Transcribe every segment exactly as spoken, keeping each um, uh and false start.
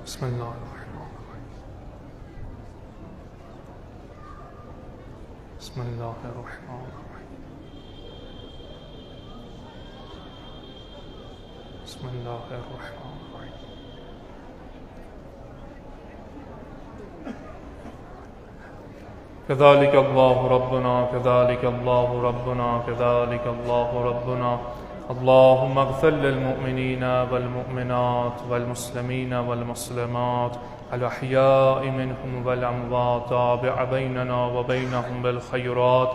بسم الله الرحمن الرحيم. بسم الله الرحمن الرحيم. بسم الله الرحمن الرحيم. كذلك الله ربنا، كذلك الله ربنا، كذلك الله ربنا. اللهم اغفر للمؤمنين والمؤمنات والمسلمين والمسلمات الأحياء منهم والأموات، تابع بيننا وبينهم بالخيرات،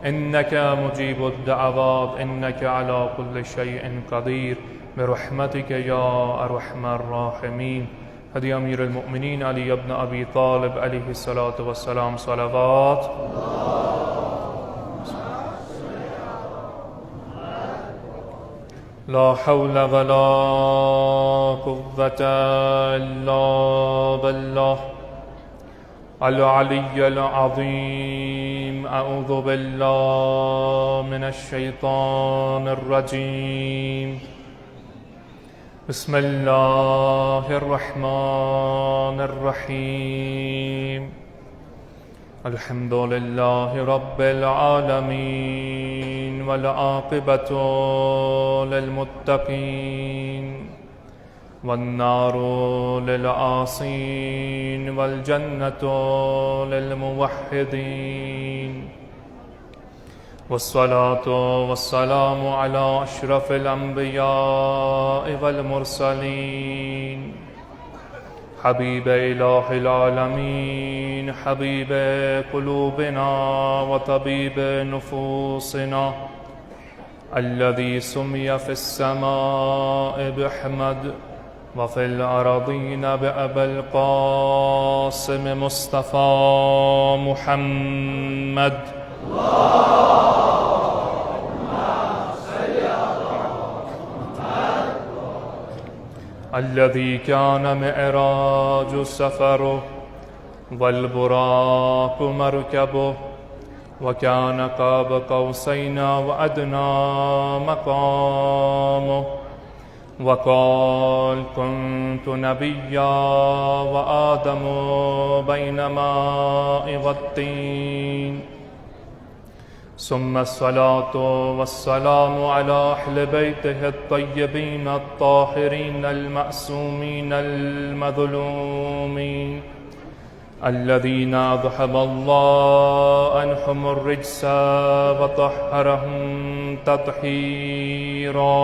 إنك مجيب الدعوات، إنك على كل شيء قدير، برحمتك يا أرحم الراحمين. هدي أمير المؤمنين علي بن أبي طالب عليه الصلاة والسلام صلوات. لا حول ولا قوة إلا بالله العلي العظيم. أعوذ بالله من الشيطان الرجيم. بسم الله الرحمن الرحيم. الحمد لله رب العالمين، والعاقبة للمتقين، والنار للعاصين، والجنة للموحدين. والصلاة والسلام على أشرف الأنبياء والمرسلين، حبيب إله العالمين، حبيب قلوبنا وطبيب نفوسنا، الذي سمي في السماء بأحمد وفي الأرضين بأبا القاسم مصطفى محمد. الذي كان معراج سفره والبراق مركبه، وكان قاب قوسين وأدنى مقامه، وقال: كنت نبيا وآدم بين ماء والطين. ثم الصلاة والسلام على أهل بيته الطيبين الطاهرين المعصومين المظلومين، الذين أذهب الله عنهم الرجس وطهرهم تطهيرا.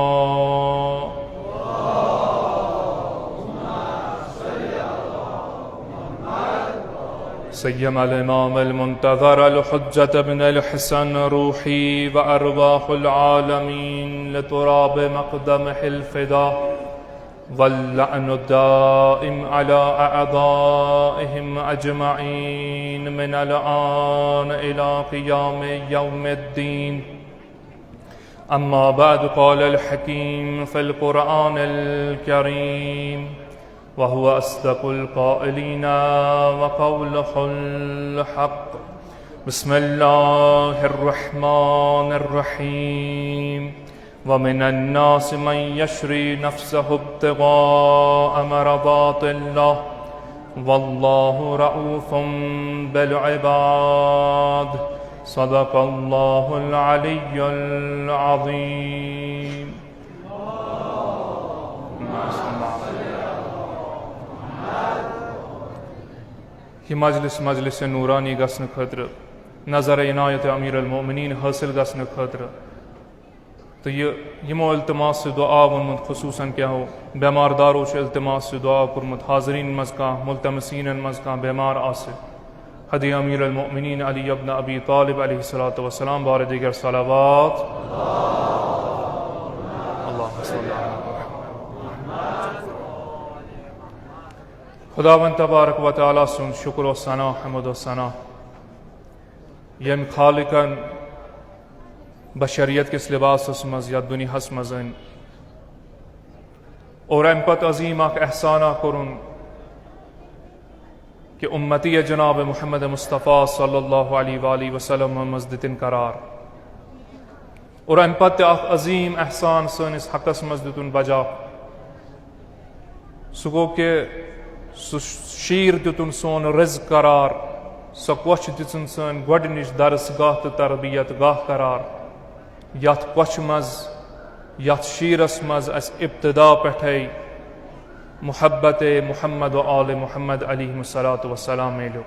سيما الإمام المنتظر الحجة بن الحسن روحي وأرواح العالمين لتراب مقدمه الفدا، واللعن الدائم على أعدائهم أجمعين من الآن إلى قيام يوم الدين. أما بعد، قال الحكيم في القرآن الكريم، وهو أصدق القائلين وقوله الحق. بسم الله الرحمن الرحيم. ومن الناس من يشري نفسه ابتغاء مرضات الله والله رءوف بالعباد. صدق الله العلي العظيم. یہِ مجلس، مجلس نورانی گژھنہٕ خٲطرٕ، نظر عنایت امیر المؤمنین حٲصِل گژھنہٕ خٲطرٕ، تہٕ یہِ یِمو التماس دعا ووٚنمُت، خصوصاً کینٛہو بیمار دارو چھُ التماس دعا کوٚرمُت، حاضرین منٛز کانٛہہ، ملتمسینن منٛز کانٛہہ بیمار آسہِ، ہدی امیر المؤمنین علی ابن ابی طالب علیہ الصلوۃ والسلام بارے دیگر صلوات۔ اللہم صل علی محمد۔ خداوند تبارک و تعالیٰ سُنٛد شکر و ثنا، حمد و ثنا، ییٚمۍ خالقن بشریت کِس لباسس منٛز یتھ دُنیاہس منٛز أنۍ اور امہِ پتہٕ عظیم اکھ احسانہ کوٚرُن کہ امتی جناب محمد مصطفیٰ صلی اللہ علیہ وآلہ وسلم منٛز دِتِن قرار۔ اور امہِ پتہٕ تہِ اکھ عظیم احسان سٲنِس حقس منٛز دِتُن بجا۔ سُہ گوٚو کہ سُہ شیٖر دیُتُن سون رزق قرار، سۄ کۄچھ دِژٕن سٲنۍ گۄڈٕنِچ درس گاہ تہٕ تربیت گاہ قرار۔ یَتھ کۄچھِ منٛز، یَتھ شیٖرس منٛز اَسہِ ابتدا پٮ۪ٹھَے محبت محمد و آل محمد علیہ الصلوۃ والسلام میلیو۔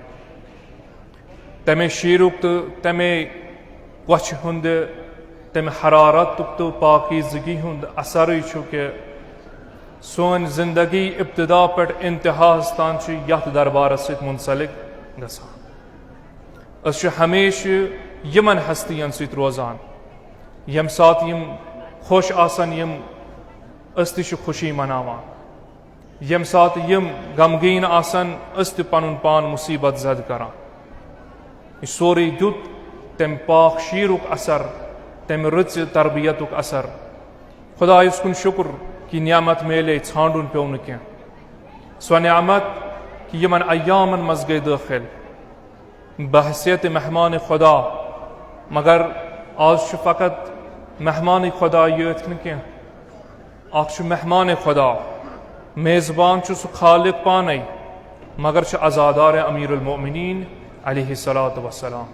تَمے شیٖرُک تہٕ تَمے کۄچھِ ہُنٛد، تَمہِ حرارتُک تہٕ پاکیزگی ہُنٛد اثرٕے چھُ کہِ سٲنۍ زندگی ابتدا پٮ۪ٹھ انتہاہَس تام چھِ یَتھ دربارَس سۭتۍ منسلک گژھان۔ أسۍ چھِ ہمیشہِ یِمَن ہستیَن سۭتۍ روزان، ییٚمہِ ساتہٕ یِم خۄش آسَن، یِم، أسۍ تہِ چھِ خوشی مناوان۔ ییٚمہِ ساتہٕ یِم غمگیٖن آسَن، أسۍ تہِ پَنُن پان مُصیٖبت زد کران۔ یہِ سورُے دیُت تَمہِ پاک شیٖرُک اثر، تَمہِ رٕژِ تربیتُک اثر۔ خۄدایَس کُن شُکُر کہِ نعمت میلے، ژھانٛڈُن پیوٚو نہٕ کینٛہہ۔ سۄ نعمت کہِ یِمَن ایامَن منٛز گٔے دٲخل بحیثیت مہمان خدا، مگر آز چھُ فقط مہمان خدا یوت نہٕ کینٛہہ، اکھ چھُ مہمان خدا، میزبان چھُ سُہ خالق پانے، مگر چھُ عزادار امیر المؤمنین علیہ الصلوۃ والسلام۔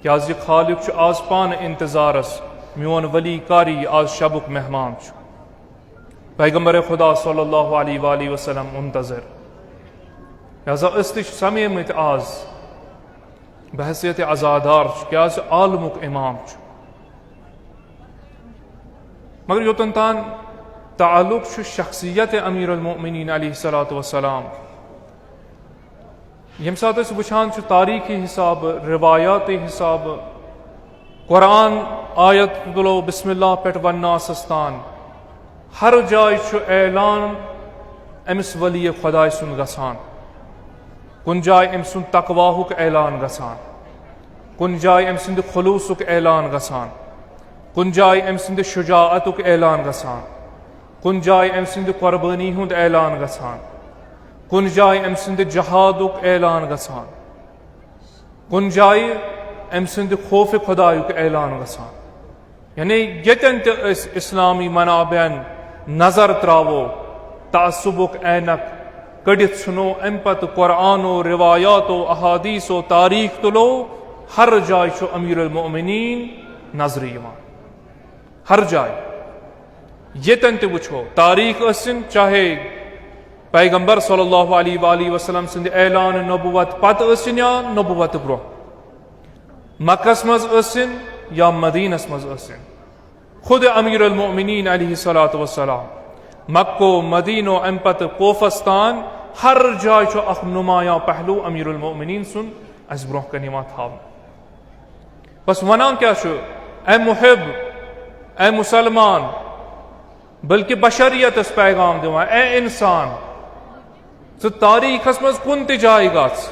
کیازِ خالق چھُ آز پانہٕ انتظارس، میون ولی کر یی، آز شبُک مہمان چھُ۔ پیغمبر خدا صلی اللہ علیہ وآلہ وسلم منتظر۔ لہذا أسۍ تہِ چھِ سمیمٕتۍ آز بحیثیت عزادار چھُ، کیازِ عالمُک امام چھُ۔ مگر یوتن تام تعلق چھُ شخصیت امیر المؤمنین علیہ الصلوۃ والسلام، ییٚمہِ ساتہٕ أسۍ وٕچھان چھِ تاریخی حسابہٕ، روایاتی حسابہٕ، قرآن آیت تُلو بسم اللہ پٮ۪ٹھ والناس تام، ہر جایہِ چھُ اعلان أمِس ولی خداے سُنٛد گژھان، کُنہِ جایہِ أمۍ سُنٛد تقواہُک اعلان گژھان، کُنہِ جایہِ أمۍ سٕنٛدِ خلوصُک اعلان گژھان، کُنہِ جایہِ أمۍ سٕنٛدِ شجاعتُک اعلان گژھان، کُنہِ جایہِ أمۍ سٕنٛدِ قۄربٲنی ہُنٛد اعلان گژھان، کُنہِ جایہِ أمۍ سٕنٛدِ جہادُک اعلان گژھان، کُنہِ جایہِ أمۍ سٕنٛدِ خوفِ خۄدایُک اعلان گژھان۔ یعنی ییٚتٮ۪ن تہِ أسۍ اسلامی منابعن نظر تراوو، تعصبُک عینک کٔڑِتھ ژھٕنو، اَمہِ پتہٕ قرآن و روایات و احادیث و تاریخ تُلو، ہر جایہِ چھُ امیر المؤمنین نظرِ یِوان۔ ہر جایہِ ییٚتٮ۪ن تہِ وٕچھو، تاریخ ٲسِن، چاہے پیغمبر صلی اللہ علیہ وآلہ وسلم سٕنٛدِ اعلان نبوت پتہٕ ٲسِن یا نبوت برونٛہہ، مکس منٛز ٲسِن یا مدینس منٛز ٲسِن، خود امیر المؤمنین علیہ الصلوۃ والسلام، مکہ و مدینہ و امہِ پتہٕ کوفس تام، ہر جایہِ چھُ اکھ نمایاں پہلو امیر المؤمنین سُنٛد اسہِ برونٛہہ کنہِ یِوان تھاونہٕ۔ بس ونان کیٛاہ چھُ؟ اے محب، اے مسلمان، بلکہ بشریتس پیغام دِوان، اے انسان، ژٕ تاریخس منٛز کُنہِ تہِ جایہِ گژھ،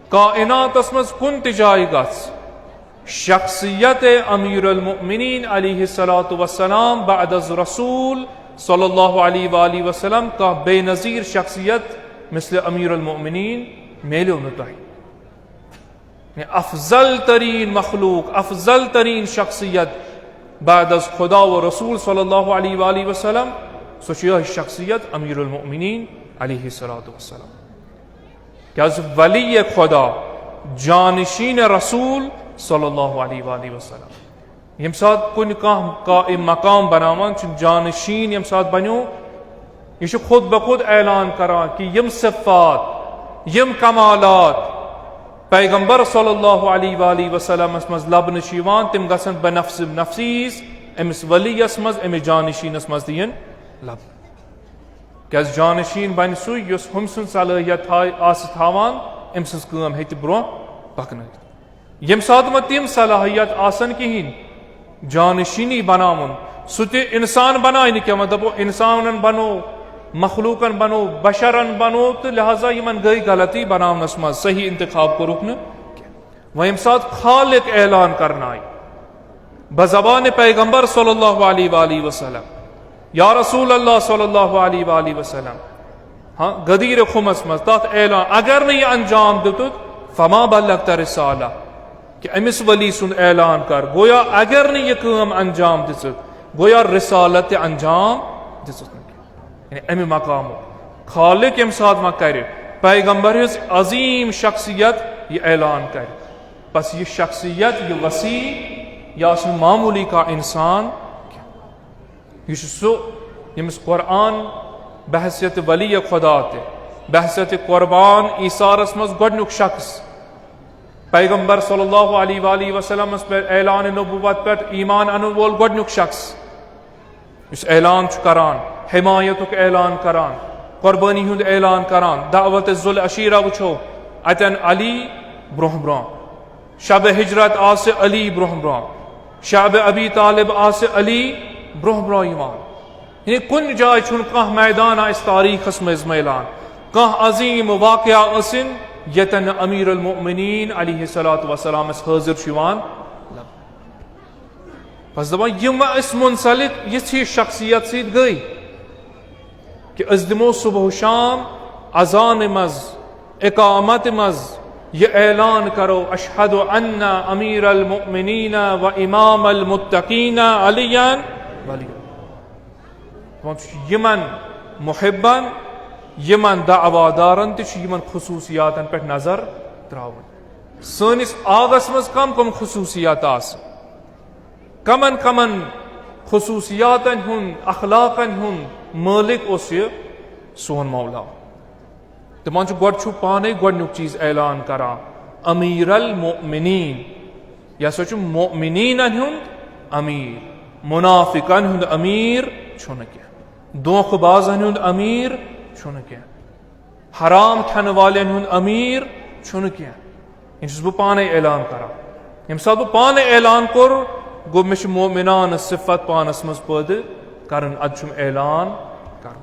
کائناتس منٛز کُنہِ تہِ جایہِ گژھ، شخصیت امیر المؤمنین علیہ الصلوۃ والسلام بعد از رسول صلی اللہ علیہ وآلہ وسلم کانٛہہ بے نظیر شخصیت مثل امیر المؤمنین میلیو نہٕ تۄہہِ۔ یعنی افضل ترین مخلوق، افضل ترین شخصیت بعد از خدا و رسول صلی اللہ علیہ وآلہ وسلم، سۄ چھِ یِہوٚے شخصیت امیر المؤمنین علیہ الصلوۃ والسلام۔ کیازِ ولی خدا، جانشین رسول صلی اللہ علیہ وآلہ وسلم۔ ییٚمہِ ساتہٕ کُنہِ کانٛہہ قائم مقام بناوان چھُ، جانشین ییٚمہِ ساتہٕ بنیو، یہِ چھُ خود بخود اعلان کران کہِ یِم صفات، یِم کمالات پیغمبر صلی اللہ علیہ وآلہ وسلمس منٛز لبنہٕ چھِ یِوان، تِم گژھن بنفس نفسیس أمِس ؤلیَس منٛز، أمِس جانشیٖنس منٛز تہِ یِن لبنہٕ۔ کیازِ جانشیٖن بنہِ سُے یُس ہُمۍ سٕنٛز صلٲحیت تھاوِ، آسہِ تھاوان، أمۍ سٕنٛز کٲم ہیٚکہِ برونٛہہ پکنٲوِتھ۔ ییٚمہِ ساتہٕ وۄنۍ تِم صلاحیت آسن کِہیٖنۍ، جانشینی بناوُن، سُہ تہِ انسان بناوِ نہٕ کینٛہہ، وۄنۍ دپو انسانن بنو، مخلوقن بنو، بشرن بنو، تہٕ لہذا یِمن گٔے غلطی بناونس منٛز، صحیح انتخاب کوٚرُکھ نہٕ کینٛہہ۔ وۄنۍ ییٚمہِ ساتہٕ خالق اعلان کرنایہِ بزبان پیغمبر صلی اللہ علیہ وآلہ وسلم، یا رسول اللہ صلی اللہ علیہ وآلہ وسلم، ہاں، غدیر خمس منٛز تتھ اعلان، اگر نہٕ یہِ انجام دیُتُتھ، فما بلغت رسالہ، کہِ أمِس ولی سُنٛد اعلان کر، گویا اگر نہٕ یہِ کٲم انجام دِژٕتھ، گویا رسالت تہِ انجام دِژٕتھ نہٕ کینٛہہ۔ یعنی امہِ مقامُک خالق ییٚمہِ ساتہٕ وۄنۍ کرِ، پیغمبر ہٕنٛز عظیم شخصیت یہِ اعلان کرِ، بس یہِ شخصیت، یہِ وسیع، یہِ آسہِ نہٕ معموٗلی کانٛہہ انسان کینٛہہ۔ یہِ چھُ سُہ، ییٚمِس قرآن بحیثیت ولی خدا تہِ، بحیثیت قربان ایثارس منٛز گۄڈٕنیُک شخص۔ پیغمبر صلی اللہ علیہ وآلہ وسلمس پٮ۪ٹھ اعلان نبوت پٮ۪ٹھ ایمان انن وول گۄڈٕنیُک شخص، یُس اعلان چھُ کران، حمایتُک اعلان کران، قربٲنی ہُنٛد اعلان کران، دعوت ذوالعشیرہ وٕچھو، اتٮ۪ن علی برونٛہہ برونٛہہ، شب ہجرت آسہِ علی برونٛہہ برونٛہہ، شب ابی طالب آسہِ علی برونٛہہ برونٛہہ یِوان۔ یعنی کُنہِ جایہِ چھُنہٕ کانٛہہ میدان اَسہِ تاریخس منٛز میلان، کانٛہہ عظیم واقعہ ٲسِن ییٚتٮ۪ن نہٕ امیر المؤمنین علیہ الصلوۃ والسلام اَسہِ حٲضِر چھُ یِوان۔ بس دپان، یِم أسۍ منسلک یِژھِ شخصیت سۭتۍ گٔے کہِ أسۍ دِمو صبح و شام اذانہِ منٛز، اقامتہِ منٛز یہِ اعلان کرو، اشہد ان امیر المؤمنین و امام المتقین علی ولی۔ دپان چھُ یِمن محبن، یِمن دعوادارن تہِ چھُ یِمن خصوصیاتن پٮ۪ٹھ نظر تراوٕنۍ۔ سٲنِس آغس منٛز کم کم خصوصیات آسہٕ، کمن کمن خصوصیاتن ہُنٛد، اخلاقن ہُنٛد مٲلِک اوس یہِ سون مولا؟ تِمن چھُ گۄڈٕ چھُ پانے گۄڈٕنیُک چیٖز اعلان کران، امیر المؤمنین، یہِ ہسا چھُ مؤمنینن ہُنٛد امیر، منافقن ہُنٛد امیر چھُنہٕ کینٛہہ، دھوکہٕ بازن ہُنٛد امیر چھُنہٕ کینٛہہ، حرام کھٮ۪نہٕ والٮ۪ن ہُنٛد امیر چھُنہٕ کینٛہہ۔ یہِ چھُس بہٕ پانے اعلان کران۔ ییٚمہِ ساتہٕ بہٕ پانے اعلان کوٚر، گوٚو مےٚ چھُ مؤمنانہٕ صفت پانس منٛز پٲدٕ کرٕنۍ، ادٕ چھُم اعلان کرُن۔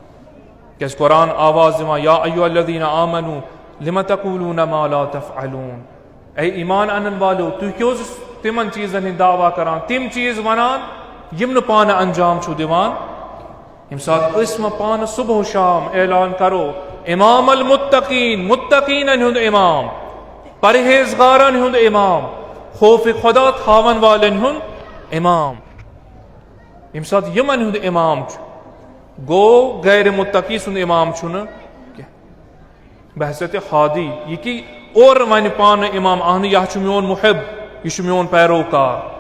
کیازِ قرآن آواز دِوان، یا ایھا الذین آمنوا لم تقولون ما لا تفعلون۔ اے ایمان انن والو، تُہۍ کیٛاہ اوسُس تِمن چیٖزن ہٕنٛدۍ دعویٰ کران، تِم چیٖز ونان یِم نہٕ پانہٕ انجام چھِو دِوان؟ ییٚمہِ ساتہٕ أسۍ وۄنۍ پانہٕ صبح و شام اعلان کرو، امام المتقین، متقینن ہُنٛد امام، پرہیزگارن ہُنٛد امام، خوف خدا تھاون والٮ۪ن ہُنٛد امام، ییٚمہِ ساتہٕ یِمن ہُنٛد امام چھُ، گوٚو غیر متقی سُنٛد امام چھُنہٕ کینٛہہ۔ بحیثیت ہادی، یہِ کہِ اورٕ ونہِ پانہٕ امام، اہنہٕ، یہِ ہا چھُ میون محب، یہِ چھُ میون پیروکار۔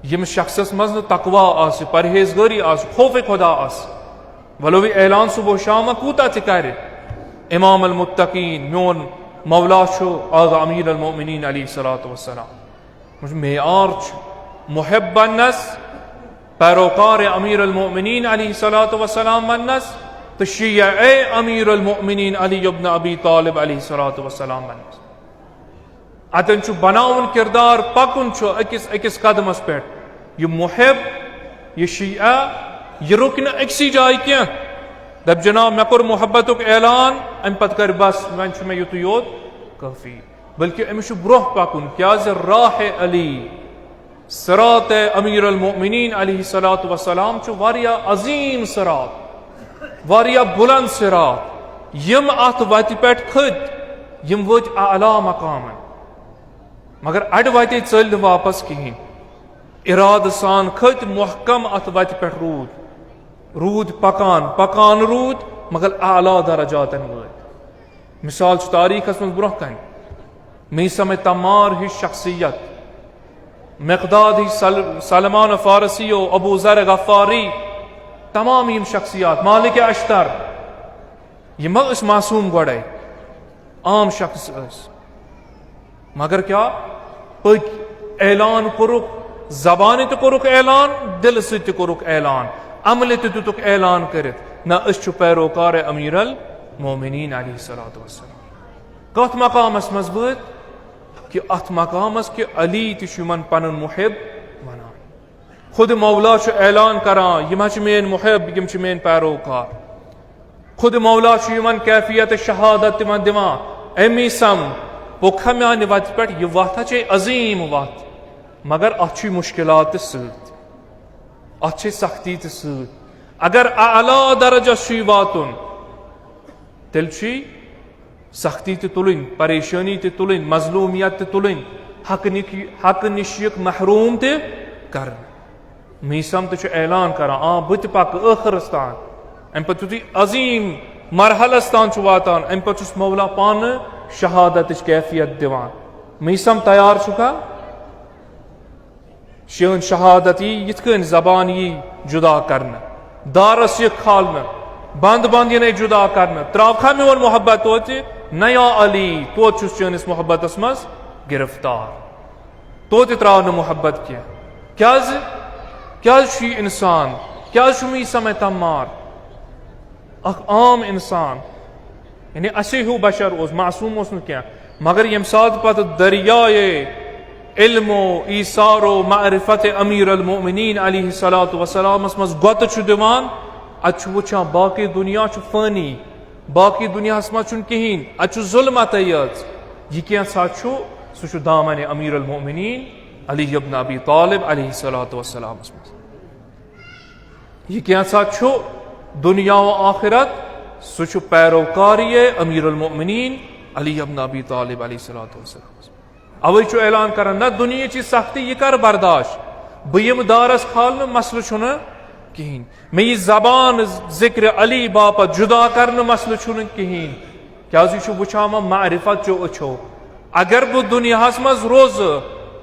ییٚمِس شخصس منٛز نہٕ تقویٰ آسہِ، پرہیزگٲری آسہِ، خوف خدا آسہِ، ولو یہِ اعلان صبح و شام کوٗتاہ تہِ کرِ، امام المتقین، میون مولا چھُ آغا امیر المؤمنین علیہ الصلوۃ والسلام۔ معیار چھُ محب بننس، پیروکار امیر المؤمنین علیہ الصلوۃ والسلام بننس، تہٕ شیعہ اے امیر المؤمنین علی ابن ابی طالب علیہ الصلوۃ والسلام بننس۔ اتٮ۪ن چھُ بناوُن کردار، پکُن چھُ أکِس أکِس قدمس پٮ۪ٹھ۔ یہِ محب، یہِ شیعہ، یہِ رُکہِ نہٕ أکسٕے جایہِ کینٛہہ۔ دپ، جناب، مےٚ کوٚر محبتُک اعلان، امہِ پتہٕ کرِ بس، وۄنۍ چھُ مےٚ یُتُے یوت کٲفی۔ بلکہ أمِس چھُ برونٛہہ پکُن، کیازِ راہ علی، صراط امیر المؤمنین علیہ الصلوۃ والسلام چھُ واریاہ عظیم صراط، واریاہ بلند صراط۔ یِم اتھ وتہِ پٮ۪ٹھ کھٔتۍ، یِم وٲتۍ اعلیٰ مقامن، مگر اڑٕ وتے ژٔلۍ نہٕ واپس کہیٖنۍ۔ ارادٕ سان کھٔتۍ، محکم اتھ وتہِ پٮ۪ٹھ روٗدۍ، روٗدۍ پکان، پکان روٗدۍ، مگر اعلیٰ درجاتن وٲتۍ۔ مثال چھُ تاریخس منٛز برونٛہہ کنہِ، میثم تمار ہِش شخصیت، مقداد ہِش سل-، سلمان فارسی و ابو ذر غفاری، تمام یِم شخصیات، مالک اشتر، یِم ما ٲسۍ معصوم گۄڈے؟ عام شخص ٲسۍ، مگر کیا پٔکۍ، اعلان کوٚرُکھ، زبانہِ تہِ کوٚرُکھ اعلان، دلہٕ سۭتۍ تہِ کوٚرُکھ اعلان، عملہِ تہِ دِتُکھ اعلان کٔرِتھ، نہ، أسۍ چھِ پیروکار امیر المومنین علیہ الصلوۃ والسلام۔ کتھ مقامس منٛز وٲتۍ؟ کہِ اتھ مقامس کہِ علی تہِ چھُ یِمن پنُن محب ونان۔ خود مولا چھُ اعلان کران، یِم حظ چھِ میٲنۍ محب، یِم چھِ میٲنۍ پیروکار۔ خود مولا چھُ یِمن کیفیت شہادت تِمن دِوان، اے میثم، پوٚکھا میانہِ وتہِ پٮ۪ٹھ، یہِ وتھ حظ چھے عظیم وتھ، مگر اتھ چھُے مشکلات تہِ سۭتۍ، اتھ چھے سختی تہِ سۭتۍ۔ اگر اعلیٰ درجس چھُے واتُن، تیٚلہِ چھُے سختی تہِ تُلٕنۍ، پریشٲنی تہِ تُلٕنۍ، مظلومیت تہِ تُلٕنۍ، حقہٕ نِش، حقہٕ نِش یِکھ محروم تہِ کرنہٕ۔ میثم تہِ چھُ اعلان کران، آ، بہٕ تہِ پکہٕ ٲخرس تام، امہِ پتہٕ یُتھُے عظیٖم مرحلس تام چھُ واتان، امہِ پتہٕ چھُس مولا پانہٕ شہادتٕچ کیفیت دِوان۔ میٖسم تیار چھُکھا؟ چٲنۍ شہادت یی یِتھ کٔنۍ زبان یی جدا کرنہٕ، دارس یہِ کھالنہٕ، بند بند یِنَے جدا کرنہٕ، تراوکھا میون محبت توتہِ؟ نہ یا علی، توتہِ چھُس چٲنِس محبتس منٛز گرفتار، توتہِ تراو نہٕ محبت کینٛہہ۔ کیازِ؟ کیازِ چھُ یہِ انسان؟ کیازِ چھُ میٖسم تمار؟ اکھ عام انسان، یعنی اسے ہیو بشر اوس، معصوم اوس نہٕ کینٛہہ، مگر ییٚمہِ ساتہٕ پتہٕ دریایے علم و ایثار و معرفت امیر المؤمنین علیہ الصلوۃ والسلامس منٛز گۄتہٕ چھُ دِوان، اتہِ چھُ وٕچھان باقٕے دُنیا چھُ فٲنی، باقٕے دُنیاہس منٛز چھُنہٕ کِہیٖنۍ، اتہِ چھُ ظُلمتٕے یٲژ۔ یہِ کینٛژھا چھُ، سُہ چھُ دامن امیر المؤمنین علی ابن ابی طالب علیہ الصلوۃ والسلامس منٛز۔ یہِ کینٛژھا چھُ دُنیا و آخرت، سُہ چھُ پیروکاری امیر المؤمنین علی ابن ابی طالب علیہ الصلوۃ والسلام۔ اوے چھُ اعلان کران، نہ دُنیاہٕچ سختی یہِ کر برداشت، بہٕ یِمہٕ دارس کھالنہٕ، مسلہٕ چھُنہٕ کِہیٖنۍ۔ مےٚ یہِ زبان ذکر علی باپتھ جدا کرنہٕ، مسلہٕ چھُنہٕ کِہیٖنۍ۔ کیازِ یہِ چھُ وٕچھان وۄنۍ معرفت چو أچھو۔ اگر بہٕ دُنیاہس منٛز روزٕ،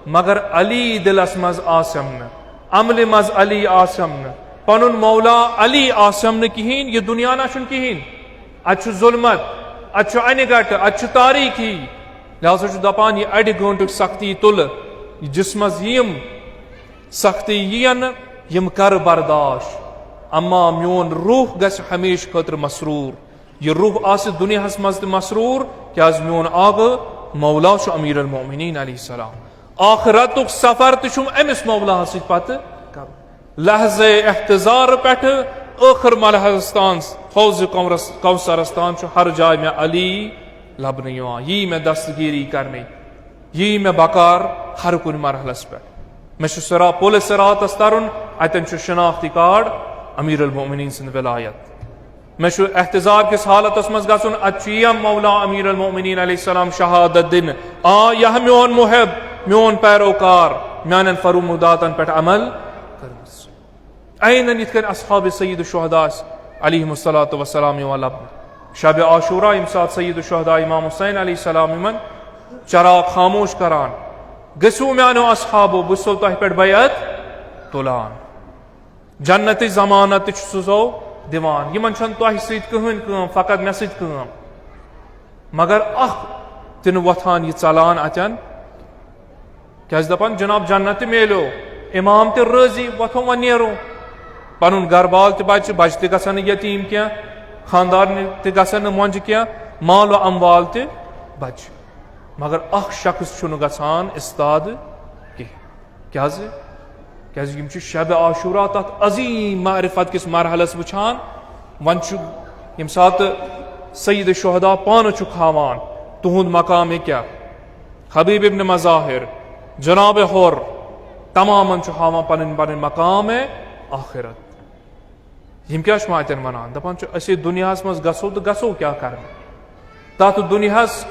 مگر علی دِلس منٛز آسم نہٕ، عملہِ منٛز علی آسم نہٕ، پنُن مولا علی آسم نہٕ کِہیٖنۍ، یہِ دُنیا نہ چھُنہٕ کِہیٖنۍ۔ اتہِ چھُ ظُلمت، اتہِ چھُ انہِ گٹہٕ، اتہِ چھُ تاریٖکی۔ لہذا چھُ دپان، یہِ اڑِ گٲنٹُک سختی تُلہٕ، یہِ جسمس یِم سختی یِینہٕ، یِم کر برداشت، اما میون روح گژھِ ہمیشہٕ خٲطرٕ مسرور۔ یہِ روح آسہِ دُنیاہس منٛز تہِ مسرور، کیازِ میون آغا مولا چھُ امیر المؤمنین علیہ السلام۔ آخرتُک سفر تہِ چھُم أمِس مولاہس سۭتۍ پتہٕ کرُن۔ لحظے احتضار پٮ۪ٹھٕ ٲخر مرحلس تام، حوض کونرس-، کوثرس تام چھُ ہر جایہِ مےٚ علی لبنہٕ یِوان، یی مےٚ دستگیری کرنہٕ، یی مےٚ بکار ہر کُنہِ مرحلس پٮ۪ٹھ۔ مےٚ چھُ صراط، پُلہِ صراطس ترُن، اتٮ۪ن چھُ شناختی کارڈ امیر المؤمنین سٕنٛد ولایت۔ مےٚ چھُ احتضار کِس حالتس منٛز گژھُن، اتہِ چھُ یِم مولا امیر المؤمنین علیہ السلام شہادت دِنہٕ، آ، یہِ میون محب، میون پیروکار، میانٮ۪ن فرموداتن پٮ۪ٹھ عمل کٔرمٕژ۔ عیناً یِتھ کٔنۍ اصحاب سید الشہداء علیہم الصلوۃ والسلام یِوان لبنہٕ۔ شب عاشورہ ییٚمہِ ساتہٕ سید الشہداء امام حسین علیہ السلام یِمن چراغ خاموش کران، گٔژھِو میانیو اصحابو، بہٕ چھُسو تۄہہِ پٮ۪ٹھ بیعت تُلان۔ جنتٕچ ضمانت تہِ چھُ سُہ سو دِوان۔ یِمن چھَنہٕ تۄہہِ سۭتۍ کٕہٕنۍ کٲم، فقط مےٚ سۭتۍ کٲم۔ مگر اکھ تہِ نہٕ وۄتھان یہِ ژلان اتٮ۪ن۔ کیازِ دپان، جناب، جنت تہِ میلیو، امام تہِ رٲضی، وۄتھو وۄنۍ نیرو۔ پنُن گرٕ بال تہِ بچہِ، بچہِ تہِ گژھن نہٕ یتیٖم کینٛہہ، خاندار تہِ گژھن نہٕ مۄنجہِ کینٛہہ، مال و اموال تہِ بچہِ۔ مگر اکھ شخص چھُنہٕ گژھان استاد کینٛہہ۔ کیازِ؟ کیازِ یِم چھِ شب عاشورہ تتھ عظیم معرفت کِس مرحلس وٕچھان۔ وۄنۍ چھُ ییٚمہِ ساتہٕ سید شہداء پانہٕ چھُکھ ہاوان تُہُنٛد مقام کیٛاہ، حبیب ابن مظاہر، جناب حر، تمامن چھُ ہاوان پنٕنۍ پنٕنۍ مقام آخرت۔ یِم کیٛاہ چھِ وۄنۍ اَتٮ۪ن وَنان؟ دَپان چھُ، أسۍ ییٚتہِ دُنیاہَس منٛز گژھو تہٕ گژھو کیٛاہ کَرنہِ؟ تَتھ دُنیاہَس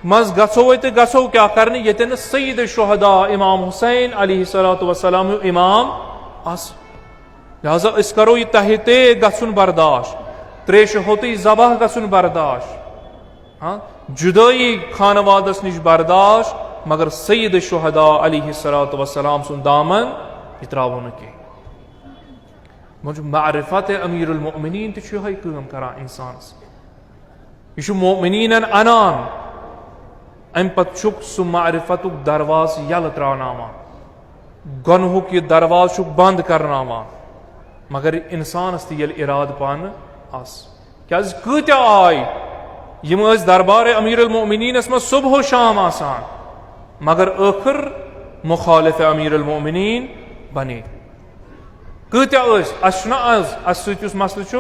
منٛز گژھو تہٕ گژھو کیٛاہ کَرنہِ، ییٚتٮ۪ن نہٕ سید شہداء امام حسین علیہ الصلوۃ والسلام ہیوٗ امام آسہِ؟ لہذا أسۍ کَرو یہِ تَہہِ تے گژھُن برداشت، ترٛیشہِ ہوٚتُے ذبح گژھُن برداشت، ہاں، جُدٲیی خانوادَس نِش برداشت، مگر سید شہداء علیہ الصلوۃ والسلام سُنٛد دامن یہِ ترٛاوو نہٕ کینٛہہ۔ وۄنۍ چھُ معرفت امیر المؤمنین تہِ چھُ یِہوٚے کٲم کران انسانس۔ یہِ چھُ مؤمنینن انان، امہِ پتہٕ چھُکھ سُہ معرفتُک دروازٕ یلہٕ تراوناوان، گۄنہُک یہِ دروازٕ چھُکھ بند کرناوان۔ مگر انسانس تہِ ییٚلہِ ارادٕ پانہٕ آسہِ، کیازِ کۭتیاہ آے، یِم ٲسۍ دربار امیر المؤمنینس منٛز صبح و شام آسان، مگر ٲخر مخالف امیر المؤمنین بنے۔ کۭتیاہ ٲسۍ؟ اَسہِ چھُنہ آز، اَسہِ سۭتۍ یُس مسلہٕ چھُ،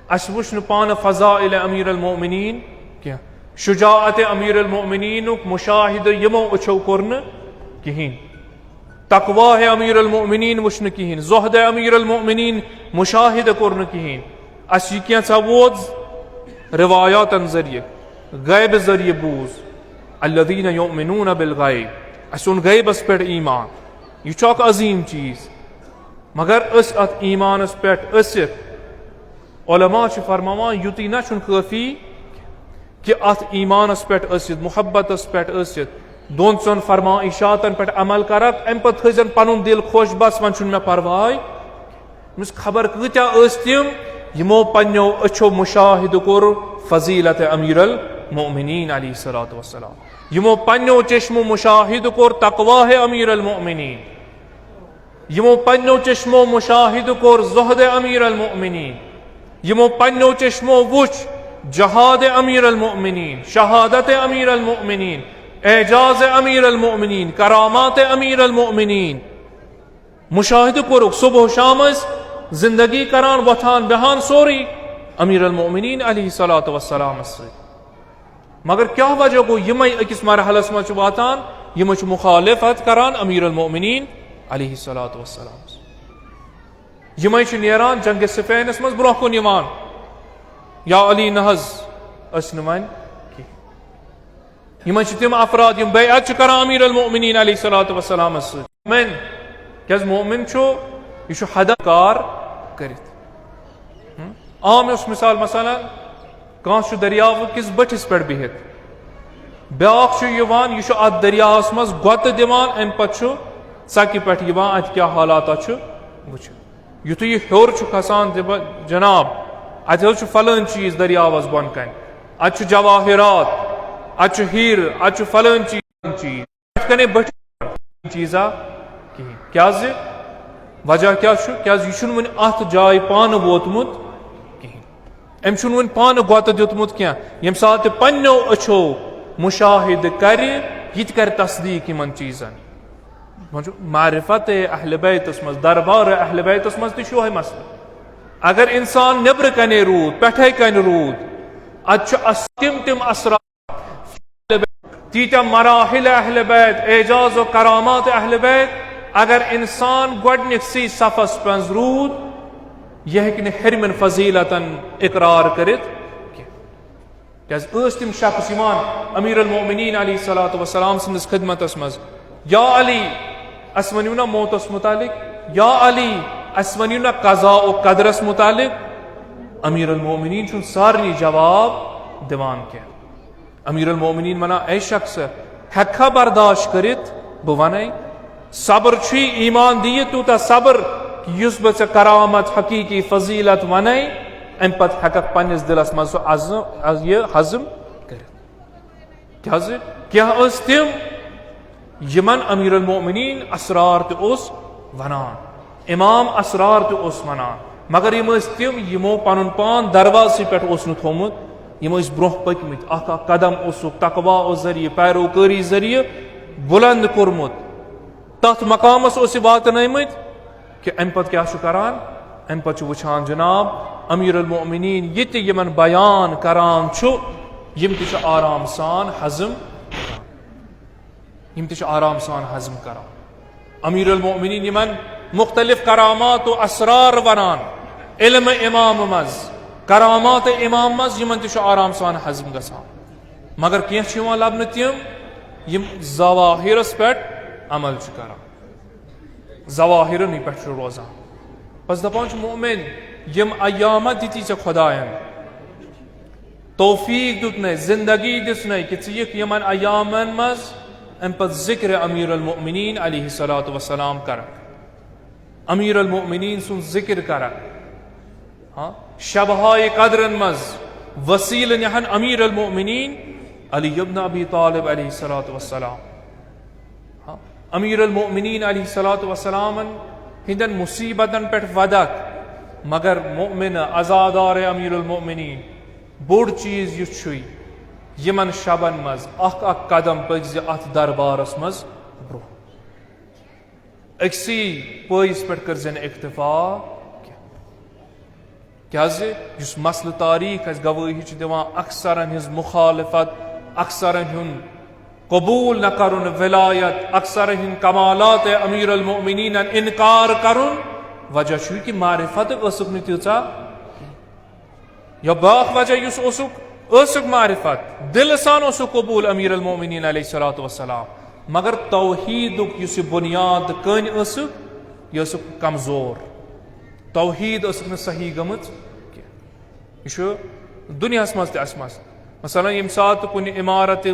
اَسہِ وٕچھ نہٕ پانہٕ فضائل امیر المؤمنین کینٛہہ، شجاعت امیر المؤمنینُک مشاہدٕ یِمو أچھو کوٚر نہٕ کِہیٖنۍ، تقویٰ امیر المؤمنین وٕچھ نہٕ کِہیٖنۍ، زہد امیر المؤمنین مشاہدٕ کوٚر نہٕ کِہیٖنۍ۔ اَسہِ یہِ کینٛژھا ووت روایاتن ذٔریعہٕ، غیبہٕ ذٔریعہٕ بوٗز، الذین یؤمنون بالغیب، اَسہِ اوٚن غیبس پٮ۪ٹھ ایمان۔ یہِ چھُ اکھ عظیٖم چیٖز۔ مگر أسۍ اتھ ایمانس پٮ۪ٹھ ٲسِتھ، علماء چھِ فرماوان، یُتُے نہ چھُنہٕ کٲفی کہِ اتھ ایمانس پٮ۪ٹھ ٲسِتھ، محبتس پٮ۪ٹھ ٲسِتھ، دۄن ژۄن فرمان اشاعتن پٮ۪ٹھ عمل کرکھ، امہِ پتہٕ تھٲیزن پنُن دل خۄش، بس وۄنۍ چھُنہٕ مےٚ پرواے۔ أمِس خبر کۭتیاہ ٲسۍ تِم، یِمو پننیو أچھو مشاہدٕ کوٚر فضیلت امیر المؤمنین علیہ الصلوۃ والسلام، یِمو پننیو چشمو مشاہدٕ کوٚر تقویٰ امیر المؤمنین، یِمو پننیو چشمو مشاہدٕ کوٚر زہد امیر المؤمنین، یِمو پننیو چشمو وُچھ جہاد امیر المؤمنین، شہادت امیر المؤمنین، اعجاز امیر المؤمنین، کرامات امیر المؤمنین۔ مشاہدٕ کوٚرُکھ، صبح و شام ٲسۍ زندگی کران، وۄتھان بیہان سورُے امیر المؤمنین علیہ الصلوۃ والسلامس سۭتۍ۔ مگر کیٛاہ وجہ گوٚو، یِمے أکِس مرحلس منٛز چھِ واتان، یِمے چھِ مخالفت کران امیر المؤمنین علیہ الصلوۃ والسلام۔ یِمے چھِ نیران جنگ صفینس منٛز برونٛہہ کُن یِوان، یا علی نہ حظ، أسۍ نہٕ وۄنۍ کینٛہہ۔ یِمے چھِ تِم افراد یِم بیعت چھِ کران امیر المؤمنین علیہ الصلوۃ والسلامس سۭتۍ۔ مومن، کیٛازِ مومن چھُ، یہِ چھُ حدس کار کٔرِتھ۔ ہم؟ عام اوس مثال، مثلاً کانٛہہ چھُ دٔریاو کِس بٔٹھِس پٮ۪ٹھ بِہِتھ، بیٛاکھ چھُ یِوان، یہِ چھُ اَتھ دٔریاوَس منٛز گۄتہٕ دِوان، اَمہِ پَتہٕ چھُ ژَکہِ پٮ۪ٹھ یِوان، اَتہِ کیٛاہ حالاتہ چھُ وٕچھُن۔ یُتھُے یہِ ہیوٚر چھُ کھسان، دِپان، جناب، اَتہِ حظ چھُ فلٲنۍ چیٖز دٔریاوَس بۄن کَنہِ، اَتہِ چھُ جواہرات، اَتہِ چھُ ہیٖرٕ، اَتہِ چھُ فلٲنۍ چیٖز، چیٖز۔ پٮ۪ٹھ کَنے بٔٹھِ چیٖزا کِہیٖنۍ۔ کیٛازِ؟ وجہ کیٛاہ چھُ؟ کیٛازِ یہِ چھُنہٕ وُنہِ اَتھ جایہِ پانہٕ ووتمُت کِہیٖنۍ۔ أمۍ چھُنہٕ وُنہِ پانہٕ گۄتہٕ دیُتمُت کینٛہہ۔ ییٚمہِ ساتہٕ تہِ پنٛنیو أچھو مُشاہِدٕ کَرِ، یہِ تہِ کَرِ تصدیٖق یِمَن چیٖزَن۔ وۄنۍ چھُ معرفت اہل بیتَس منٛز، دربار اہل بیتَس منٛز تہِ چھُ یِہوٚے مسلہٕ۔ اگر اِنسان نیٚبرٕ کَنے روٗد، پٮ۪ٹھَے کَنہِ روٗد، اَتہِ چھُ اَس-، تِم تِم اثرات تیٖتیٛاہ مراحل اہل بیت، اعجاز و کرامات اہل بیت، اگر انسان گۄڈنِکسٕے صفس منٛز روٗد، یہِ ہیٚکہِ نہٕ ہیٚرمٮ۪ن فضیلتن اقرار کٔرِتھ کینٛہہ۔ کیٛازِ ٲسۍ تِم شخص یِوان امیر المؤمنین علیہ الصلوۃ والسلام سٕنٛدِس خدمتس منٛز، یا علی، اسہِ ؤنِو نا موتس متعلق، یا علی، اسہِ ؤنِو نا قضا و قدرس متعلق۔ امیر المؤمنین چھُنہٕ سارنٕے جواب دِوان کینٛہہ۔ امیر المؤمنین ونان، اے شخص، ہیٚکھا برداشت کٔرِتھ؟ بہٕ ونے، صبر چھُے ایمان دِیہِ تیوٗتاہ صبر، یُس بہٕ ژےٚ کرامت، حقیقی فضیلت ونے، امہِ پتہٕ ہیٚککھ پننِس دلس منٛز سُہ عزم، یہِ ہضم کٔرِتھ۔ کیٛازِ؟ کینٛہہ ٲسۍ تِم، یِمن امیر المؤمنین اسرار تہِ اوس ونان، امام اسرار تہِ اوس ونان، مگر یِم ٲسۍ تِم، یِمو پنُن پان دروازسٕے پٮ۪ٹھ اوس نہٕ تھوٚومُت، یِم ٲسۍ برونٛہہ پٔکمٕتۍ، اکھ اکھ قدم اوسُکھ تقویٰ و ذٔریعہٕ، پیروکٲری ذٔریعہٕ بلند کوٚرمُت۔ تتھ مقامس اوس یہِ واتنٲومٕتۍ۔ کہِ امہِ پتہٕ کیٛاہ چھُ کران؟ امہِ پتہٕ چھُ وٕچھان جناب، امیر المؤمنین یہِ تہِ یِمن بیان کران چھُ، یِم تہِ چھِ آرام سان ہضم کران۔ یِم تہِ چھِ آرام سان ہضم کران۔ امیر المؤمنین یِمن مختلف کرامات و اسرار ونان، علم امام منٛز، کرامات امام منٛز، یِمن تہِ چھُ آرام سان ہضم گژھان۔ مگر کینٛہہ چھِ یِوان لبنہٕ تِم، یِم ظواہرس پٮ۪ٹھ عمل چھِ کران۔ ظواہرنٕے پٮ۪ٹھ چھُ روزان۔ بس دپان چھُ مومن، یِم ایامہ دِتی ژےٚ خۄدایَن، توفیق دیُتنَے، زندگی دِژنَے کہِ ژٕ یِکھ یِمن ایامن منٛز اَمہِ پتہٕ ذکر امیر المؤمنین علیہ الصلوۃ والسلام کرکھ، امیر المؤمنین سُنٛد ذکر کرکھ۔ ہاں، شبہائے قدرن منٛز وسیلہٕ نِہن امیر المؤمنین علی ابن ابی طالب علیہ الصلوۃ والسلام۔ ہاں، امیر المؤمنین علیہ الصلوۃ والسلامن ہٕنٛدٮ۪ن مصیبتن پٮ۪ٹھ ودکھ، مگر مؤمن عزادار امیر المؤمنین بوٚڑ چیٖز یُس چھُے، یِمن شبن منٛز اکھ اکھ قدم پٔکۍ زِ اتھ دربارس منٛز برونٛہہ۔ أکسٕے پٲیِس پٮ۪ٹھ کٔرزِ نہٕ اکتفا کینٛہہ۔ کیٛازِ یُس مسلہٕ تاریخ اَسہِ گوٲہی چھُ دِوان، اکثرن ہٕنٛز مخالفت، اکثرن ہُنٛد قبول نہ کرُن ولایت، اکثرن ہٕنٛد کمالات امیر المؤمنینن انکار کرُن، وجہ چھُ یہِ کہِ معرفت ٲسٕکھ نہٕ تیٖژاہ۔ یا بیٛاکھ وجہ یُس اوسُکھ، ٲسٕکھ معرفت، دلہٕ سان اوسُکھ قبول امیر المؤمنین علیہ الصلوۃ والسلام، مگر توحیدُک یُس یہِ بنیاد کٔنۍ ٲسٕکھ، یہِ ٲسٕکھ کمزور۔ توحید ٲسٕکھ نہٕ صحیح گٔمٕژ کینٛہہ۔ یہِ چھُ دُنیاہَس منٛز تہِ اَسہِ منٛز۔ مثلاً، ییٚمہِ ساتہٕ کُنہِ عمارتہِ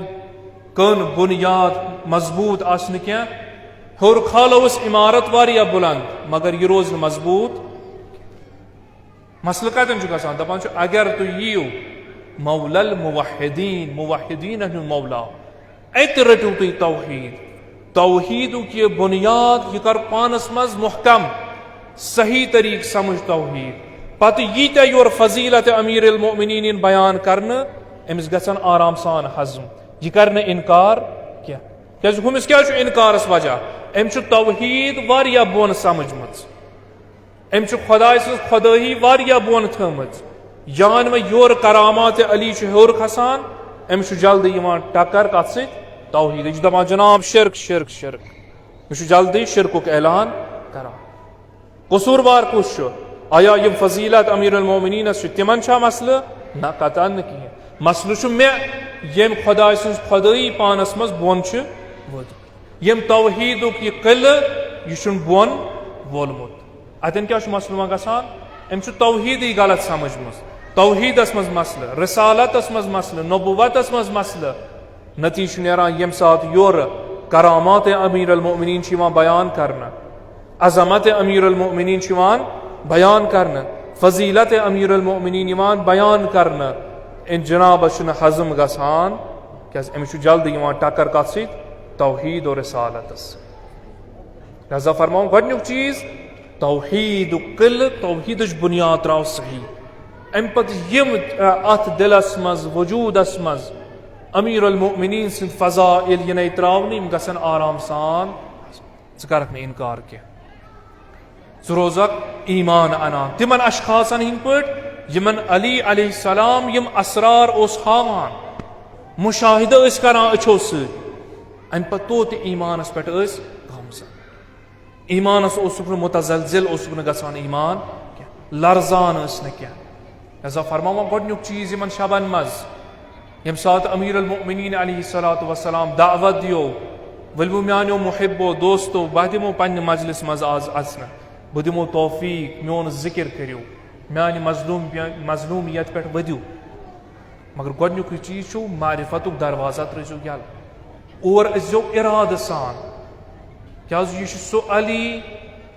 کٔن بُنیاد مضبوٗط آسہِ نہٕ کینٛہہ، ہیوٚر کھالو أسۍ عمارت واریاہ بُلنٛد، مگر یہِ روزِ نہٕ مضبوٗط۔ مسلہٕ کَتٮ۪ن چھُ گژھان؟ دَپان چھُ، اگر تُہۍ یِیِو مولا الموحدین، موحدیٖنَن ہُنٛد مولا، اَتہِ رٔٹِو تُہۍ توحیٖد۔ توحیٖدُک یہِ بُنیاد، یہِ کر پانَس منٛز محکم، صحیح طریٖقہٕ سمجھ توحیٖد۔ پتہٕ ییٖتیٛاہ یورٕ فضیلت امیر المؤمنین یِن بیان کرنہٕ، أمِس گژھن آرام سان ہضم۔ یہِ کرِ نہٕ انکار کینٛہہ۔ کیازِ ہُمِس کیٛاہ چھُ انکارس وجہ؟ أمۍ چھُ توحیٖد واریاہ بۄن سمجھمٕژ۔ أمۍ چھُ خۄداے سٕنٛز خۄدٲہی واریاہ بۄن تھٲومٕژ۔ یان وۄنۍ یورٕ کرامات علی چھُ ہیوٚر کھسان، أمِس چھُ جلدی یِوان ٹکر کتھ سۭتۍ؟ توحیٖد۔ یہِ چھُ دپان، جناب، شرک، شرک، شرک۔ یہِ چھُ جلدی شرکُک اعلان کران۔ قصوٗروار کُس چھُ؟ آیا یِم فضیلت امیر المومنینس چھِ، تِمن چھا مسلہٕ؟ نہ، قطعاً نہٕ کِہیٖنۍ۔ مسلہٕ چھُ مےٚ، ییٚمۍ خۄداے سٕنٛز خۄدٲیی پانس منٛز بۄن چھِ ؤتھمٕژ۔ ییٚمۍ توحیٖدُک یہِ قلعہٕ، یہِ چھُنہٕ بۄن وولمُت۔ اتٮ۪ن کیٛاہ چھُ مسلہٕ وۄنۍ گژھان؟ أمۍ چھُ توحیٖدٕے غلط سمجھمٕژ۔ توحیٖدس منٛز مسلہٕ، رسالتس منٛز مسلہٕ، نبوتس منٛز مسلہٕ۔ نتیجہٕ چھُ نیران، ییٚمہِ ساتہٕ یورٕ کرامات امیر المؤمنین چھِ یِوان بیان کرنہٕ، عظمت امیر المؤمنین چھِ یِوان بیان کرنہٕ، فضیلت امیر المؤمنین یِوان بیان کرنہٕ، أمۍ جنابس چھُنہٕ ہضم گژھان، کیازِ أمِس چھُ جلدی یِوان ٹکر کتھ سۭتۍ؟ توحیٖد و رسالتس۔ لہذا فرماوُن گۄڈٕنیُک چیٖز، توحیٖدُک قلعہٕ، توحیٖدٕچ بُنیاد ترٛاو صحیح۔ اَمہِ پتہٕ یِم، آ، اتھ دِلس منٛز، وجوٗدس منٛز امیر المؤمنین سٕنٛدۍ فضائل یِنَے ترٛاونہٕ، یِم گژھن آرام سان۔ ژٕ کرکھ نہٕ انکار کینٛہہ۔ ژٕ روزکھ ایمان انان تِمن اشخاصن ہٕنٛدۍ پٲٹھۍ، یِمن علی علیہ السلام یِم اسرار اوس ہاوان، مشاہدٕ ٲسۍ کران أچھو سۭتۍ، امہِ پتہٕ توتہِ ایمانس پٮ۪ٹھ ٲسۍ گامزن۔ ایمانس اوسُکھ نہٕ متزلزل، اوسُکھ نہٕ گژھان ایمان کینٛہہ، لرزان ٲسۍ نہٕ کینٛہہ۔ لہذا فرماوان گۄڈٕنیُک چیٖز یِمن شبن منٛز، ییٚمہِ ساتہٕ امیر المؤمنین علیہ الصلوۃ والسلام دعوت دیو، ؤلِو میانیو محبو، دوستو، بہٕ دِمو پننہِ مجلس منٛز آز اژنہٕ، بہٕ دِمو توفیق، میون ذکر کٔرِو، میانہِ مظلوم، مظلومیت پٮ۪ٹھ ؤدِو۔ مگر گۄڈٕنیُکُے چیٖز چھُ، معرفتُک دروازہ ترٲیزیو یَلہٕ۔ اور أژزیو اِرادٕ سان، کیازِ یہِ چھُ سُہ علی،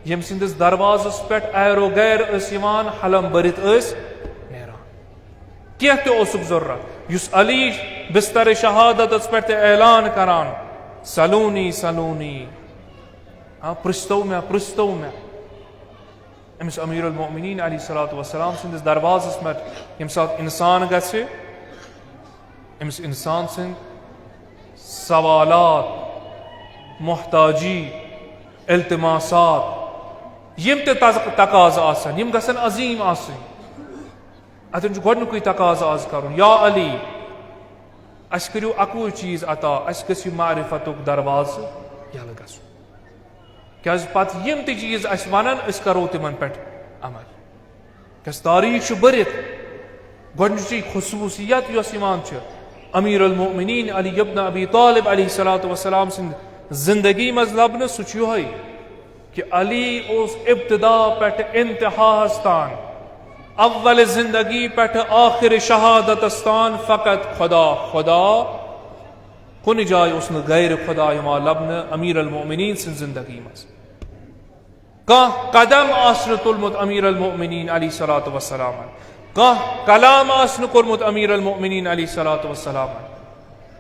ییٚمہِ سٕنٛدِس دروازس پٮ۪ٹھ ایر و غیر ٲسۍ یِوان، حلم بٔرِتھ ٲسۍ نیران۔ کینٛہہ تہِ اوسُکھ ضروٗرت، یُس علی بستر شہادتس پٮ۪ٹھ تہِ اعلان کران، "سلونی، سلونی"، آ، پرٛژھتو مےٚ، پرٛژھتو مےٚ۔ أمِس امیر المؤمنین علیہ الصلوۃ والسلام سٕنٛدِس دروازس پٮ۪ٹھ ییٚمہِ ساتہٕ انسان گژھِ، أمِس انسان سٕنٛدۍ سوالات، محتاجی، التماسات، یِم تہِ تز-، تقاضہٕ آسن، یِم گژھن عظیٖم آسٕنۍ۔ اتٮ۪ن چھُ گۄڈٕنیُکُے تقاضہٕ آز کرُن، یا علی، اسہِ کٔرِو اکوے چیٖز عطا، اسہِ گژھِ یہِ معرفتُک دروازٕ یلہٕ گژھُن۔ کیازِ پتہٕ یِم تہِ چیٖز اسہِ ونن، أسۍ کرو تِمن پٮ۪ٹھ عمل۔ کیازِ تاریخ چھُ بٔرِتھ۔ گۄڈٕنِچی خصوٗصیت یۄس یِوان چھِ امیر المؤمنین علی ابن ابی طالب علیہ الصلوۃ والسلام سٕنٛدِ زندگی منٛز لبنہٕ، سُہ چھُ یِہوٚے کہ علی اوس ابتدا پٮ۪ٹھ انتہاہس تام، اول زندگی پٮ۪ٹھ آخر شہادتس تام فقط خدا، خدا۔ کُنہِ جایہِ اوس نہٕ غیر خدا یِوان لبنہٕ امیر المؤمنین سٕنٛز زندگی منٛز۔ کانٛہہ قدم آسہِ نہٕ تُلمُت امیر المؤمنین علیہ الصلوۃ والسلامن، کانٛہہ کلام آسہِ نہٕ کوٚرمُت امیر المؤمنین علیہ الصلوۃ والسلامن،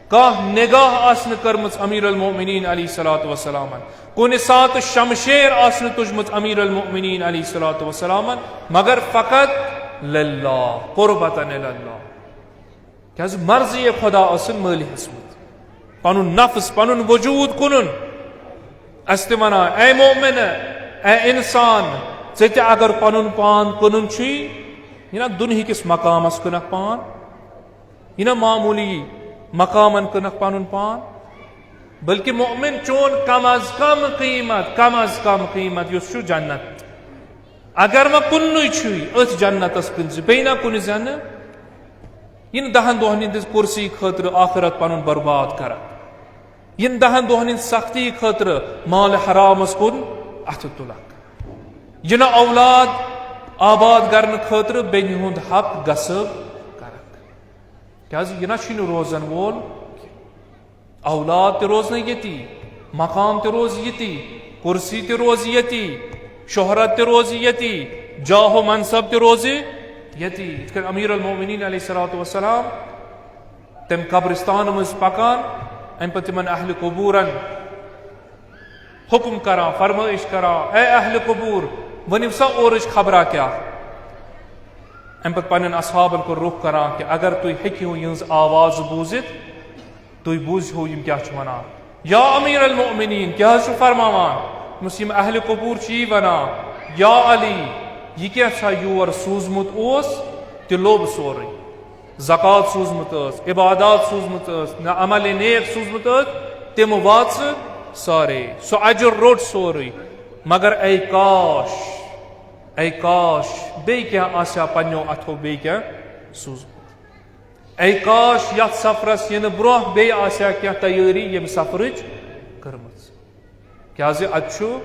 کانٛہہ نگاہ آسہِ نہٕ کٔرمٕژ امیر المؤمنین علیہ الصلوۃ والسلامن، کُنہِ ساتہٕ شمشیر آسہِ نہٕ تُجمٕژ امیر المؤمنین علیہ الصلوۃ والسلامن، مگر فقط للہ، قربتاً الی اللہ۔ کیازِ مرضی خدا ٲسٕن مٲلِہس منٛز۔ پنُن نفس، پنُن وجود کٕنُن۔ اسہِ تہِ ونان، اے مومن، اے انسان، ژےٚ تہِ اگر پنُن پان کٕنُن چھُے، یہِ نا دُنہٕ کِس مقامس کٕنکھ پان، یہِ نا معموٗلی مقامن کٕنکھ پنُن پان، بلکہِ مومن چون کم از کم قیمت، کم از کم قیمت یُس چھُ جنت۔ اگر وۄنۍ کُنُے چھُے، أتھۍ جنتس کٕنۍ زِ، بیٚیہِ نہ کُنہِ زنہٕ۔ یِن دہن دۄہن ہٕنٛدِس کُرسی خٲطرٕ آخرت پنُن برباد کرکھ۔ یِن دہن دۄہن ہٕنٛدِ سختی خٲطرٕ مال حرامس کُن اتھٕ تُلکھ۔ یہِ نہ اولاد آباد کرنہٕ خٲطرٕ بیٚنہِ ہُنٛد حق غصب کرکھ۔ کیازِ یہِ نہ چھُے نہٕ روزن وول۔ اولاد تہِ روزنہٕ ییٚتی، مقام تہِ روزِ ییٚتی، کرسی تہِ روزِ ییٚتی، شہرت تہِ روزِ ییٚتی، جاہ و منصب تہِ روزِ ییٚتی۔ یِتھ کٔنۍ امیر المومنین علیہ الصلوۃ والسلام تَمہِ قبرستان منٛز پکان، اَمہِ پتہٕ تِمن اہل قبورن حکم کران، فرمٲیش کران، اے اہل قبور، ؤنِو سا اورٕچ خبرا کیٛاہ؟ اَمہِ پتہٕ پننٮ۪ن اصحابن کُن رُخ کران کہِ اگر تُہۍ ہیٚکِو یِہٕنٛز آواز بوٗزِتھ، تُہۍ بوٗزِہو یِم کیٛاہ چھِ وَنان۔ یا امیر المؤمنین، کیٛاہ حظ چھُ فرماوان؟ دوٚپمَس، یِم اہل قبور چھِ یی وَنان، یا علی، یہِ کیٛاہ سا یور سوٗزمُت اوس، تہِ لوٚب سورُے۔ زکوٰۃ سوٗزمُت ٲس، عبادات سوٗزمُت ٲس، نہ عمل نیک سوٗزمُت ٲس، تِم واژٕ سارے، سُہ اجر روٚٹ سورُے۔ مگر اے کاش، اے کاش، بیٚیہِ کینٛہہ آسہِ ہا پننیو اتھو بیٚیہِ کینٛہہ سوٗزمُت۔ اے کاش، یتھ سفرس یِنہٕ برونٛہہ بیٚیہِ آسہِ ہا کینٛہہ تیٲری ییٚمہِ سفرٕچ کٔرمٕژ۔ کیازِ اتہِ چھُ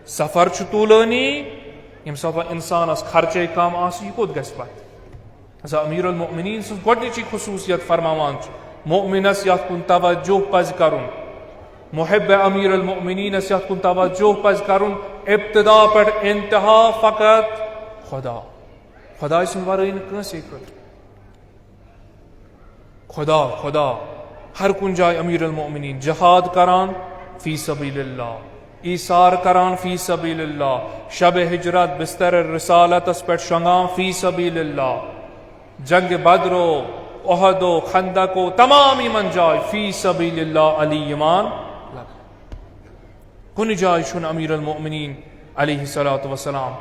سفر چھُ طوٗلٲنی، ییٚمہِ ساتہٕ وۄنۍ انسانس خرچے کم آسہِ، یہِ کوٚت گژھِ پتہٕ؟ ہسا امیر المؤمنین سٕنٛز گۄڈنِچی خصوٗصیت فرماوان چھُ، مؤمنس یتھ کُن توجہ پزِ کرُن، محب امیر المؤمنینس یتھ کُن توجہ پزِ کرُن، ابتدا پٮ۪ٹھ انتہا فقط خدا، خداے سٕنٛدِ ورٲے نہٕ کٲنٛسے خٲطرٕ۔ خدا، خدا، ہر کُنہِ جایہِ امیر المؤمنین جہاد کران فی سبیل اللہ، ایثار کران فی سبیل اللہ، شب ہجرت بستر رسالتس پٮ۪ٹھ شۄنگان فی سبیل اللہ، جنگ بدرو، احدو، خندقو، تمام یِمن جایہِ فی سبیل اللہ علی یِوان لبنہٕ۔ کُنہِ جایہِ چھُنہٕ امیر المؤمنین علیہ الصلوۃ والسلام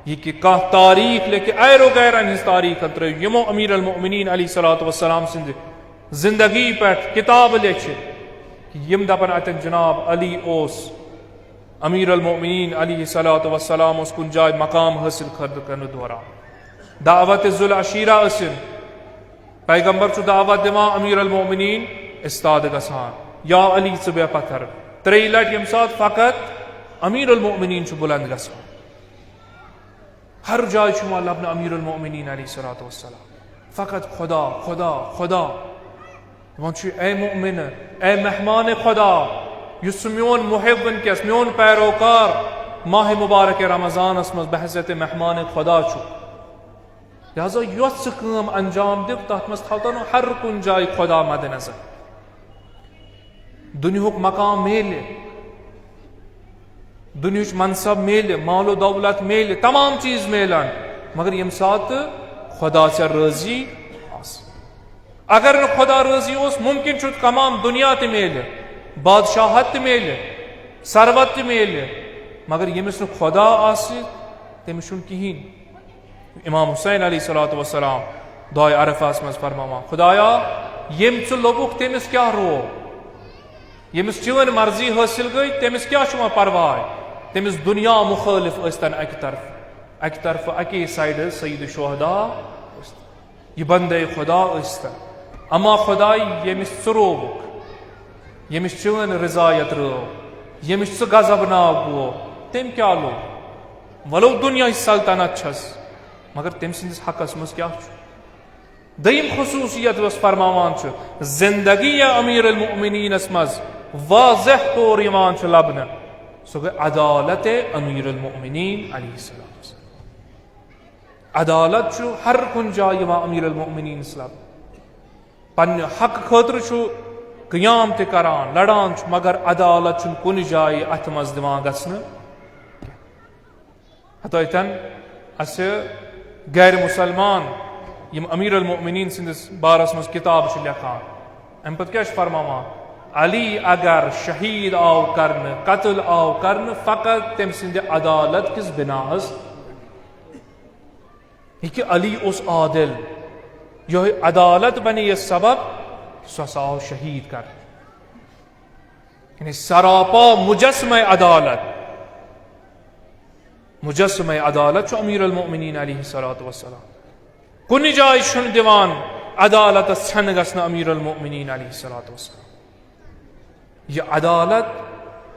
یہِ کہِ کانٛہہ تاریخ لیکھِ، ایرو غیرن ہٕنٛز تاریخ ترٲوِو، یِمو امیر المؤمنین علیہ الصلوۃ والسلام سٕنٛدِ زندگی پٮ۪ٹھ کتابہٕ لیکھِ، یِم دپن اتٮ۪ن جناب علی اوس، امیر المؤمنین علیہ الصلوۃ والسلام اوس کُنہِ جایہِ مقام حٲصِل کرنہٕ دوران دعوت ذوالعشیرہ ٲسِن، پیغمبر چھُ دعوت دِوان، امیر المؤمنین استاد گژھان، یا علی ژٕ بیٚہہ پتھر۔ ترٛیٚیہِ لٹہِ ییٚمہِ ساتہٕ فقط امیر المؤمنین چھُ بلند گژھان۔ ہر جایہِ چھُ یِوان لبنہٕ امیر المؤمنین علیہ الصلوۃ والسلام۔ فقط خدا، خدا، خدا۔ دپان چھُ، اے مؤمن، اے مہمان خدا، یُس سُہ میون محب وٕنکیس، میون پیروکار ماہ مبارک رمضانس منٛز بحیثیت مہمان خدا چھُ۔ لہذا یۄس ژٕ کٲم انجام دِکھ، تتھ منٛز تھاو تنہٕ ہر کُنہِ جایہِ خدا مد نظر۔ دُنیہُک مقام میلہِ، دُنیہٕچ منصب میلہِ، مال و دولت میلہِ، تمام چیز میلن، مگر ییٚمہِ ساتہٕ خدا ژےٚ رٲضی آسہِ۔ اگر نہٕ خدا رٲضی اوس، ممکن چھُ تمام دُنیا تہِ میلہِ، بادشاہت تہِ میلہِ، ثروت تہِ میلہِ، مگر ییٚمِس نہٕ خدا آسہِ، تٔمِس چھُنہٕ کِہیٖنۍ۔ امام حسین علیہ الصلوۃ والسلام دۄہے عرفہس منٛز فرماوان، خدایا، ییٚمۍ ژٕ لوٚبُکھ، تٔمِس کیٛاہ روو؟ ییٚمِس چٲنۍ مرضی حٲصِل گٔے، تٔمِس کیٛاہ چھُ وۄنۍ پرواے؟ تٔمِس دُنیا مُخٲلِف ٲسۍتن اکہِ طرفہٕ، اکہِ طرفہٕ اکے سایڈٕ سید شہدا ٲسۍتن، یہِ بندے خدا ٲسۍتن، اما خداے، ییٚمِس ژٕ رووُکھ، ییٚمِس چٲنۍ رضایت رٲو، ییٚمِس ژٕ غضبناک گوو، تٔمۍ کیٛاہ لوٚب؟ ولو دُنیاہٕچ سلطنت چھس، مگر تٔمۍ سٕنٛدِس حقس منٛز کیٛاہ چھُ؟ دوٚیِم خصوٗصیت یۄس فرماوان چھُ، زندگی امیر المؤمنینس منٛز واضح طور یِوان چھُ لبنہٕ، سۄ گٔے عدالت امیر المؤمنین علیہ السلام۔ عدالت چھُ ہر کُنہِ جایہِ یِوان امیر المؤمنینس لبنہٕ۔ پننہِ حق خٲطرٕ چھُ قیام تہِ کران، لڑان چھُ، مگر عدالت چھُنہٕ کُنہِ جایہِ اتھِ منٛز دِوان گژھنہٕ۔ ہتٲتن اسہِ غیر مسلمان یِم امیر المؤمنین سٕنٛدِس بارس منٛز کتاب چھِ لیکھان، امہِ پتہٕ کیٛاہ چھُ فرماوان؟ علی اگر شہید آو کرنہٕ، قتل آو کرنہٕ، فقط تٔمۍ سٕنٛدِ عدالت کِس بناہس، یہِ کہِ علی اوس عادل، یِہوٚے عدالت بنے یہِ سبب، سُہ ہسا آو شہید کرنہٕ۔ یعنی سراپا مجسمہ عدالت، مجسمہ عدالت چھُ امیر المؤمنین علیہ الصلوۃ والسلام۔ کُنہِ جایہِ چھُنہٕ دِوان عدالتس ژھٮ۪نہٕ گژھنہٕ امیر المؤمنین علیہ الصلوۃ والسلام۔ یہِ عدالت،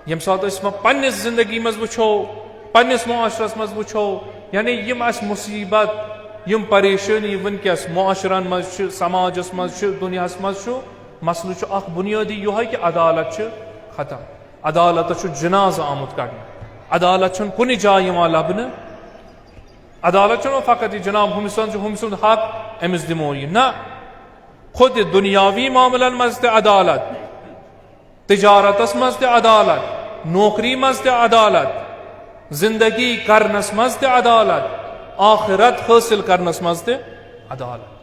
ییٚمہِ ساتہٕ أسۍ وۄنۍ پننِس زندگی منٛز وٕچھو، پننِس معاشرس منٛز وٕچھو، یعنی یِم اَسہِ مُصیٖبت، یِم پریشٲنی وٕنکیٚس معاشرن منٛز چھِ، سماجس منٛز چھِ، دُنیاہس منٛز چھُ، مسلہٕ چھُ اکھ بُنیٲدی یِہوٚے کہِ عدالت چھِ ختم۔ عدالتس چھُ جنازٕ آمُت کڑنہٕ۔ عدالت چھُنہٕ کُنہِ جایہِ یِوان لبنہٕ۔ عدالت چھُنہٕ فقط یہِ جناب ہُمہِ سُنٛد چھُ، ہُمہِ سُنٛد حق، أمِس دِمو یہِ۔ نہ، خود دُنیاوی معاملن منٛز تہِ عدالت، تجارتس منٛز تہِ عدالت، نوکری منٛز تہِ عدالت، زندگی کرنس منٛز تہِ عدالت، آخرت حٲصِل کرنس منٛز تہِ عدالت۔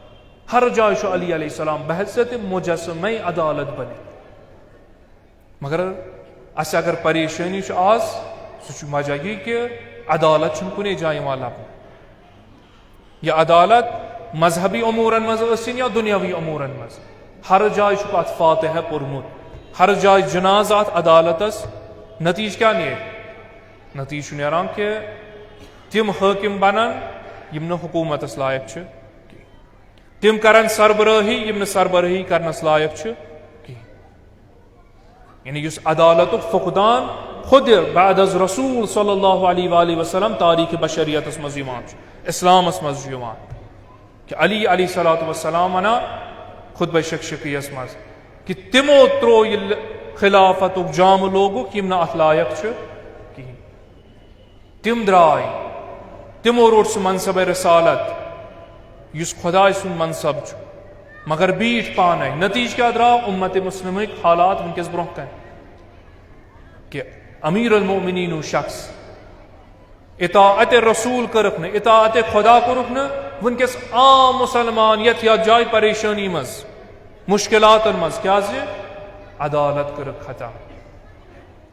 ہر جایہِ چھُ علی علیہ السلام بحیثیت مجسمے عدالت بٔنِتھ۔ مگر اسہِ اگر پریشٲنی چھِ آز، سُہ چھُ وجہ یہِ کہِ عدالت چھُنہٕ کُنے جایہِ یِوان لبنہٕ۔ یہِ عدالت مذہبی امورن منٛز ٲسِن یا دُنیاوی امورن منٛز، ہر جایہِ چھُکھ اتھ فاتحہ پوٚرمُت، ہر جایہِ جنازٕ اتھ عدالتس۔ نتیجہٕ کیٛاہ نیرِ؟ نتیجہٕ چھُ نیران کہِ تِم حٲکِم بنن یِم نہٕ حکوٗمتس لایق چھِ کینٛہہ۔ تِم کرن سربرٲہی یِم نہٕ سربرٲہی کرنس لایق چھِ کینٛہہ۔ یعنی یُس عدالتُک فقدان خود بعد از رسول صلی اللہ علیہ وآلہ وسلم تاریخ بشریتس منٛز یِوان چھُ، اسلامس منٛز چھُ یِوان، کہ علی علیہ الصلوۃ والسلام ونان خطبہ شکشکیس منٛز کہ تِمو ترٛوو یہِ خلافتُک جامہٕ لوگُکھ یِم نہٕ اتھ لایق چھِ کِہیٖنۍ۔ تِم درٛاے، تِمو روٚٹ سُہ منصب رسالت یُس خداے سُنٛد منصب چھُ، مگر بیٖٹھۍ پانے۔ نتیجہٕ کیٛاہ درٛاو؟ امت مسلمٕکۍ حالات وٕنکیٚس برونٛہہ کَنہِ کہ امیر المؤمنین شخص اطاعت رسول کٔرٕکھ نہٕ، اطاعت خدا کوٚرُکھ نہٕ۔ وٕنکیٚس عام مسلمان یتھ یتھ جایہِ پریشٲنی منٛز، مشکلاتن منٛز، کیٛازِ؟ عدالت کٔرٕکھ ختم۔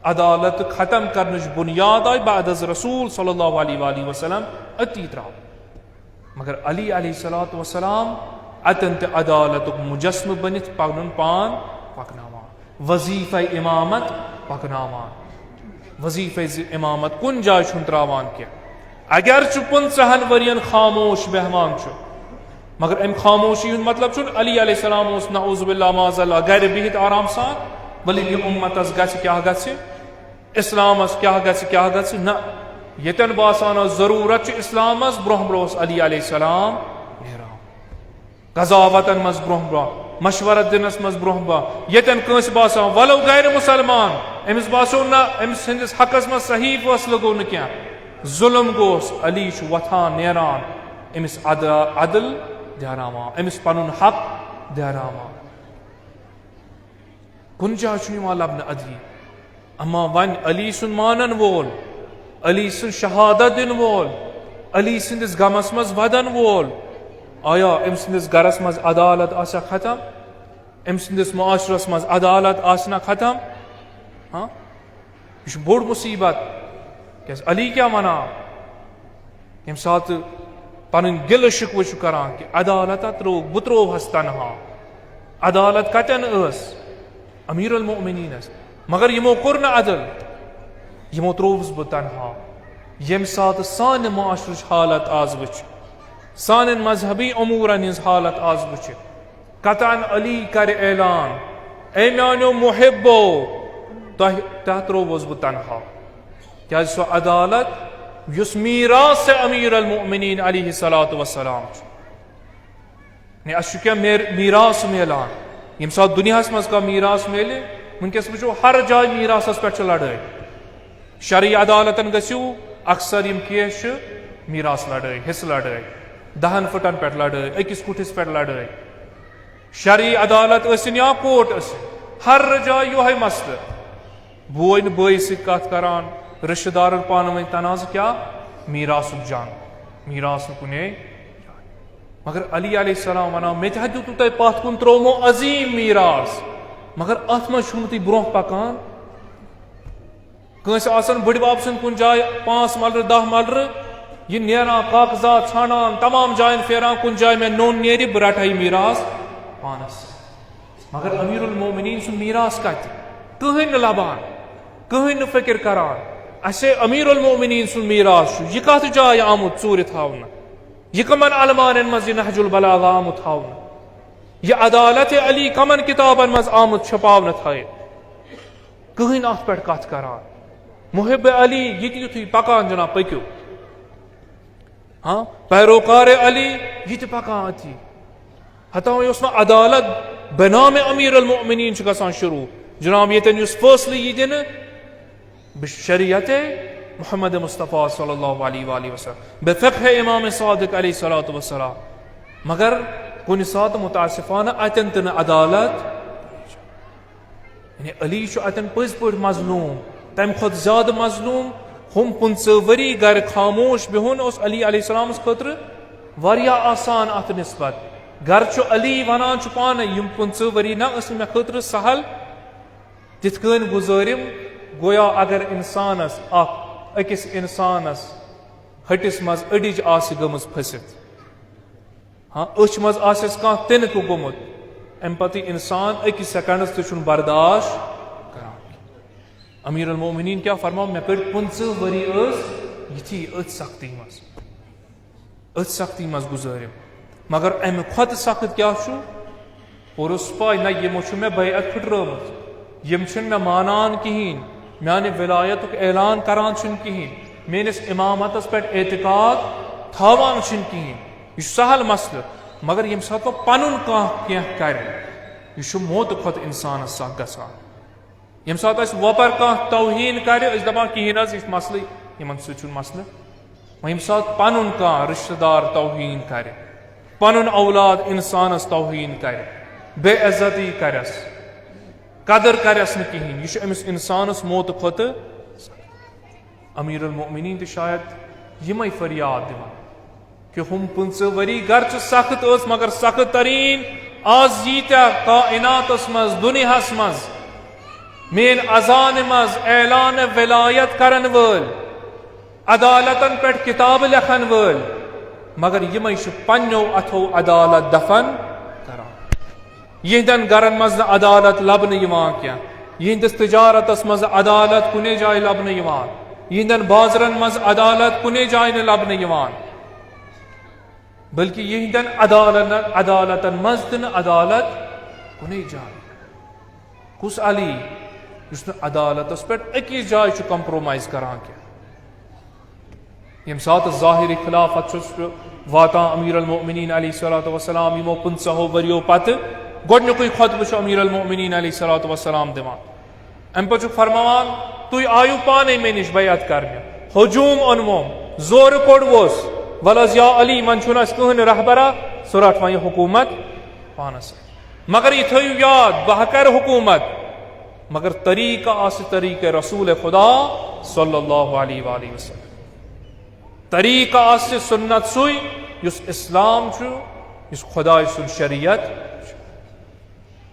عدالت ختم کرنٕچ بنیاد آیہِ بعد از رسول صلی اللہ علیہ وآلہ وسلم اتی ترٛاو۔ مگر علی علیہ الصلوۃ والسلام اتن تہِ عدالتُک مجسمہٕ بٔنِتھ پنُن پان پکناوان، وظیفہ امامت پکناوان۔ وظیفہ زِ امامت کُنہِ جایہِ چھُنہٕ ترٛاوان کینٛہہ۔ اگرچہِ پٕنٛژٕہن ؤرین خاموش بیہوان چھُ، مگر امہِ خاموشی ہُنٛد مطلب چھُنہٕ علی علیہ السلام اوس نعوذ باللہ معاذ اللہ گرِ بِہِتھ آرام سان، بلکہِ امتس گژھِ کیٛاہ گژھِ، اسلامس کیٛاہ گژھِ کیٛاہ گژھِ۔ نہ، ییٚتٮ۪ن باسان ٲس ضروٗرت چھِ اسلامس، برونٛہہ برونٛہہ اوس علی علیہ السلام نیران۔ قضاوتن منٛز برونٛہہ برونٛہہ، مشورت دِنس منٛز برونٛہہ برونٛہہ، ییٚتٮ۪ن کٲنٛسہِ باسان ولو غیر مسلمان، أمِس باسیو نہ أمۍ سٕنٛدِس حقس منٛز صحیح فٲصلہٕ گوٚو نہٕ کینٛہہ، ظلم گوٚوس، علی چھُ وۄتھان نیران، أمِس عد-، عدل دیاناوان، أمِس پنُن حق دیاناوان۔ کُنہِ جایہِ چھُنہٕ یِوان لبنہٕ عدلی۔ اما وۄنۍ علی سُنٛد مانن وول، علی سٕنٛز شہادت دِنہٕ وول، علی سٕنٛدِس غمس منٛز ودن وول، آیا أمۍ سٕنٛدِس گرس منٛز عدالت آسیا ختم؟ أمۍ سٕنٛدِس معاشرس منٛز عدالت آسہِ نا ختم؟ ہاں؟ یہِ چھُ بوٚڑ مصیبت۔ کیٛازِ علی کیٛاہ ونان؟ ییٚمہِ ساتہٕ پنٕنۍ گِلہٕ شِکوٕ چھُ کران کہِ عدالت ہا ترٛووُکھ، بہٕ ترٛووہس تنہا۔ عدالت کتٮ۪ن ٲس؟ امیر المؤمنینس۔ مگر یِمو کوٚر نہٕ عدل، یِمو ترٛووُس بہٕ تنہا۔ ییٚمہِ ساتہٕ سانہِ معاشرٕچ حالت آز وٕچھ، سانٮ۪ن مذہبی امورن ہٕنٛز حالت آز وٕچھ، قطعاً علی کرِ اعلان، اے میانیو محبو، تۄہہِ، تۄہہِ ترٛووُس بہٕ تنہا۔ کیٛازِ سۄ عدالت یُس میراث امیر المؤمنین علیہ الصلوۃ والسلام چھُ، یعنی اَسہِ چھُ کینٛہہ میر-، میراث میلان۔ ییٚمہِ ساتہٕ دُنیاہَس منٛز کانٛہہ میراث میلہِ، وٕنکیٚس وٕچھو ہر جایہِ میراثَس پٮ۪ٹھ چھِ لڑٲے۔ شرعی عدالتَن گٔژھِو، اکثر یِم کیس چھِ میراث لڑٲے، حصہٕ لڑٲے، دَہَن فُٹَن پٮ۪ٹھ لڑٲے، أکِس کُٹھِس پٮ۪ٹھ لڑٲے۔ شرعی عدالت ٲسِن یا کورٹ ٲسِن، ہر جایہِ یِہوٚے مسلہٕ۔ بوے نہٕ بٲیِس سۭتۍ کتھ کران، رشتہٕ دارن پانہٕ ؤنۍ تنازٕ، کیٛاہ؟ میراثُک جنگ، میراث نہٕ کُنے۔ مگر علی علیہ السلام ونان، مےٚ تہِ ہا دیُتوٕ تۄہہِ پتھ کُن، ترٛوومو عظیٖم میراث، مگر اتھ منٛز چھُو نہٕ تُہۍ برونٛہہ پکان۔ کٲنٛسہِ آسن بٕڈِ بب سٕنٛدۍ کُنہِ جایہِ پانٛژھ ملرٕ، دَہ ملرٕ، یہِ نیران کاغذات ژھانڈان، تمام جاین پھیران، کُنہِ جایہِ مےٚ نوٚن نیرِ، بہٕ رٹہٕ ہا یہِ میراث پانس سۭتۍ۔ مگر امیر المومنین سُنٛد میراث کتہِ؟ کٕہٕنۍ نہٕ لبان، کٕہٕنۍ نہٕ فکر کران۔ اسے امیر المومنین سُنٛد میراث چھُ، یہِ کتھ جایہِ آمُت ژوٗرِ تھاونہٕ؟ یہِ کمن علمانن منٛز یہِ نہج البلاغہ آمُت تھاونہٕ؟ یہِ عدالت علی کمن کتابن منٛز آمُت چھپاونہٕ تھٲیِتھ؟ کٕہٕنۍ اتھ پٮ۪ٹھ کتھ کران۔ محب علی یِتہِ یُتھُے پکان جناب پٔکِو۔ ہاں، پیروکار علی، یہِ تہِ پکان أتھی۔ حتیٰ یۄس نہٕ عدالت بنام امیر المؤمنین چھِ گژھان شروع، جناب، ییٚتٮ۪ن یُس فٲصلہٕ یی دِنہٕ، بشریعت محمد مصطفیٰ صلی اللہ علیہ وآلہ وسلم، بفقہ امام صادق علیہ الصلوۃ والسلام۔ مگر کُنہِ ساتہٕ متاسفانہ اتٮ۪ن تہِ نہٕ عدالت۔ یعنی علی چھُ اتٮ۪ن پٔزۍ پٲٹھۍ مظلوم، تمہِ کھۄتہٕ زیادٕ مظلوم۔ ہُم پٕنٛژٕہ ؤری گرِ خاموش بِہُن اوس علی علیہ السلامس خٲطرٕ واریاہ آسان اتھ نسبت۔ گرچہ علی ونان چھُ پانہٕ، یِم پٕنٛژٕہ ؤری نہ ٲسۍ نہٕ مےٚ خٲطرٕ سہل۔ تِتھ کٔنۍ گُزٲرِم، گویا اگر انسانس اکھ، أکِس انسانس ہٹِس منٛز أڈِج آسہِ گٔمٕژ پھٔسِتھ، ہاں، أچھ منٛز آسٮ۪س کانٛہہ تِنکہٕ گوٚمُت، امہِ پتہٕ یہِ انسان أکِس سیکنڈس تہِ چھُنہٕ برداشت کران۔ امیر المومنین کیٛاہ فرماو؟ مےٚ کٔڑۍ پٕنٛژٕہ ؤری ٲس یِتھی أتھۍ سختی منٛز، أتھۍ سختی منٛز گُزٲرِم۔ مگر امہِ کھۄتہٕ سخت کیٛاہ چھُ؟ اور اوس پاے، نہ، یِمو چھُ مےٚ بیعت پھٕٹرٲومٕژ، یِم چھِنہٕ مےٚ مانان کِہیٖنۍ، میانہِ ولایتُک اعلان کران چھِنہٕ کِہیٖنۍ، میٲنِس امامتس پٮ۪ٹھ اعتقاد تھاوان چھِنہٕ کِہیٖنۍ۔ یہِ چھُ سہل مسلہٕ، مگر ییٚمہِ ساتہٕ پتہٕ پنُن کانٛہہ کینٛہہ کرِ، یہِ چھُ موتہٕ کھۄتہٕ انسانس سخ گژھان۔ ییٚمہِ ساتہٕ اَسہِ وۄپر کانٛہہ توہین کرِ، أسۍ دپان، کِہیٖنۍ حظ، یہِ چھُ مسلہٕ، یِمن سۭتۍ چھُنہٕ مسلہٕ۔ وۄنۍ ییٚمہِ ساتہٕ پنُن کانٛہہ رشتہٕ دار توہین کرِ، پنُن اولاد انسانس توہین کرِ، بے عزتی کرٮ۪س، قدر کرٮ۪س نہٕ کِہیٖنۍ، یہِ چھُ أمِس انسانس موتہٕ کھۄتہٕ۔ امیر المؤمنین تہِ شاید یِمے فریاد دِوان۔ کہ ہُم پٕنٛژٕہ ؤری گرچہ سخت ٲس، مگر سخت ترین آز ییٖتیٛاہ کائناتس منٛز، دُنیاہس منٛز، میٲنۍ اذانہِ منٛز اعلان ولایت کرن وٲلۍ، عدالتن پٮ۪ٹھ کتابہٕ لیکھن وٲلۍ، مگر یِمے چھِ پننیو اتھو عدالت دفن کران۔ یِہنٛدٮ۪ن گرن منٛز نہٕ عدالت لبنہٕ یِوان کینٛہہ، یِہنٛدِس تجارتس منٛز عدالت کُنے جایہِ لبنہٕ یِوان، یِہنٛدٮ۪ن بازرن منٛز عدالت کُنے جایہِ نہٕ لبنہٕ یِوان۔ بلکہ یِہنٛدٮ۪ن عدالن-، عدالتن منٛز تہِ نہٕ عدالت کُنے جایہِ۔ کُس علی یُس نہٕ عدالتس پٮ۪ٹھ أکِس جایہِ چھُ compromise کران کینٛہہ؟ ییٚمہِ ساتہٕ ظاہری خلافت چھُس واتان امیر المؤمنین علیہ الصلوۃ والسلام، یِمو پٕنٛژٕہو ؤریو پتہٕ گۄڈنیُکُے خطبہٕ چھُ امیر المؤمنین علیہ الصلوۃ والسلام دِوان۔ امہِ پتہٕ چھُ فرماوان، تُہۍ آیِو پانے مےٚ نِش بیعت کرنہِ، ہجوم اوٚنوُم، زورٕ کوٚڑوُس، ولہٕ حظ یا علی، وۄنۍ چھُنہٕ اَسہِ کٕہٕنۍ رہبرا، سُہ رٹھ وۄنۍ یہِ حکوٗمت پانس سۭتۍ۔ مگر یہِ تھٲیِو یاد، بہٕ ہا کرٕ حکوٗمت، مگر طریقہ آسہِ طریقہ رسول خدا صلی اللہ علیہ وآلہ وسلم۔ طریقہ آسہِ سنت سُے یُس اسلام چھُ، یُس خدایہِ سُنٛد شریعت چھُ۔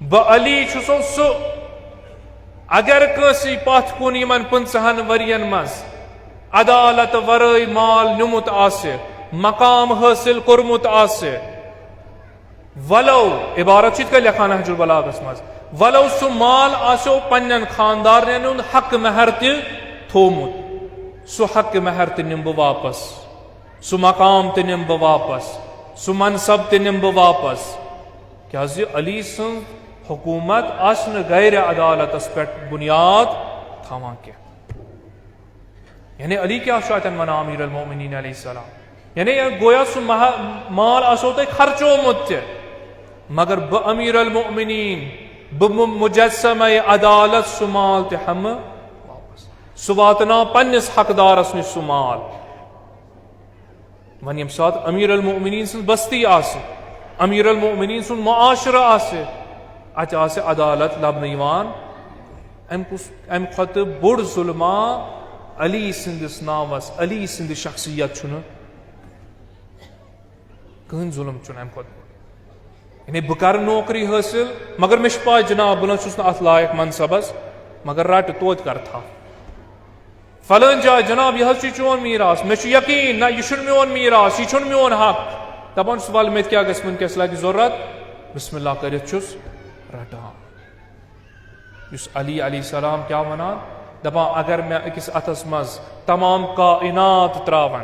بہٕ علی چھُسو سُہ، اگر کٲنٛسہِ پتھ کُن یِمن پٕنٛژٕہن ؤرین منٛز عدالت ورٲے مال نیومُت آسہِ، مقام حٲصِل کوٚرمُت آسہِ، ولو، عبارت چھِ یِتھ کٔنۍ لیکھان نہج البلاغس منٛز، ولو سُہ مال آسیو پننٮ۪ن خاندارنٮ۪ن ہُنٛد حق مہر تہِ تھوومُت، سُہ حق مہر تہِ نِمہٕ بہٕ واپس، سُہ مقام تہِ نِمہٕ بہٕ واپس، سُہ منصب تہِ نِمہٕ بہٕ واپس۔ کیازِ علی سٕنٛز حکوٗمت آسہِ نہٕ غیر عدالتس پٮ۪ٹھ بُنیاد تھاوان کینٛہہ۔ یعنی علی کیٛاہ چھُ اتٮ۪ن ونان امیر المؤمنین علیہ السلام؟ یعنی گویا سُہ مہ-، مال آسو تۄہہِ خرچومُت تہِ، مگر بہٕ امیر المؤمنین، بہٕ مُ-، مجسمہ عدالت سُہ مال تہِ ہٮ۪مہٕ واپس۔ سُہ واتناو پننِس حقدارس نِش سُہ مال۔ وۄنۍ ییٚمہِ ساتہٕ امیر المؤمنین سٕنٛز بستی آسہِ، امیر المؤمنین سُنٛد معاشرٕ آسہِ، اتہِ آسہِ عدالت لبنہٕ یِوان۔ امہِ کُس، امہِ کھۄتہٕ بوٚڑ ظُلما علی سٕنٛدِس ناوس، علی سٕنٛدِ شخصیت چھُنہٕ۔ کٕہٕنۍ ظُلم چھُنہٕ امہِ کھۄتہٕ بوٚڑ۔ یعنی بہٕ کرٕ نوکری حٲصِل، مگر مےٚ چھِ پاے جناب، بہٕ نہ چھُس نہٕ اتھ لایق منصبس، مگر رٹہٕ توتہِ کرٕ تھپھ۔ فلٲنۍ جاے، جناب، یہِ حظ چھُ چون میٖراث۔ مےٚ چھُ یقیٖن، نہ، یہِ چھُنہٕ میون میٖراث، یہِ چھُنہٕ میون حق۔ دپان چھُس، ولہٕ، مےٚ تہِ کیٛاہ گژھِ، وٕنکیٚس لگہِ ضروٗرت، بسم اللہ کٔرِتھ چھُس رٹان۔ یُس علی علیہ السلام کیٛاہ ونان؟ دپان، اگر مےٚ أکِس اتھس منٛز تمام کائنات تراون،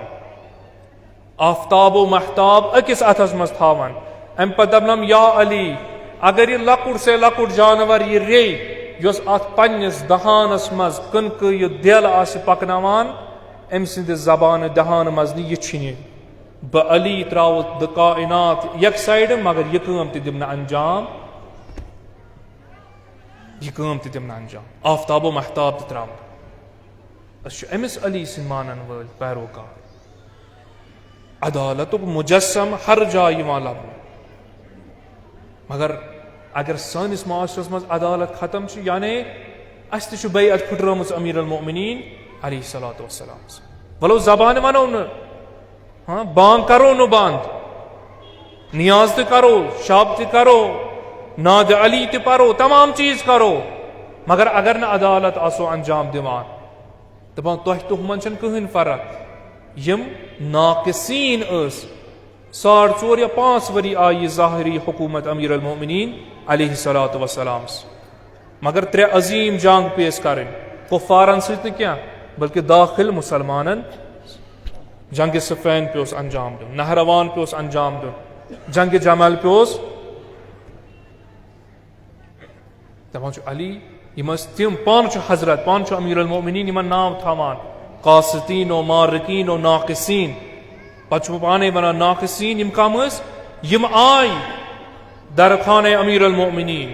آفتاب و مہتاب أکِس اتھس منٛز تھاون، امہِ پتہٕ دپنم، یا علی، اگر یہِ لۄکُٹ سے لۄکُٹ جانور، یہِ ریٚے، یۄس اتھ پننِس دہانس منٛز کٕنکہٕ یہِ دیل آسہِ پکناوان، أمۍ سٕنٛدِ زبانہٕ دہانہٕ منٛز نہٕ یہِ چھِنہِ۔ بہٕ علی تراوٕ the کائنات یک سایڈٕ، مگر یہِ کٲم تہِ دِمہٕ نہٕ انجام، یہِ کٲم تہِ دِمہٕ نہٕ انجام، آفتاب و مہتاب تہِ تراوٕ۔ أسۍ چھِ أمِس علی سٕنٛدۍ مانن وٲلۍ پیروکار۔ عدالتُک مجسم ہر جایہِ یِوان لبنہٕ۔ مگر اگر سٲنِس معاشرس منٛز عدالت ختم چھِ، یعنی اَسہِ تہِ چھُ بیعت پھٕٹرٲمٕژ امیر المؤمنین علیہ الصلوۃ والسلامس۔ ولو زبانہِ ونو نہٕ، ہاں، بانگ کرو نہٕ بند، نیاز تہِ کرو، شب تہِ کرو، ناد علی تہِ پرو، تمام چیز کرو، مگر اگر نہٕ عدالت آسو انجام دِوان، دپان تۄہہِ تہٕ ہُمن چھنہٕ کٕہٕنۍ فرق۔ یِم ناقصین ٲسۍ، ساڑ ژور یا پانٛژھ ؤری آیہِ ظاہری حکومت امیر المؤمنین علیہ الصلوۃ والسلامس، مگر ترٛےٚ عظیم جنگ پیس کرٕنۍ، کفارن سۭتۍ نہٕ کینٛہہ بلکہ داخل مسلمانن۔ جنگ صفین پیوس انجام دیُن، نہروان پیوس انجام دیُن، جنگ جمل پیوس۔ دپان چھُ علی، یِم ٲسۍ تِم، پانہٕ چھُ حضرت، پانہٕ چھُ امیر المؤمنین یِمن ناو تھاوان، قاسطین و مارکین و ناقصین۔ پتہٕ چھُ پانے ونان ناقصین، یِم کم ٲسۍ؟ یِم آے درخانہ امیر المؤمنین،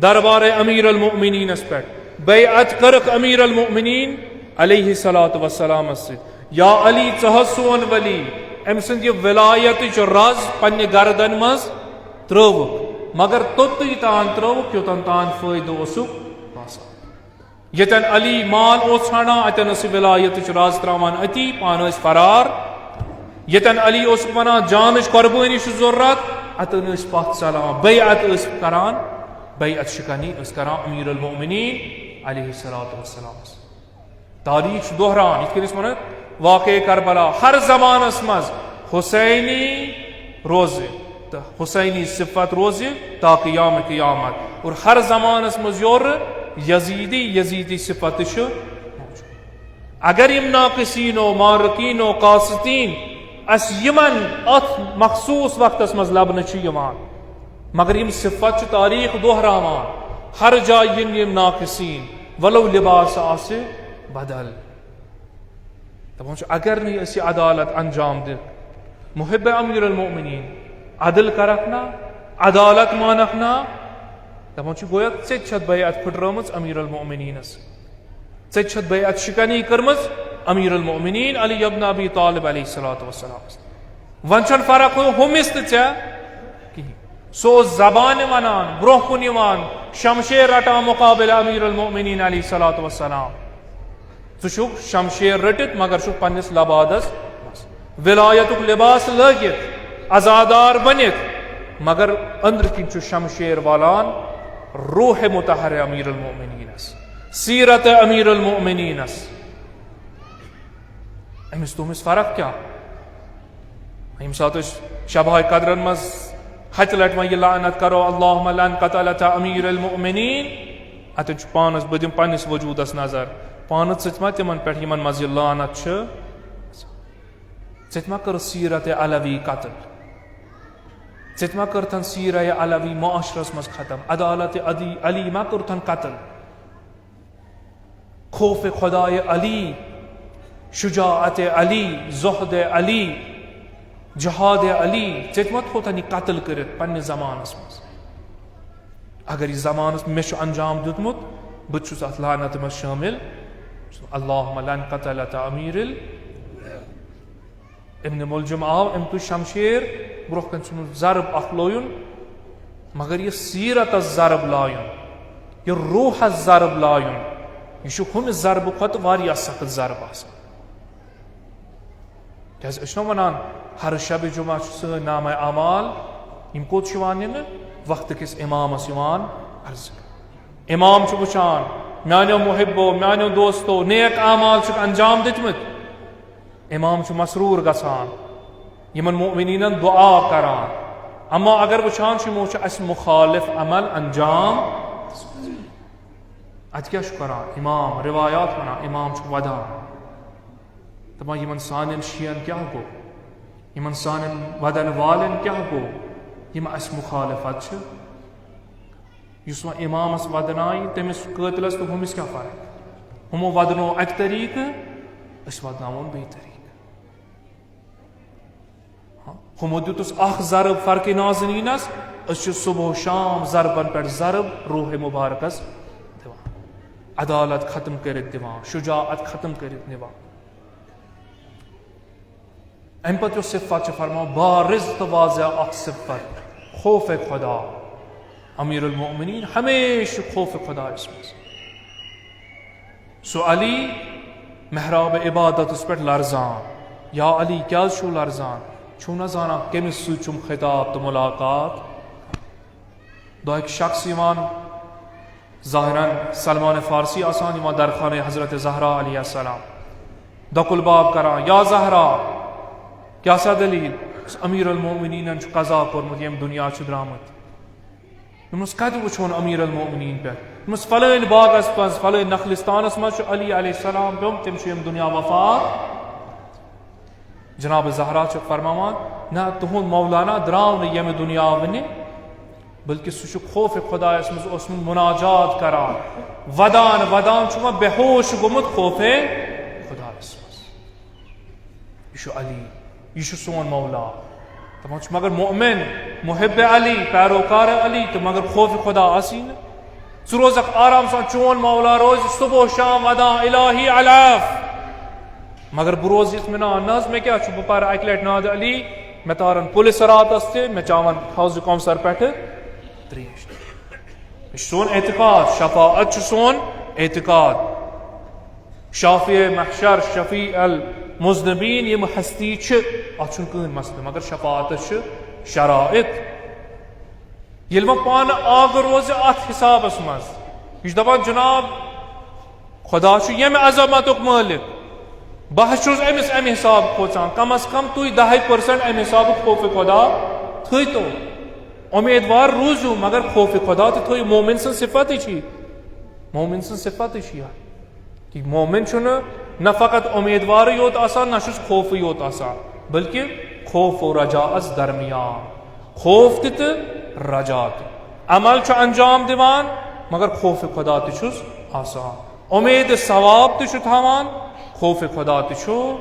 دربار امیر المؤمنینس پٮ۪ٹھ بیعت کٔرٕکھ امیر المؤمنین علیہ الصلوۃ والسلامس سۭتۍ۔ یا علی، ژٕ حظ سون ولی، أمۍ سٕنٛد یہِ ولایتٕچ رز پننہِ گردن منٛز ترٲوٕکھ، مگر توٚتُے تان ترٲوٕکھ، یوٚتن تان فٲیدٕ اوسُکھ باسان۔ ییٚتٮ۪ن علی مال اوس ژھانڈان، اتٮ۪ن ٲس یہِ ولایتٕچ رز تراوان أتی، پانہٕ ٲسۍ فرار۔ ییٚتٮ۪ن علی اوسُکھ ونان جانٕچ قربٲنی چھِ ضروٗرت، اتٮ۪ن ٲسۍ پتھ ژلان، بیعت ٲسۍ کران، بیعت شکنی ٲسۍ کران امیر المؤمنین علیہ الصلوۃ والسلامس۔ تاریخ چھُ دۄہراوان، یِتھ کٔنۍ أسۍ وَنو واقعے کربلا، ہر زمانس منٛز حسینی روزِ تہٕ حسینی صفت روزِ تا قیام قیامت، اور ہر زمانس منٛز یورٕ یزیدی، یزیدی صفت تہِ چھُ موجود۔ اگر یِم ناقصین و مارکین و قاسطین اَسہِ یِمن اتھ مخصوص وقتس منٛز لبنہٕ چھِ یِوان، مگر یِم صفت چھِ تاریخ دۄہراوان، ہر جایہِ یِن یِم ناقصین، ولو لباس آسہِ بدل۔ دپان چھُ، اگر نہٕ أسۍ یہِ عدالت انجام دِکھ، محب امیر المؤمنین، عدل کرکھ نا، عدالت مانکھ نا، دپان چھُ، گویا ژےٚ تہِ چھتھ بیعت پھٕٹرٲمٕژ امیر المؤمنینس۔ ژےٚ تہِ چھتھ بیعت شکنی کٔرمٕژ امیر المؤمنین علی ابن ابی طالب علیہ الصلوۃ والسلامس۔ وۄنۍ چھنہٕ فرق ہُہ-، ہُمِس تہٕ ژےٚ کِہیٖنۍ۔ سُہ اوس زبانہِ ونان، برونٛہہ کُن یِوان، شمشیر رٹان مقابلہ امیر المؤمنین علیہ الصلوۃ والسلام۔ ژٕ چھُکھ شمشیر رٔٹِتھ، مگر چھُکھ پننِس لبادس منٛز ولایتُک لباس لٲگِتھ، عزادار بٔنِتھ، مگر أنٛدرٕ کِنۍ چھُ شمشیر والان روح مطہر امیر المؤمنینس، سیرت امیر المؤمنینس۔ أمِس تُہمِس فرق کیٛاہ؟ ییٚمہِ ساتہٕ أسۍ شبہٕ قدرن منٛز ہتہِ لٹہِ وۄنۍ یہِ لعنت کرو، اللہم لعن قتلت امیر المؤمنین، اتٮ۪ن چھُ پانس، بہٕ دِمہٕ پننِس وجودس نظر، پانہٕ ژٕ تہِ ما تِمن پٮ۪ٹھ یِمن منٛز یہِ لعنت چھِ؟ ژےٚ تہِ ما کٔر سیرت علوی قتل؟ ژےٚ تہِ ما کٔرتھن سیرہ علوی معاشرس منٛز ختم؟ عدالت عدی-، علی ما کٔرتھن قتل؟ خوف خدائے علی، شجاعت علی، زہد علی، جہاد علی، ژےٚ تہِ ما تھوتھن یہِ قتل کٔرِتھ پننِس زمانس منٛز؟ اگر یہِ زمانس مےٚ چھُ انجام دیُتمُت، بہٕ تہِ چھُس اتھ لعنت منٛز شٲمِل۔ اللہم لعن قتلت امیر ال-، ابن ملجم آو، أمۍ تُج شمشیر، برونٛہہ کنہِ ژھُنُن ضرب اکھ لویُن، مگر یہِ سیرتس ضرب لایُن، یہِ روحس ضرب لایُن، یہِ چھُ ہُمہِ ضربہٕ کھۄتہٕ واریاہ سخت ضرب آسان۔ کیازِ أسۍ چھِنہ ونان، ہر شبِ جمعہ چھُ سٲنۍ نامہ اعمال، یِم کوٚت چھِ یِوان نِنہٕ؟ وقتہٕ کِس امامس یِوان عرض۔ امام چھُ وٕچھان، میانیو محبو، میانیو دوستو، نیک اعمال چھِکھ انجام دِتمٕتۍ۔ امام چھُ مسرور گژھان، یِمن مؤمنینن دعا کران۔ اما اگر وٕچھان چھُ، یِمو چھُ اسہِ مخالف عمل انجام۔ اتہِ کیٛاہ چھُ کران امام؟ روایات ونان، امام چھُ ودان، دپان، یِمن سانٮ۪ن شیعن کیٛاہ گوٚو؟ یِمن سانٮ۪ن ودن والٮ۪ن کیٛاہ گوٚو، یِم اسہِ مخالفت چھِ؟ یُس وۄنۍ امامس ودنایہِ، تٔمِس قٲتلس تہٕ ہُمِس کیٛاہ فرق؟ ہُمو ودنوو اکہِ طریقہٕ، أسۍ ودناوون بیٚیہِ طریقہٕ۔ ہُمو دیُتُس اکھ ضرب فرقِ نازنینس، أسۍ چھِ صبح و شام ضربن پٮ۪ٹھ ضرب روح مبارکس دِوان، عدالت ختم کٔرِتھ دِوان، شجاعت ختم کٔرِتھ نِوان۔ امہِ پتہٕ یۄس صفت چھِ فرماوان، بارز تہٕ واضح اکھ صفت، خوف خدا۔ امیر المؤمنین ہمیشہِ خوف خدایس منٛز۔ سُہ علی محراب عبادتس پٮ۪ٹھ لرزان۔ یا علی، کیازِ چھِو لرزان؟ چھِو نہ زانان کٔمِس سۭتۍ چھُم خطاب تہٕ ملاقات؟ دۄہٕکۍ شخص یِوان، ظاہراً سلمان فارسی آسان، یِوان درخانِ حضرت زہرا علیہ السلام، دۄکُل باب کران، یا زہرا، کیٛاہ سا دٔلیٖل؟ امیر المومنینن چھُ قضا کوٚرمُت، ییٚمہِ دُنیا چھُ درٛامُت۔ دوٚپمَس، کَتہِ وٕچھون امیر المومنین پٮ۪ٹھ؟ دوٚپمَس، فلٲنۍ باغس منٛز، فلٲنۍ نخلستانس منٛز چھُ علی علیہ السلام پیوٚمُت، تٔمۍ چھُ ییٚمہِ دُنیا وفات۔ جناب زہرا چھِ فرماوان، نہ، تُہُنٛد مولانا درٛاو نہٕ ییٚمہِ دُنیا وٕنہِ، بلکہِ سُہ چھُ خوفِ خدایس منٛز اوسمُت مناجات کران، ودان ودان چھُ وۄنۍ بے ہوش گوٚمُت خوفِ خدایس منٛز۔ یہِ چھُ علی، یہِ چھُ سون مولا۔ دَپان چھُ، مگر مؤمن، محب علی، پیروکار علی، تہٕ مگر خوف خدا آسی نہٕ۔ ژٕ روزکھ آرام سان، چون مولا روزِ صبح و شام ودان، الہی علاف۔ مگر بہٕ روزٕ اطمینان، نہ حظ، مےٚ کیٛاہ چھُ، بہٕ پَرٕ اَکہِ لَٹہِ ناد علی، مےٚ تارَن پُلہِ صراطس تہِ، مےٚ چاوَن حوض کوثر پٮ۪ٹھٕ ترٛیش تہِ۔ یہِ چھُ سون اعتقاد، شفاعت چھُ سون اعتقاد۔ شافع محشر، شفیع المذنبین، یِم ہستی چھِ، اتھ چھُنہٕ کٕہٕنۍ مسلہٕ، مگر شفاعتس چھِ شرائط۔ ییٚلہِ وۄنۍ پانہٕ آگہٕ روزِ اتھ حسابس منٛز، یہِ چھُ دپان، جناب، خدا چھُ ییٚمہِ عظمتُک مٲلِک، بہٕ حظ چھُس أمِس امہِ حساب کھوژان، کم از کم تُہۍ دَہے percent امہِ حسابُک خوف خدا تھٲیتو۔ امیدوار روٗزِو، مگر خوف خدا تہِ تھٲیِو۔ مومن سٕنٛز صفت تہِ چھِ، مومن سٕنٛز صفت تہِ چھِ یہِ۔ کہ مومن چھُنہٕ نہ فقط امیدوارٕے یوت آسان، نہ چھُس خوفٕے یوت آسان، بلکہ خوف و رجاءس درمیان، خوف تہِ تہٕ رجا تہِ۔ عمل چھُ انجام دِوان، مگر خوف خدا تہِ چھُس آسان، امید ثواب تہِ چھُ تھاوان، خوف خدا تہِ چھُ۔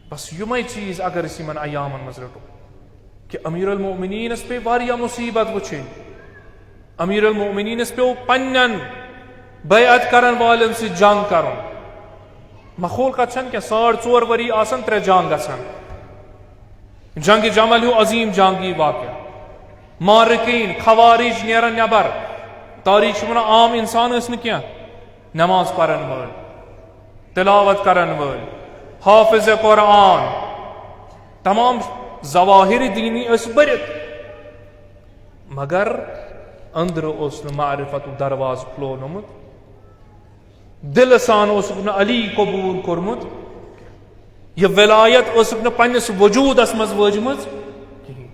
بس یِمے چیٖز اگر أسۍ یِمن ایامن منٛز رٹو، کہ امیر المؤمنینس پیٚیہِ واریاہ مصیبت وٕچھِنۍ۔ امیر المؤمنینس پیوٚو پننٮ۪ن بیعت کرن والٮ۪ن سۭتۍ جنگ کرُن۔ مخول کتھ چھنہٕ کینٛہہ، ساڑ ژور ؤری آسن ترٛےٚ جنگ گژھان۔ جنگ جمل ہیوٗ عظیٖم جنگی واقعہ۔ مارکین، خوارج نیران نٮ۪بر۔ تاریخ چھِ ونان عام انسان ٲسۍ نہٕ کینٛہہ۔ نماز پرن وٲلۍ، تلاوت کرن وٲلۍ، حافظ قرآن، تمام ظواہر دینی ٲسۍ بٔرِتھ، مگر أنٛدرٕ اوس نہٕ معرفتُک دروازٕ کھُلونمُت، دلہٕ سان اوسُکھ نہٕ علی قبول کوٚرمُت، یہِ ولایت ٲسٕکھ نہٕ پننِس وجودس منٛز وٲجمٕژ کِہیٖنۍ۔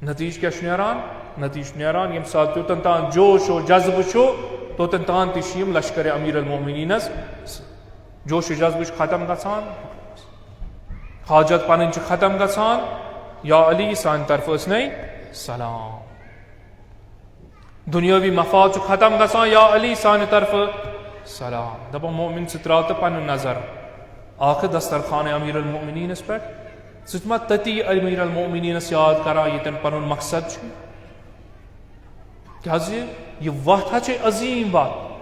نتیجہٕ کیٛاہ چھُ نیران؟ نتیجہٕ چھُ نیران، ییٚمہِ ساتہٕ یوٚتن تام جوش و جذبہٕ چھُ، توٚتن تام تہِ چھِ یِم لشکر امیر المومنینس۔ جوش و جذبہٕ چھُ ختم گژھان، حاجت پنٕنۍ چھِ ختم گژھان۔ یا علی، سانہِ طرفہٕ ٲسۍ نے سلام۔ دنیاوی مفاد چھُ ختم گژھان، یا علی، سانہِ طرفہٕ سلام۔ دپان، مومن، ژٕ تراو تہٕ پنٕنۍ نظر اکھ دسترخوان امیر المومنینس پٮ۪ٹھ۔ ژٕ تہِ ما تٔتی امیر المومنینس یاد کران، ییٚتٮ۪ن پنُن مقصد چھُ؟ کیازِ یہِ وتھ ہا چھے عظیٖم وتھ،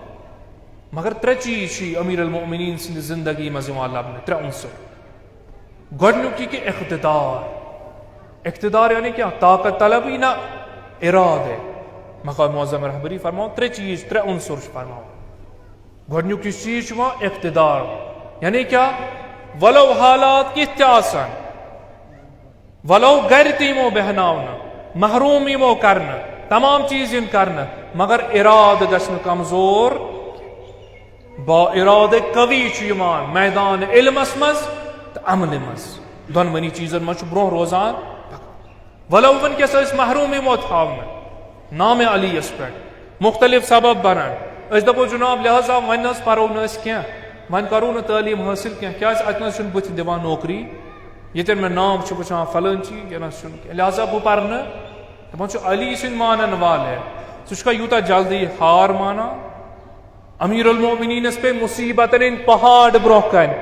مگر ترٛےٚ چیٖز چھِ امیر المومنین سٕنٛدِ زندگی منٛز یِوان لبنہٕ، ترٛےٚ عنصر۔ گۄڈٕنیُک یہِ کہِ اقتدار۔ اقتدار یعنی کیا؟ طاقت طلبی نہ، ارادے۔ مقام معظم رہبری فرماوان، ترٛےٚ چیٖز، ترٛےٚ عنصر چھِ فرماوان۔ گۄڈٕنیُک یُس چیٖز چھُ یِوان اقتدار، یعنی کیا؟ ولو حالات کِتھ تہِ آسن، ولو گرِ تہِ یِمو بیہناونہٕ، محروم یِمو کرنہٕ، تمام چیٖز یِن کرنہٕ، مگر ارادٕ گژھِ نہٕ کمزور۔ با ارادٕ قوی چھُ یِوان میدان علمس منٛز تہٕ عملہِ منٛز۔ دۄنوٕنی چیٖزن منٛز چھُ برونٛہہ روزان پکان۔ ولو وٕنکیٚس أسۍ محروم یِمو تھاونہٕ نام علی یس پٮ۪ٹھ، مختلف سبب بنان۔ أسۍ دپو، جناب، لہذا وۄنۍ نہ حظ پرو نہٕ أسۍ کینٛہہ، وۄنۍ کرو نہٕ تعلیٖم حٲصِل کینٛہہ، کیازِ اتہِ نہ حظ چھُنہٕ بُتھِ دِوان نوکری، ییٚتٮ۪ن مےٚ نام چھُ وٕچھان فلٲنۍ چی، یہِ نہ حظ چھُنہٕ کینٛہہ۔ لہذا بہٕ پرٕ نہٕ۔ دپان چھُ، علی سٕنٛدۍ مانن والے، ژٕ چھُکھا یوٗتاہ جلدی ہار مانان؟ امیر المومنینس پیٚیہِ مصیبتن ہٕنٛدۍ پہاڑ برونٛہہ کنہِ۔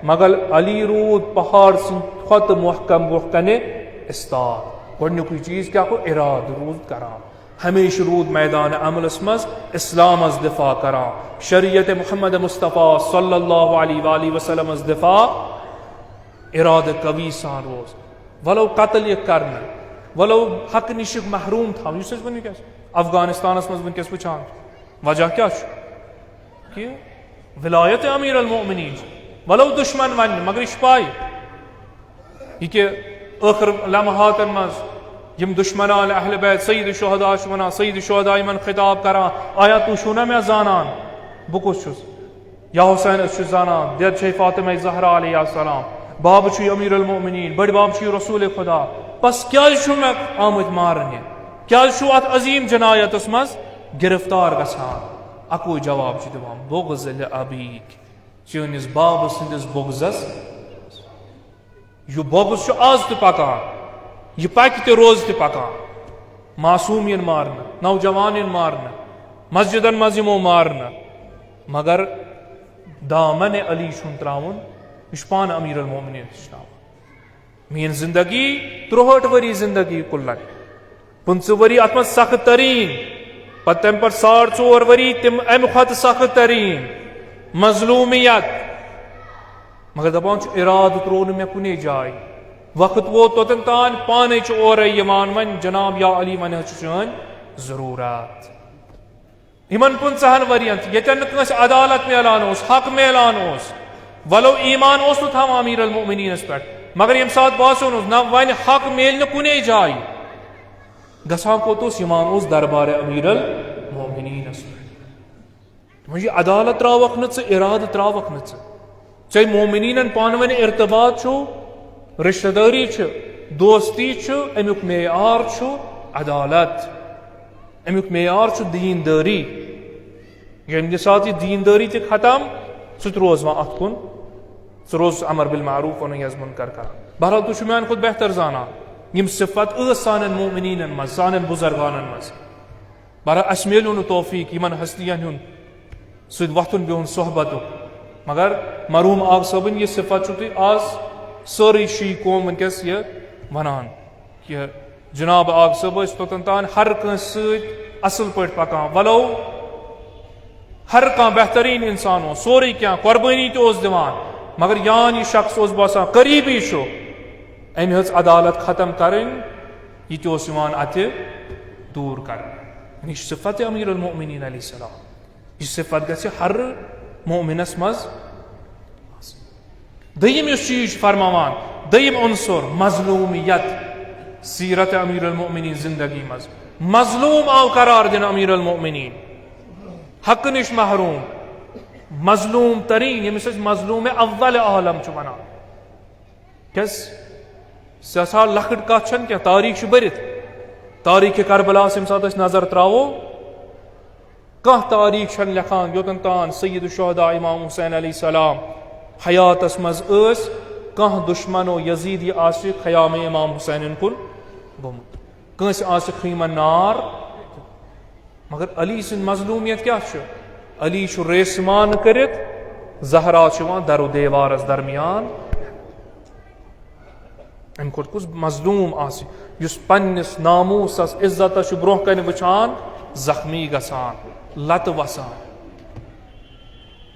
مگر علی روٗد پہاڑ سٕنٛدِ کھۄتہٕ محکم برونٛہہ کنہِ استاد۔ گۄڈٕنیُکُے چیٖز کیٛاہ گوٚو؟ ارادٕ روٗد کران۔ ہمیشہٕ روٗد میدان عملس منٛز اسلامس دفاع کران، شریعت محمد مصطفیٰ صلی اللہ علیہ وآلہ وسلمس دفاع۔ ارادٕ قوی سان روز، ولو قتل یہِ کرنہٕ، ولو حق نِش محروم تھاوُن، یُس أسۍ وٕنکیٚس افغانستانس منٛز وٕنکیٚس وٕچھان چھِ۔ وجہ کیٛاہ چھُ؟ کہ ولایت امیر المومنین چھِ، ولو دشمن ونہِ، مگر یہِ چھِ پاے، یہِ کہ ٲخر لمحاتن منٛز یِم دشمنان اہل بیت سید شہدا چھِ ونان، سید شہدا یِمن خطاب کران، آیا تُہۍ چھِو نا مےٚ زانان؟ بہٕ کُس چھُس؟ یا حسین، أسۍ چھِ زانان، دٮ۪د چھے فاطمہ زہرا علیہ السلام، باب چھُے امیر المومنین، بٔڑۍ باب چھُے رسول خدا۔ بس کیٛازِ چھُو مےٚ آمٕتۍ مارنہِ؟ کیٛازِ چھُو اتھ عظیم جنایتس منٛز گرفتار گژھان؟ اکوے جواب چھُ دِوان، بغض لابیک، چٲنِس بابہٕ سٕنٛدِس بغضس۔ یہِ بغض چھُ آز تہِ پکان، یہِ پکہِ تہِ، روزِ تہِ پکان۔ معصوم یِن مارنہٕ، نوجوان یِن مارنہٕ، مسجدن منٛز یِمو مارنہٕ، مگر دامن علی چھُنہٕ ترٛاوُن، یہِ چھُ پانہٕ امیر المومنین ہیٚچھناوان۔ میٲنۍ زندگی، ترٛوہٲٹھ ؤری زندگی کُلن، پٕنٛژٕہ ؤری اتھ منٛز سخت تریٖن، پتہٕ تمہِ پتہٕ ساڑ ژور ؤری تِم امہِ کھۄتہٕ سخت تریٖن، مظلومیت۔ مگر دپان چھُ، ارادٕ ترٛوو نہٕ مےٚ کُنے جایہِ۔ وقت ووت توٚتن تام، پانے چھُ اورے یِوان، وۄنۍ جناب یا علی، وۄنۍ حظ چھِ چٲنۍ ضروٗرت۔ یِمن پٕنٛژٕہن ؤرین تہِ، ییٚتٮ۪ن نہٕ کٲنٛسہِ عدالت میلان اوس، حق میلان اوس، ولو ایمان اوس نہٕ تھاوان امیر المؤمنینس پٮ۪ٹھ، مگر ییٚمہِ ساتہٕ باسیومُت نہ، وۄنۍ حق میلہِ نہٕ کُنے جایہِ، گژھان کوٚت اوس؟ یِوان اوس دربار امیر المؤمنینس پٮ۪ٹھ۔ وۄنۍ یہِ عدالت ترٛاوکھ نہٕ ژٕ، ارادٕ ترٛاوکھ نہٕ ژٕ۔ ژےٚ مومنینن پانہٕ ؤنۍ ارتباط چھُ، رشتہٕ دٲری چھِ، دوستی چھُ، امیُک معیار چھُ عدالت، امیُک معیار چھُ دیندٲری۔ ییٚمہِ ساتہٕ یہِ دیندٲری تہِ ختم، سُہ تہِ روز وۄنۍ اتھ کُن، سُہ روز امر بالمعروف و نہی از منکر کران۔ بہرحال، تُہۍ چھِو میانہِ کھۄتہٕ بہتر زانان، یِم صفت ٲس سانٮ۪ن مومنینن منٛز، سانٮ۪ن بزرگانن منٛز۔ بہرحال، اسہِ میلیو نہٕ توفیق یِمن ہستین ہُنٛد سۭتۍ وۄتھُن بِہُن صحبتُک، مگر مرحوم آغا صٲبٕنۍ یہِ صفت چھُو تُہۍ آز سٲرٕے شیعہ قوم وٕنکیٚس یہِ ونان، کہ جناب آغا صٲب ٲسۍ توٚتن تام ہر کٲنٛسہِ سۭتۍ اصل پٲٹھۍ پکان، ولو ہر کانٛہہ بہترین انسان اوس، سورُے کینٛہہ قربٲنی تہِ اوس دِوان، مگر یان یہِ شخص اوس باسان قریبی چھُ، أمۍ ہیٚژ عدالت ختم کرٕنۍ، یہِ تہِ اوس یِوان اتہِ دوٗر کرنہٕ۔ یعنی، یہِ چھِ صفت امیر المؤمنین علیہ السلام۔ یہِ صفت گژھِ ہر مومنس منٛز۔ دوٚیِم یُس چیٖز چھُ فرماوان، دوٚیِم عنصر، مظلومیت۔ سیرت امیر المؤمنین زندگی منٛز مظلوم آو قرار دِنہٕ امیر المؤمنین، حق نِش محروم، مظلوم ترین، ییٚمِس أسۍ مظلوم اول عالم چھِ ونان۔ کیٛازِ؟ سۄ سا لۄکٕٹ کتھ چھنہٕ کینٛہہ، تاریخ چھُ بٔرِتھ۔ تاریخ کربلاہس ییٚمہِ ساتہٕ أسۍ نظر تراوو، کانٛہہ تاریخ چھنہٕ لیکھان یوٚتن تام سید الشہداء امام حسین علیہ السلام حیاتس منٛز ٲسۍ، کانٛہہ دشمن و یزیدی آسہِ خیام امام حسینن کُن گوٚمُت، کٲنٛسہِ آسہِ خیمن نار۔ مگر علی سٕنٛز مظلومیت کیٛاہ چھِ؟ علی چھُ ریسمان کٔرِتھ، زہرا چھُ یِوان در و دیوارس درمیان۔ امہِ کھۄتہٕ کُس مظلوم آسہِ، یُس پننِس ناموسس، عزتس چھُ برونٛہہ کنہِ وٕچھان، زخمی گژھان، لتہٕ وسان؟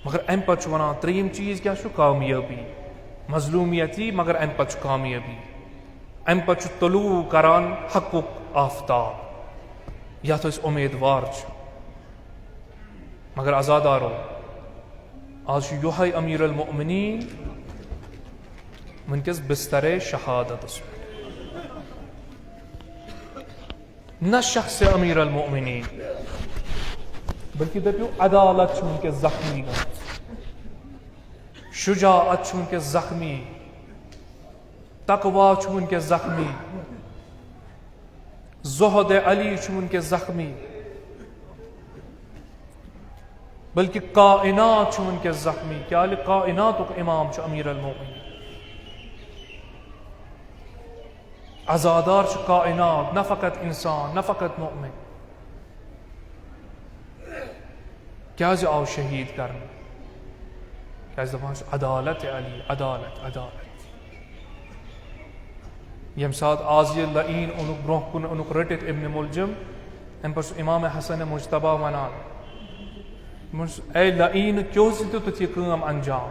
مگر امہِ پتہٕ چھُ ونان، ترٛیٚیِم چیٖز کیٛاہ چھُ؟ کامیٲبی۔ مظلومیت یی، مگر امہِ پتہٕ چھُ کامیٲبی۔ امہِ پتہٕ چھُ طلوع کران حقُک آفتاب، یتھ أسۍ امیدوار چھِ۔ مگر عزادارو، آز چھُ یِہوٚے امیر المؤمنین وٕنکیٚس بسترے شہادتس پٮ۪ٹھ۔ نہ شخص امیر المؤمنین، بلکہ دٔپِو عدالت چھِ وٕنکیٚس زخمی گٔمٕژ، شجاعت چھِ وٕنکیٚس زخمی، تقوی چھُ وٕنکیٚس زخمی، زہد علی چھُ وٕنکیٚس زخمی، بلکہ کائنات چھُ وٕنکیٚس زخمی۔ کیٛازِ؟ کائناتُک امام چھُ امیر المؤمنین۔ عزادار چھُ کائنات، نہ فقط انسان، نہ فقط مؤمن۔ کیٛازِ آو شہید کرنہٕ؟ کیٛازِ دَپان چھُ، عدالت علی، عدالت، عدالت۔ ییٚمہِ ساتہٕ آز یہِ لعین اوٚنُکھ برٛونٛہہ کُن، اوٚنُکھ رٔٹِتھ ابن ملجم، اَمہِ پَتہٕ چھُ امام حسن مجتبیٰ وَنان، دوٚپمَس، اے لعین، کیٛازِ دیُتُتھ یہِ کٲم انجام؟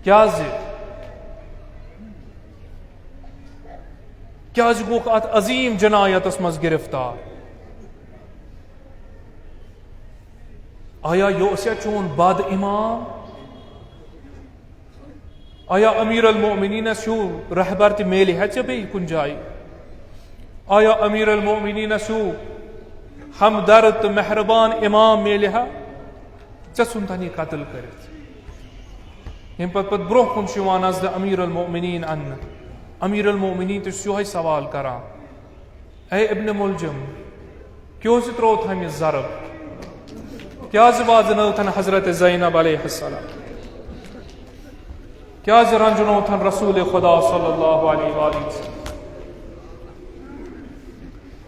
کیٛازِ؟ کیٛازِ گوٚکھ اَتھ عظیٖم جنایتَس منٛز گرفتار؟ آیا یہِ اوس یا چون بد امام؟ آیا امیر المؤمنینس ہیوٗ رہبر تہِ میلہِ ہا ژےٚ بیٚیہِ کُنہِ جایہِ؟ آیا امیر المؤمنینس ہیوٗ ہمدرد تہٕ مہربان امام میلہِ ہا؟ ژےٚ ژھُنتھن یہِ قتل کٔرِتھ۔ ییٚمہِ پتہٕ پتہٕ برٛونٛہہ کُن چھُ یِوان نزدِ امیر المؤمنین اننہٕ۔ امیر المؤمنین تہِ چھُس یِہوٚے سوال کران، اے ابن ملجم، کیٛازِ ترٛووتھن یہِ ضرب؟ کیٛازِ وازنٲوتھن حضرت زینب علیہ السلام؟ کیٛازِ رنجنووتھن رسول خدا صلی اللہ علیہ وآلہ وسلم؟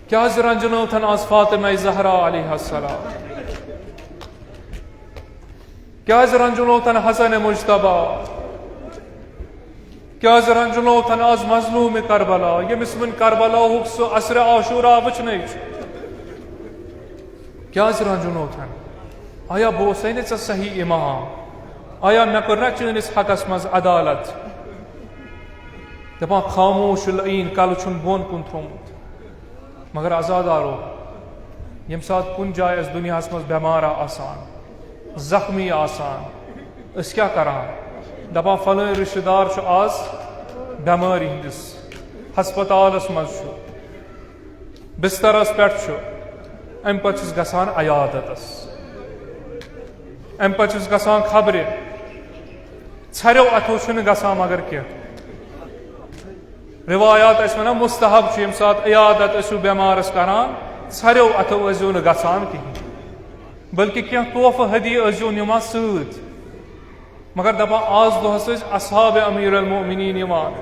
کیٛازِ رنجنووتھن آز فاطمہ زہرا علیہ السلام؟ کیٛازِ رنجنووتھن حسن مجتبیٰ؟ کیٛازِ رنجنووتھن آز مظلوم کربلا، ییٚمِس وُنہِ کربلاہُک سُہ عصرِ عاشورا وُچھنَے چھُ؟ کیٛازِ رنجنووتھن؟ آیا بہٕ اوسَے نہٕ ژےٚ صحیح امام؟ آیا مےٚ کٔر نہ چٲنِس حقس منٛز عدالت؟ دپان خاموش چھُ لعین، کلہٕ چھُن بۄن کُن تھوٚومُت۔ مگر عزادارو، ییٚمہِ ساتہٕ کُنہِ جایہِ أسۍ دُنیاہَس منٛز بٮ۪مار آسان، زخمی آسان، أسۍ کیٛاہ کران؟ دپان فلٲنۍ رشتہٕ دار چھُ آز بٮ۪مٲرۍ ہٕنٛدِس ہسپتالس منٛز چھُ، بسترس پٮ۪ٹھ چھُ، اَمہِ پتہٕ چھُس گژھان عیادتس، اَمہِ پتہٕ چھُس گژھان خبرِ، ژھرٮ۪و اَتھو چھُنہٕ گژھان مگر کینٛہہ۔ روایات ٲسۍ وَنان، مستحب چھُ ییٚمہِ ساتہٕ عیادت ٲسِو بٮ۪مارَس کران، ژھرٮ۪و اَتھو ٲسۍزیو نہٕ گژھان کِہیٖنۍ، بلکہِ کینٛہہ تحفہٕ ہدیہِ ٲسۍزیو نِوان سۭتۍ۔ مگر دَپان، آز دۄہَس ٲسۍ اصحاب امیر المؤمنین یِوان،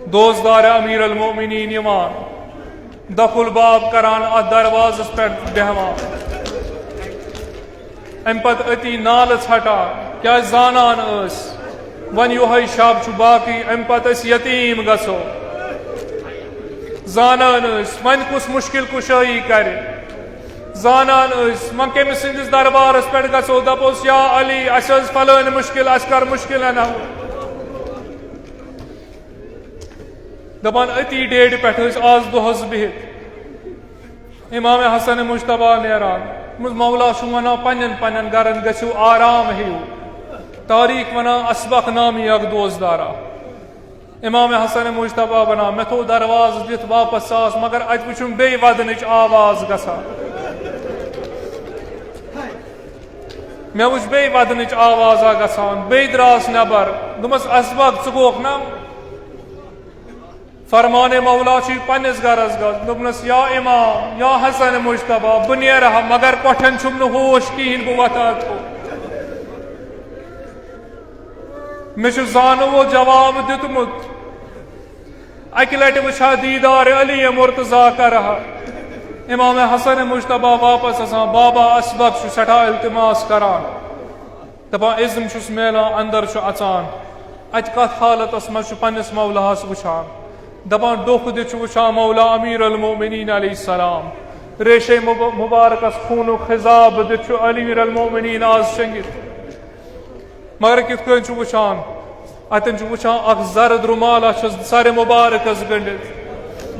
دوستدار امیر المؤمنین یِوان، دَکُل باب کران، اَتھ دروازَس پٮ۪ٹھ بیٚہوان۔ اَمہِ پتہٕ أتی نالہٕ ژھٹان، کیٛازِ زانان ٲسۍ، وۄنۍ یِہوٚے شب چھُ باقٕے، اَمہِ پتہٕ أسۍ یتیٖم گژھو۔ زانان ٲسۍ، وۄنۍ کُس مُشکِل کُشٲیی کرِ۔ زانان ٲسۍ، وۄنۍ کٔمِس سٕنٛدِس دربارس پٮ۪ٹھ گژھو، دپوس، یا علی، اَسہِ ٲس فلٲنۍ مُشکِل، اَسہِ کر مُشکِلن حل۔ دپان، أتی ڈیڈِ پٮ۪ٹھ ٲسۍ آز دۄہس بِہِتھ۔ امام حسن مجتبیٰ نیران، دوٚپمَس، مولا چھُ وَنان پنٛنٮ۪ن پنٛنٮ۪ن گَرَن گٔژھِو آرام ہیٚیِو۔ تاریٖخ وَنان اَسبق نامی اَکھ دوستدارا۔ امام حسن مجتبیٰ وَنان، مےٚ تھوٚو دروازٕ دِتھ واپس ژاس، مگر اَتہِ وٕچھُم بیٚیہِ وَدنٕچ آواز گژھان۔ مےٚ وٕچھ بیٚیہِ وَدنٕچ آوازا گژھان، بیٚیہِ درٛاس نٮ۪بر۔ دوٚپمَس، اَسبق، ژٕ گوکھ نا؟ فرمان مولا چھُے پننِس گرس گژھ۔ دوٚپنس، یا امام، یا حسن مجتبیٰ، بہٕ نیرٕ ہا، مگر کۄٹھٮ۪ن چھُم نہٕ ہوش کِہیٖنۍ، بہٕ وۄتھٕ ہا تھوٚد۔ مےٚ چھُ زانہٕ وول جواب دیُتمُت، اکہِ لٹہِ وٕچھِ ہا دیٖدار علی مرتضیٰ کرٕ ہا۔ امام حسن مجتبیٰ واپس اژان، بابا اصبغ چھُ سٮ۪ٹھاہ التماس کران۔ دپان، اذن چھُس میلان، اندر چھُ اژان۔ اتہِ کتھ حالتس منٛز چھُ پننِس مولاہس وٕچھان۔ دپان، ڈوکھ دِتھ چھُ وٕچھان مولا امیر المومنین علیہ السلام۔ ریشے مب-، مبارکس خوٗنُک خضاب دِتھ چھُ امیر المومنین آز شٔنگِتھ۔ مگر کِتھ کٔنۍ چھُ وٕچھان؟ اتٮ۪ن چھُ وٕچھان اکھ زرد رومالا چھُس سرِ مبارکس گٔنڈِتھ۔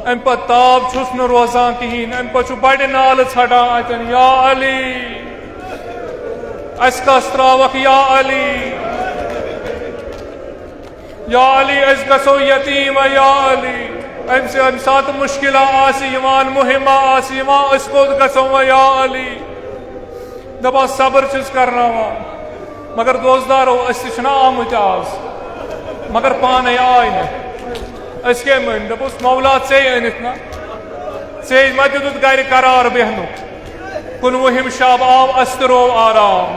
امہِ پتہٕ تاب چھُس نہٕ روزان کِہیٖنۍ۔ امہِ پتہٕ چھُ بڑِ نالہٕ ژھٹان اتٮ۪ن، یا علی، اسہِ کس تراوکھ، یا علی، یا علی، أسۍ گژھو یتیٖم، یا علی۔ امہِ سۭتۍ، امہِ ساتہٕ مُشکلہ آسہِ یِوان، مُہمہ آسہِ یِوان، أسۍ کوٚت گژھو وۄنۍ، یا علی؟ دپان، صبر چھِس کرناوان۔ مگر دوستدارو، أسۍ تہِ چھِنہ آمٕتۍ آز، مگر پانے آے نہٕ۔ أسۍ کیٛاہ مٲنۍ؟ دوٚپُس، مولا، ژے أنِتھ نہ، ژے ما دیُتُتھ گرِ قرار بیہنُک؟ کُنوُہِم شب آو، اَسہِ تہِ روو آرام،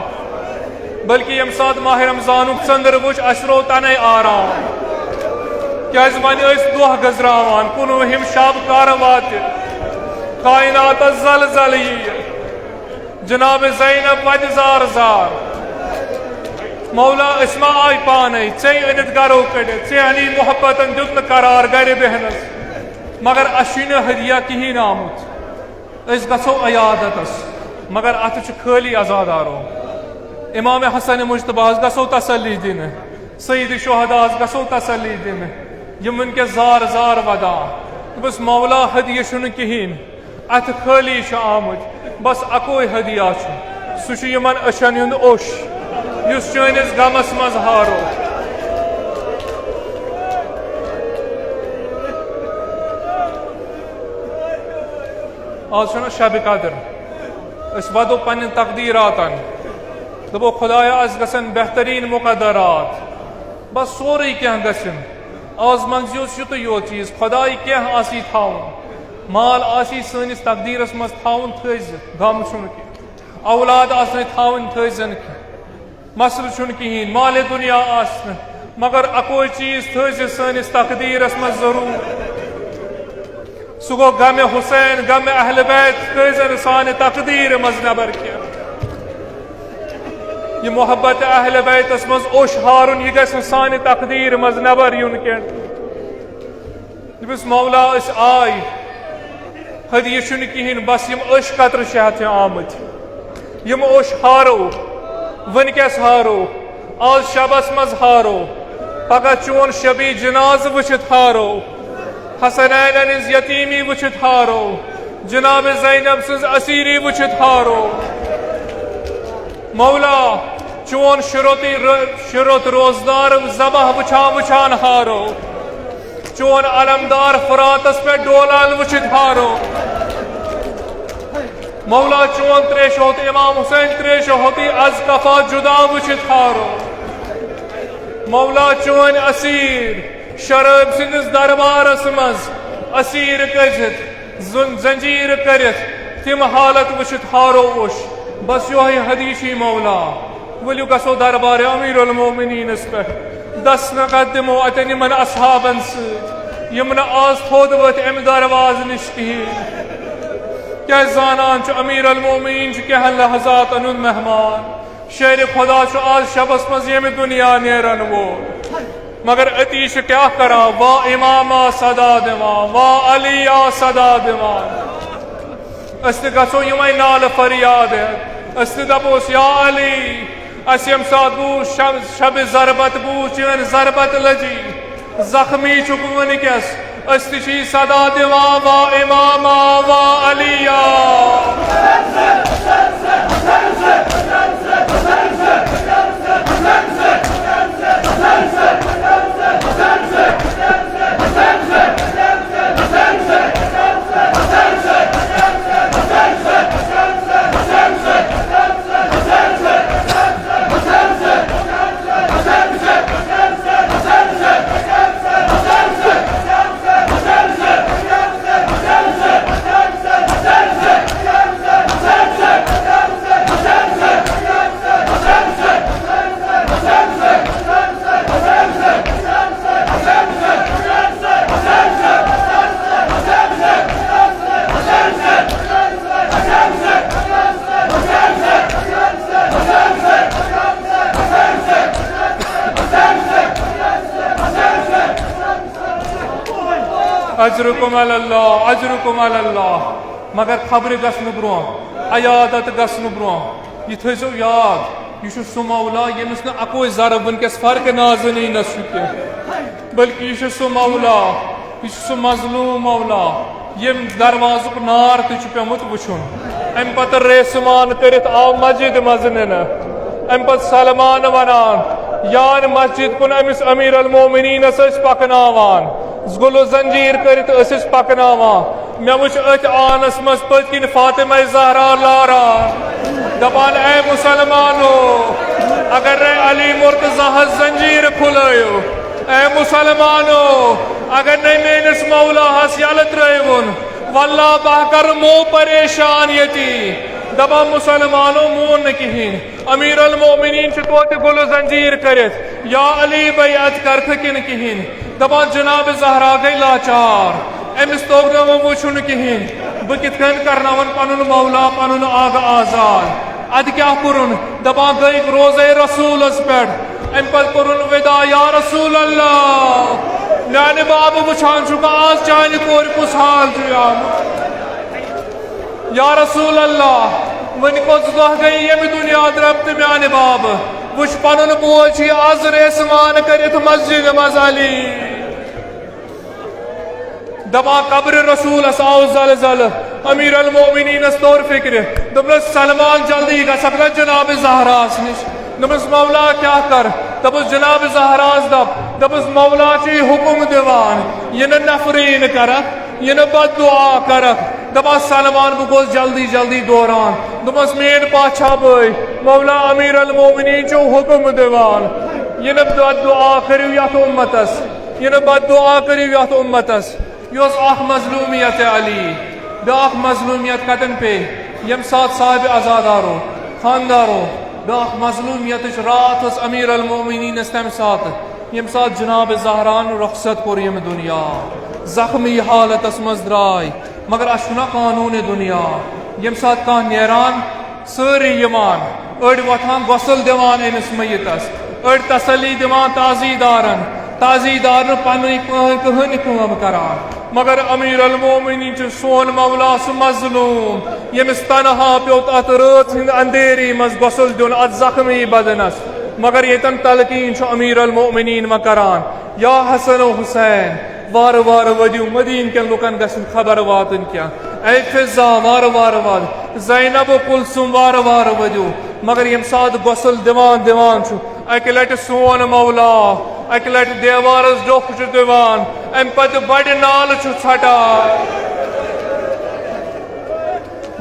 بلکہِ ییٚمہِ ساتہٕ ماہِ رمضانُک ژٔنٛدٕر وُچھ، اَسہِ روو تَنے آرام۔ کیٛازِ وۄنۍ ٲسۍ دۄہ گٔنٛزراوان، کُنوُہِم شب کر واتہِ؟ کائناتس زلزلہٕ یِیہِ۔ جناب زینب وتہِ زار زار۔ مولا، أسۍ ما آے پانے، ژے أنِتھ گرو کٔڑِتھ، ژے اَنی محبتن دیُت نہٕ قرار گرِ بیہنس، مگر اَسہِ چھُے نہٕ ہدیہ کِہیٖنۍ آمُت۔ أسۍ گژھو عیادتس، مگر اَتھٕ چھُ خٲلی عزادارو۔ امام حسن مجتبیٰ ہس گژھو تسلی دِنہٕ، سید شہداہس گژھو تسلی دِنہٕ، یِم وٕنکیٚس زار زار ودان۔ دوٚپُس، مولا، ہدیہ چھُنہٕ کِہیٖنۍ، اَتھٕ خٲلی چھُ آمُت، بس اَکوے ہدیہ چھُ، سُہ چھُ یِمن أچھن ہُنٛد اوٚش، یُس چٲنِس غمس منٛز ہارو۔ آز چھُنہ شب قدر، أسۍ ودو پننٮ۪ن تقدیراتن، دپو، خدایا، اسہِ گژھن بہترین مقدرات، بس سورُے کینٛہہ گژھن۔ آز منٛگزیوس یُتُے یوت چیٖز، خداے کینٛہہ آسی تھاوُن، مال آسی سٲنِس تقدیرس منٛز تھاوُن، تھٲیزِ، غم چھُنہٕ کینٛہہ، اولاد آسنے تھاوٕنۍ، تھٲیزٮ۪ن کینٛہہ۔ مسلہٕ چھُنہٕ کِہیٖنۍ، مالِ دُنیا آسہِ نہٕ، مگر اَکوے چیٖز تھٲیزِ سٲنِس تقدیٖرس منٛز ضروٗر۔ سُہ گوٚو غمِ حسین، غمِ اہلِ بیت، تھٲیزِ نہٕ سانہِ تقدیٖرِ منٛز نٮ۪بر کینٛہہ۔ یہِ محبت اہلِ بیتس منٛز اوٚش ہارُن، یہِ گژھِ نہٕ سانہِ تقدیٖرِ منٛز نٮ۪بر یُن کینٛہہ۔ دوٚپُس، مولا، أسۍ آے، ہدیہِ چھُنہٕ کِہیٖنۍ، بس یِم أچھ قطرٕ چھِ ہٮ۪تھ آمٕتۍ۔ یِم أچھ ہارو، وٕنکیٚس ہارو، آز شبس منٛز ہارو، پگاہ چون شبی جنازٕ وٕچھِتھ ہارو، حسنینن ہٕنٛز یتیٖمی وٕچھِتھ ہارو، جناب زینب سٕنٛز اسیٖری وٕچھِتھ ہارو۔ مولا، چون شُرُت، شُرُت روزدار ذبح وٕچھان وٕچھان ہارو۔ چون علمدار فراتس پٮ۪ٹھ ڈولان وٕچھِتھ ہارو۔ مولا، چون تریشہِ ہوٚت امام حسین، تریشہِ ہوٚتٕے از کفا جدا وٕچھِتھ ہارو۔ مولا، چون اسیٖر شرٲبۍ سٕنٛدِس دربارس منٛز اسیٖر گٔژھِتھ، زُن زنجیٖر کٔرِتھ، تِم حالت وٕچھِتھ ہارو اوٚش۔ بس یۄہے ہدیہ چھُے مولا۔ ؤلِو گژھو دربارِ امیر المومنینس پٮ۪ٹھ۔ دسنہٕ قد دِمو اتٮ۪ن یِمن اصحابن سۭتۍ، یِم نہٕ آز تھوٚد ؤتھۍ امہِ دروازٕ نِش کِہیٖنۍ۔ کیازِ زانان چھُ امیر المومنین چھُ کینٛہن لحظاتن ہُنٛد مہمان۔ شیرِ خدا چھُ آز شبس منٛز ییٚمہِ دُنیا نیرن وول۔ مگر أتی چھِ کیٛاہ کران؟ وا اماما صدا دِوان، وا علیا صدا دِوان۔ أسۍ تہِ گژھو یِمے نالہٕ فریاد ہٮ۪تھ۔ أسۍ تہِ دپوس، یا علی، اَسہِ ییٚمہِ ساتہٕ بوٗز شب، شبِ ضربت بوٗز، چٲنۍ ضربت لٔجی، زخمی چھُکھ وٕنکیٚس۔ أسۍ تہِ چھِ یہِ صدا دِوان، وا اماما وا علیا۔ اجرکم علی اللہ، اجرکم علی اللہ۔ مگر خبرِ گژھنہٕ برونٛہہ، عیادت گژھنہٕ برونٛہہ، یہِ تھٲیزیو یاد، یہِ چھُ سُہ مولا ییٚمِس نہٕ اَکوے ضرب وٕنکیٚس فرقِ نازنینس چھُ کینٛہہ، بلکہِ یہِ چھُ سُہ مولا، یہِ چھُ سُہ مظلوم مولا ییٚمۍ دروازُک نار تہِ چھُ پیومُت وٕچھُن۔ امہِ پتہٕ ریسمان کٔرِتھ آو مسجد منٛز نِنہٕ۔ امہِ پتہٕ سلمان ونان، یان مسجد کُن أمِس امیر المومنینس ٲسۍ پکناوان، گُلہٕ زنجیر کٔرِتھ ٲسِس پکناوان۔ مےٚ وٕچھ أتھۍ آنس منٛز پٔتۍ کِنۍ فاطمہ زہرا لاران، دپان، اے مسلمانو، اگر نے علی مرتضیٰ ہس زنجیر کھلٲیِو، اے مسلمانو، اگر نے میٲنِس مولاہس یلہٕ ترٲیوُن، واللہ بہٕ کرٕ مو پریشان ییٚتی۔ دپان، مسلمانو، مون نہٕ کِہیٖنۍ۔ امیر المومنین چھُ توتہِ گُلہٕ زنجیر کٔرِتھ، یا علی بیعت کرکھٕ کِنہٕ کِہیٖنۍ؟ دپان، جناب زہرا گٔے لاچار، أمِس توٚگ نہٕ وۄنۍ وٕچھُن کِہیٖنۍ۔ بہٕ کِتھ کٔنۍ کرناون پنُن مولا، پنُن آغا آزاد؟ ادٕ کیٛاہ کوٚرُن؟ دپان گٔے روزے رسولس پٮ۪ٹھ۔ امہِ پتہٕ کوٚرُن وداع، یا رسول اللہ، میانہِ بابہٕ وٕچھان چھُکھ آز چانہِ کورِ کُس حال چھُ آمُت؟ یا رسول اللہ، وۄنۍ کٔژ دۄہ گٔے ییٚمہِ دُنیا درٛپتہٕ میانہِ بابہٕ؟ وٕچھ پنُن بوے چھُ آز ریسمان کٔرِتھ مسجدِ منٛز علی۔ دپان قبرِ رسولس آو زلزلہٕ، امیر المومنینس توٚر فکرِ، دوٚپنس سلمان جلدی گژھکھ نا جناب زہراہس نِش۔ دوٚپنس مولا کیٛاہ کر؟ دوٚپُس جناب زہراہس دپ، دوٚپُس مولا چھُے حکم دِوان، یہِ نہٕ نفرین کرکھ، یہِ نہٕ بد دعا کرکھ۔ دپان سلمان بہٕ گوس جلدی جلدی دوران، دوٚپمس میٲنۍ پاچھا بٲے، مولا امیر المومنین چھُ حکم دِوان، یہِ نہٕ بد دعا کٔرِو یتھ امتس، یہِ نہٕ بد دعا کٔرِو یتھ امتس۔ یہِ اوس اکھ مظلومیت علی۔ بیٛاکھ مظلومیت کتٮ۪ن پیٚیہِ؟ ییٚمہِ ساتہٕ صاحب عزادارو، خاندارو، بیٛاکھ مظلومیتٕچ راتھ ٲس امیر المومنینس تمہِ ساتہٕ، ییٚمہِ ساتہٕ جناب زہران رخصت کوٚر ییٚمہِ دُنیا، زخمی حالتس منٛز درٛاے۔ مگر اسہِ چھُنہ قانوٗنِ دُنیا، ییٚمہِ ساتہٕ کانٛہہ نیران، سٲری یِوان، أڑۍ وۄتھان غسل دِوان أمِس میتس، أڑۍ تسلی دِوان تعزی دارن، تعزی دار نہٕ پنٕنۍ کٕہٕنۍ کٕہٕنۍ کٲم کران۔ مگر امیر المومنین چھُ سون مولا سُہ مظلوم، ییٚمِس تنہا پیوٚت اتھ رٲژ ہٕنٛدِ اندھیری منٛز غسل دیُن اتھ زخمی بدنس۔ مگر ییٚتٮ۪ن تلقین چھُ امیر المومنین وۄنۍ کران، یا حسن و حسین، وارٕ وارٕ ؤدِو، مدیٖنہٕ کٮ۪ن لُکن گژھِ نہٕ خبر واتٕنۍ کینٛہہ۔ اے فضہ، وارٕ وارٕ وَد۔ زینب و کلثوم، وارٕ وارٕ ؤدِو۔ مگر ییٚمہِ ساتہٕ غسل دِوان دِوان چھُ، اَکہِ لٹہِ سون مولا، اَکہِ لٹہِ دیوارس ڈوٚکھ چھُ دِوان، اَمہِ پتہٕ بڑِ نالہٕ چھُ ژھٹان۔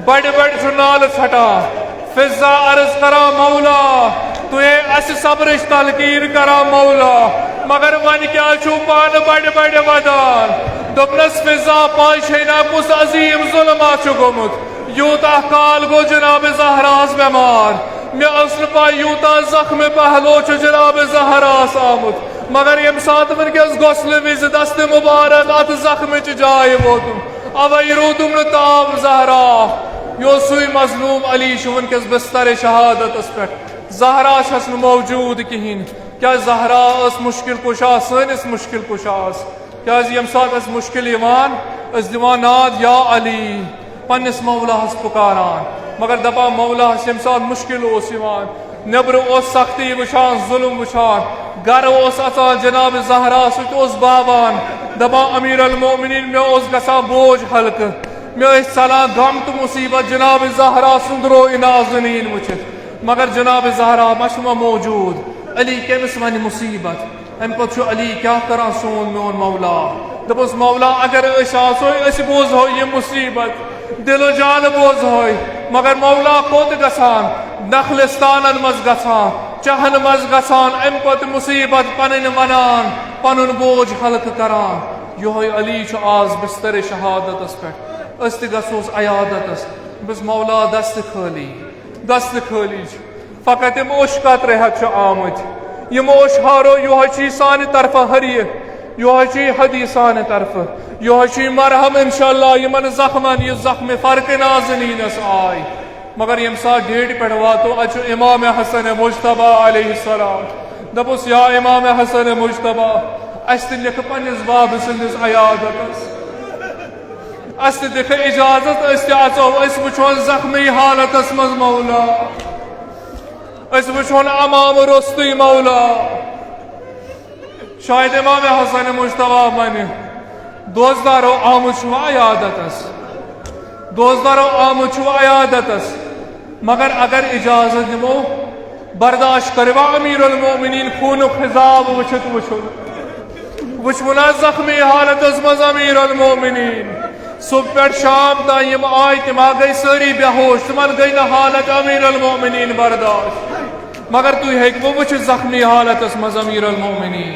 بڑِ بڑِ چھُ نالہٕ ژھٹان۔ فضہ عرض کران، مولا، تُہۍ ہے اسہِ صبرٕچ تلقین کران مولا، مگر وۄنۍ کیٛاہ چھُو پانہٕ بڑِ بڑِ ودان؟ دوٚپنس، فضہ، پاے چھے نا کُس عظیم ظلم چھُ گوٚمُت؟ یوٗتاہ کال گوٚو جناب زہراہس بٮ۪مار، مےٚ ٲس نہٕ پاے یوٗتاہ زخمہِ پہلو چھُ جناب زہراہس آمُت، مگر ییٚمہِ ساتہٕ وٕنکیٚس غسلہٕ وِزِ دستِ مُبارک اتھ زخمٕچہِ جایہِ ووتُم، اوے روٗدُم نہٕ تاب زہرا۔ یہِ اوس سُے مظلوم علی چھُ وٕنکیٚس بسترِ شہادتس پٮ۪ٹھ۔ زہرا چھس نہٕ موجود کِہینۍ۔ کیٛازِ زہرا ٲس مشکل کشا سٲنِس مشکل کشاہس؟ کیٛازِ ییٚمہِ ساتہٕ اَسہِ مشکل یِوان، أسۍ دِوان ناد یا علی، پننِس مولاہس پُکاران۔ مگر دپان مولاہس ییٚمہِ ساتہٕ مشکل اوس یِوان، نیبرٕ اوس سختی وٕچھان، ظلم وٕچھان، گرٕ اوس اژان جناب زہرا سۭتۍ اوس باوان، دپان، امیر المومنین، مےٚ اوس گژھان بوج ہلکہٕ، مےٚ ٲسۍ ژلان غم تہٕ مصیبت جناب زہرا سُنٛد روی نازنین وٕچھِتھ۔ مگر جناب زہرا ما چھُ وۄنۍ موجود؟ علی کٔمِس ونہِ مصیبت؟ امہِ پتہٕ چھُ علی کیٛاہ کران؟ سون میون مولا۔ دوٚپُس، مولا، اگر أسۍ آسو، أسۍ بوزہو یہِ مصیبت، دل و جان بوزہوے، مگر مولا کوٚت گژھان؟ نخلستانن منٛز گژھان، چاہن منٛز گژھان، امہِ پتہٕ مصیبت پنٕنۍ ونان، پنُن بوج ہلکہٕ کران۔ یہوے علی چھُ آز بسترِ شہادتس پٮ۪ٹھ۔ أسۍ تہِ گژھوس عیادتس۔ دوٚپُس، مولا، دست خٲلی، دست خٲلی چھُ۔ فقط یِم اوٚش قطرٕ ہٮ۪تھ چھِ آمٕتۍ۔ یِم اوٚش ہارو، یِہوٚے چھُ سانہِ طرفہٕ ہریہِ، یِہوٚے چھُ ہدی سانہِ طرفہٕ، یِہوٚے چھُ مرہم انشاءاللہ یِمن زخمن، یہِ زخمِ فرقِ نازنینس آے۔ مگر ییٚمہِ ساتہٕ ڈیٹہِ پٮ۪ٹھ واتو، اتہِ چھُ امام حسن مجتبیٰ علیہ السلام۔ دوٚپُس، یا امام حسن مجتبیٰ، اسہِ تہِ لیکھٕ پننِس بابہٕ سٕنٛدِس عیادتس۔ اسہِ تہِ دِکھ اجازت، أسۍ تہِ اژو، أسۍ وٕچھون زخمی حالتس منٛز مولا، أسۍ وٕچھون امام روٚستُے مولا۔ شاید امام حسن مجتبیٰ ونہِ، دوستدارو، آمُت چھُوا عیادتس؟ دوستدارو، آمُت چھُوا عیادتس؟ مگر اگر اجازت دِمو، برداشت کروا امیر المومنین خوٗنُک حساب وٕچھِتھ وٕچھُن؟ وٕچھوُن حظ زخمی حالتس منٛز امیر المومنین۔ صبح پٮ۪ٹھ شام تام یِم آے، تِم ہا گٔے سٲری بے ہوش، تِمن گٔے نہٕ حالت امیر المومنین برداشت۔ مگر تُہۍ ہیٚکِوٕ وٕچھِتھ زخمی حالتس منٛز امیر المومنین۔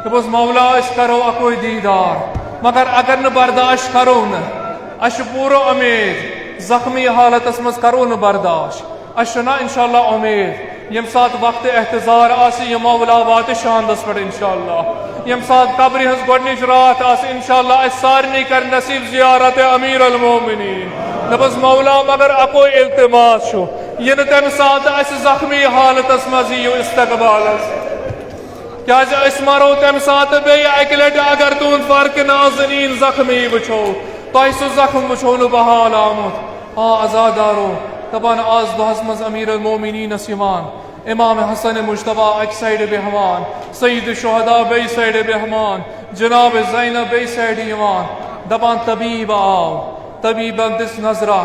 دوٚپُس، مولا، أسۍ کرو اکوے دیدار، مگر اگر نہٕ برداشت کرو نہٕ، اسہِ چھِ پوٗرٕ اُمید، زخمی حالتس منٛز کرو نہٕ برداشت۔ اسہِ چھُنہ انشاءاللہ اُمید، ییٚمہِ ساتہٕ وقت احتضار آسہِ، یہِ مولا واتہِ شاندس پٮ۪ٹھ انشاءاللہ۔ ییٚمہِ ساتہٕ قبرِ ہٕنٛز گۄڈٕنِچ راتھ آسہِ، انشاءاللہ اسہِ سارنٕے کرِ نصیب زیارت امیر المومنین۔ دوٚپُس، مولا، مگر اکوے التماس چھُ، یہِ نہٕ تمہِ ساتہٕ اسہِ زخمی حالتس منٛز یِیِو استقبالس، کیازِ أسۍ مرو تمہِ ساتہٕ بیٚیہِ اکہِ لٹہِ، اگر تُہُنٛد فرق نازنین زخمی وٕچھو، تۄہہِ سُہ زخم وٕچھو نہٕ بحال آمُت۔ آ عزادارو، دپان آز دۄہس منٛز امیر المومنینس یِوان امام حسن مجتبیٰ اکہِ سایڈٕ بیہوان، سید الشہداء بیٚیہِ سایڈٕ بیہوان، جناب زینب بیٚیہِ سایڈٕ یِوان، دپان طبیب آو، طبیبن دِژ نظرہ،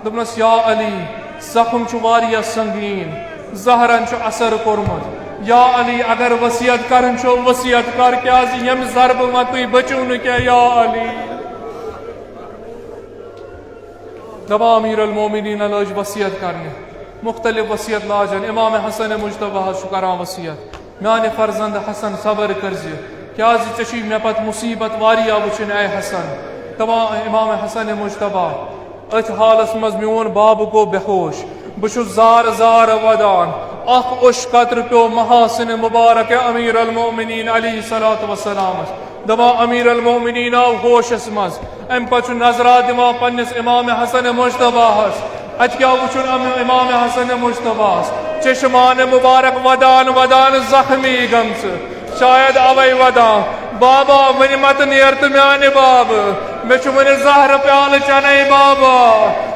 دوٚپنس، یا علی، زخم چھُ واریاہ سنگین، زہرن چھُ اثر کوٚرمُت۔ یا علی، اگر وصیت کرٕنۍ چھو، وصیت کر، کیازِ ییٚمہِ ضربہٕ ما تُہۍ بٔچِو نہٕ کینٛہہ، یا علی۔ دپان امیر المومنین لٲج وصیت کرنہِ، مختلف وصیت لاجن۔ امام حسن مجتبیٰ حظ چھُ کران وصیت، میانہِ فرزند حسن، صبر کٔرزِ، کیازِ ژےٚ چھُے مےٚ پتہٕ مصیبت واریاہ وٕچھِنۍ، اے حسن۔ دپان امام حسن مجتبیٰ، أتھۍ حالس منٛز میون بابہٕ گوٚو بے ہوش، بہٕ چھُس زار زار ودان، اکھ اوٚش قطرٕ پیوٚو محاسن مبارک امیر المومنین علیہ الصلوۃ والسلامس۔ دپان امیر المومنین آو ہوشس منٛز، امہِ پتہٕ چھُ نظرہ دِوان پننِس امام حسن مجتبیٰ ہس۔ اتہِ کیٛاہ وُچھُن ام-، امام حسن مجتبیٰ ہس؟ چشمان مبارک ودان ودان زخمی گٔمژٕ، شاید اوے ودان، بابا، وُنہِ متہٕ نیر تہٕ میانہِ بابہٕ، مےٚ چھُ وُنہِ زہرٕ پیالہٕ چنے بابا،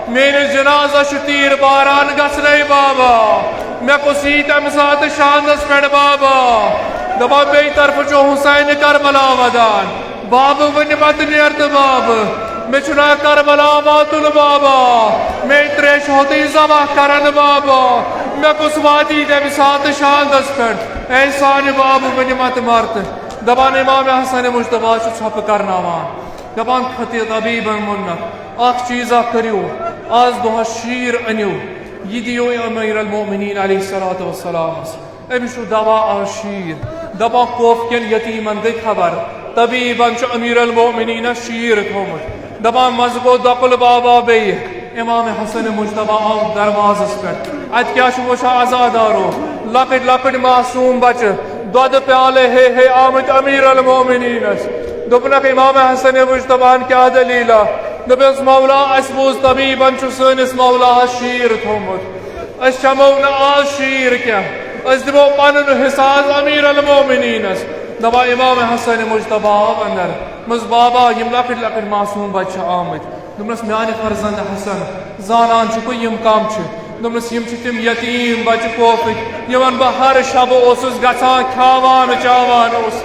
میٲنِس جنازس چھُ تیٖر باران گژھنے بابا، مےٚ کُس یی تمہِ ساتہٕ شاندس پٮ۪ٹھ بابا؟ دپان بیٚیہِ طرفہٕ چھُ حسین کربلا ودان، بابہٕ، وُنہِ متہٕ نیر تہٕ بابہٕ، مےٚ چھُنہ کربلا واتُن بابا، مے تریشہِ ہوٚتُے ذبح کرن بابا، مےٚ کُس واتی تمہِ ساتہٕ شاندس پٮ۪ٹھ؟ اے سانہِ بابہٕ، وُنہِ متہٕ مر تہٕ۔ دپان امام حسن مجتبیٰ چھُ ژھۄپہٕ کرناوان، دپان خطیب طبیبن ووٚننکھ، اکھ چیٖزا کٔرِو، آز دۄہس شیٖر أنِو، یہِ دِیِو امیر المومنین علیہ الصلوۃ والسلامس۔ أمِس چھُ دوا آز شیٖر۔ دپان کوف کٮ۪ن یتیٖمن گٔے خبر، طبیبن چھُ امیر المومنینس شیٖر تھوٚومُت۔ دپان منٛزٕ گوٚو دۄکُل بابا بیٚیہِ۔ امام حسن مجتبیٰ آو دروازس پٮ۪ٹھ۔ اتہِ کیٛاہ چھُ وٕچھان عزادارو؟ لۄکٕٹۍ لۄکٕٹۍ معصوم بچہٕ دۄدٕ پیالہٕ ہے ہے آمٕتۍ امیر المومنینس۔ دوٚپنکھ امام حسن مجتبیٰ ہن کیٛاہ دٔلیٖلہ؟ دوٚپنس مولا، اسہِ بوٗز طبیبن چھُ سٲنِس مولاہس شیٖر تھوٚومُت۔ أسۍ چمو نہٕ آز شیٖر کینٛہہ، أسۍ دِمو پنُن حصہٕ آز امیر المومنینس۔ دپان امام حسن مجتبیٰ آو اندر، دوٚپمس بابا، یِم لۄکٕٹۍ لۄکٕٹۍ معصوم بچہِ چھِ آمٕتۍ۔ دوٚپمس میانہِ فرزند حسن، زانان چھُکھ یِم کم چھِ؟ دوٚپمس یِم چھِ تِم یتیٖم بچہِ کوفٕکۍ، یِمن بہٕ ہر شبہٕ اوسُس گژھان، کھیاوان چاوان اوسُس۔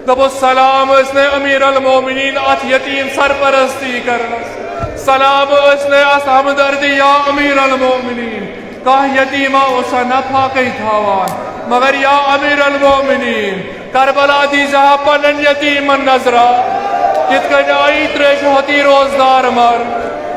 دپو سلام ٲسۍ نے امیر المومنین اتھ یتیٖم سرپرستی کرنس، سلام ٲسۍ نے اتھ ہمدردی یا امیر المومنین۔ کانٛہہ یتیٖما اوسا نہ فاقے تھاوان، مگر یا امیر المومنین، کربلا دیٖزِ ہا پننٮ۪ن یتیٖمن نظرا، کِتھ کٔنۍ آیی تریشہِ ہوٚتی روزدار مر۔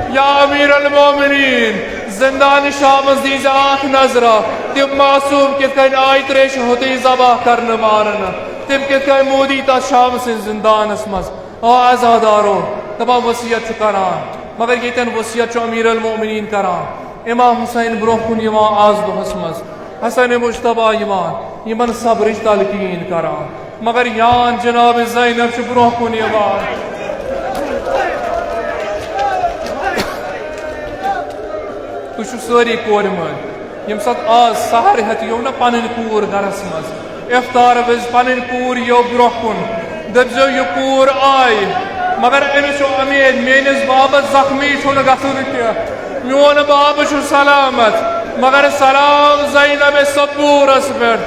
یا امیر المومنین، زندان شامس دیٖزِ اکھ نظرا، تِم معصوم کِتھ کٔنۍ آیہِ تریشہِ ہوٚتی ذبح کرنہٕ مارنہٕ۔ تِم کِتھ کٔنۍ موٗدی تتھ شام سٕنٛدِس زندانس منٛز؟ آ عزادارو، دپان وصیت چھُ کران، مگر ییٚتٮ۪ن وصیت چھُ امیر المومنین کران، امام حسین برونٛہہ کُن یِوان آز دۄہس منٛز، حسن مجتبیٰ یِوان، یِمن صبرٕچ تلقین کران، مگر یان جناب زینب چھُ برونٛہہ کُن یِوان۔ تُہۍ چھِو سٲری کورِ مٲلۍ۔ ییٚمہِ ساتہٕ آز سحر ہٮ۪تھ یِیو نہ پنٕنۍ کوٗر گرس منٛز، افطار وِزِ پنٕنۍ کوٗر یِیو برونٛہہ کُن، دٔپزیو، یہِ کوٗر آیہِ، مگر أمِس چھُ اُمید، میٲنِس بابس زخمی چھُنہٕ گژھُن کینٛہہ، میون باب چھُ سلامت۔ مگر سلام زینب صبورس پٮ۪ٹھ،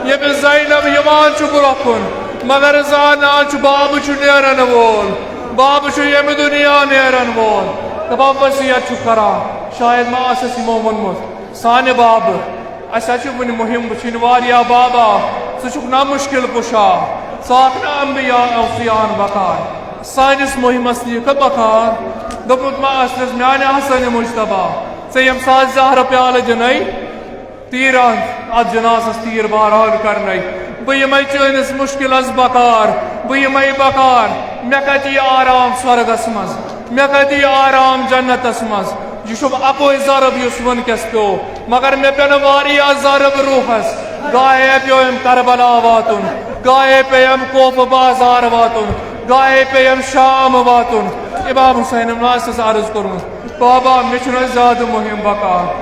ییٚمِس زینب یِوان چھُ برونٛہہ کُن، مگر زانان چھُ باب چھُ نیرن وول، باب چھُ ییٚمہِ دُنیا نیرن وول۔ دپان وصیت چھُ کران، شاید ما آسٮ۪س یِمو ووٚنمُت، سانہِ بابہٕ، اسہِ حظ چھِ وُنہِ مُہِم وُچھِنۍ واریاہ بابا، ژٕ چھُکھ نا مُشکِل کُشا، ژٕ آکھ نا انبیاء اوصیاہن بکار، سٲنِس مُہِمس یِکھ بکار۔ دوٚپمُت ما آسٮ۪س میانہِ حسن مجتبیٰ، ژےٚ ییٚمہِ ساتہٕ زہرٕ پیالہٕ دِنے، تیٖران اتھ جنازس تیٖر باران کرنے، بہٕ یِمے چٲنِس مُشکِلس بکار، بہٕ یِمے بکار، مےٚ کتہِ یہِ آرام سورگس منٛز، مےٚ کتہِ یہِ آرام جنتس منٛز؟ یہِ چھُم اَکُے ضرب یُس وٕنکیٚس پیوٚو، مگر مےٚ پیٚنہٕ واریاہ ضرب روحس۔ گاہے پیوٚو أمۍ کربلا واتُن، گاہے پیٚیَم کوفہٕ بازار واتُن، گاہے پیٚیَم شام واتُن۔ امام حسینن آسٮ۪س عرض کوٚرمُت، بابا، مےٚ چھُنہٕ زیادٕ مُہِم بکار،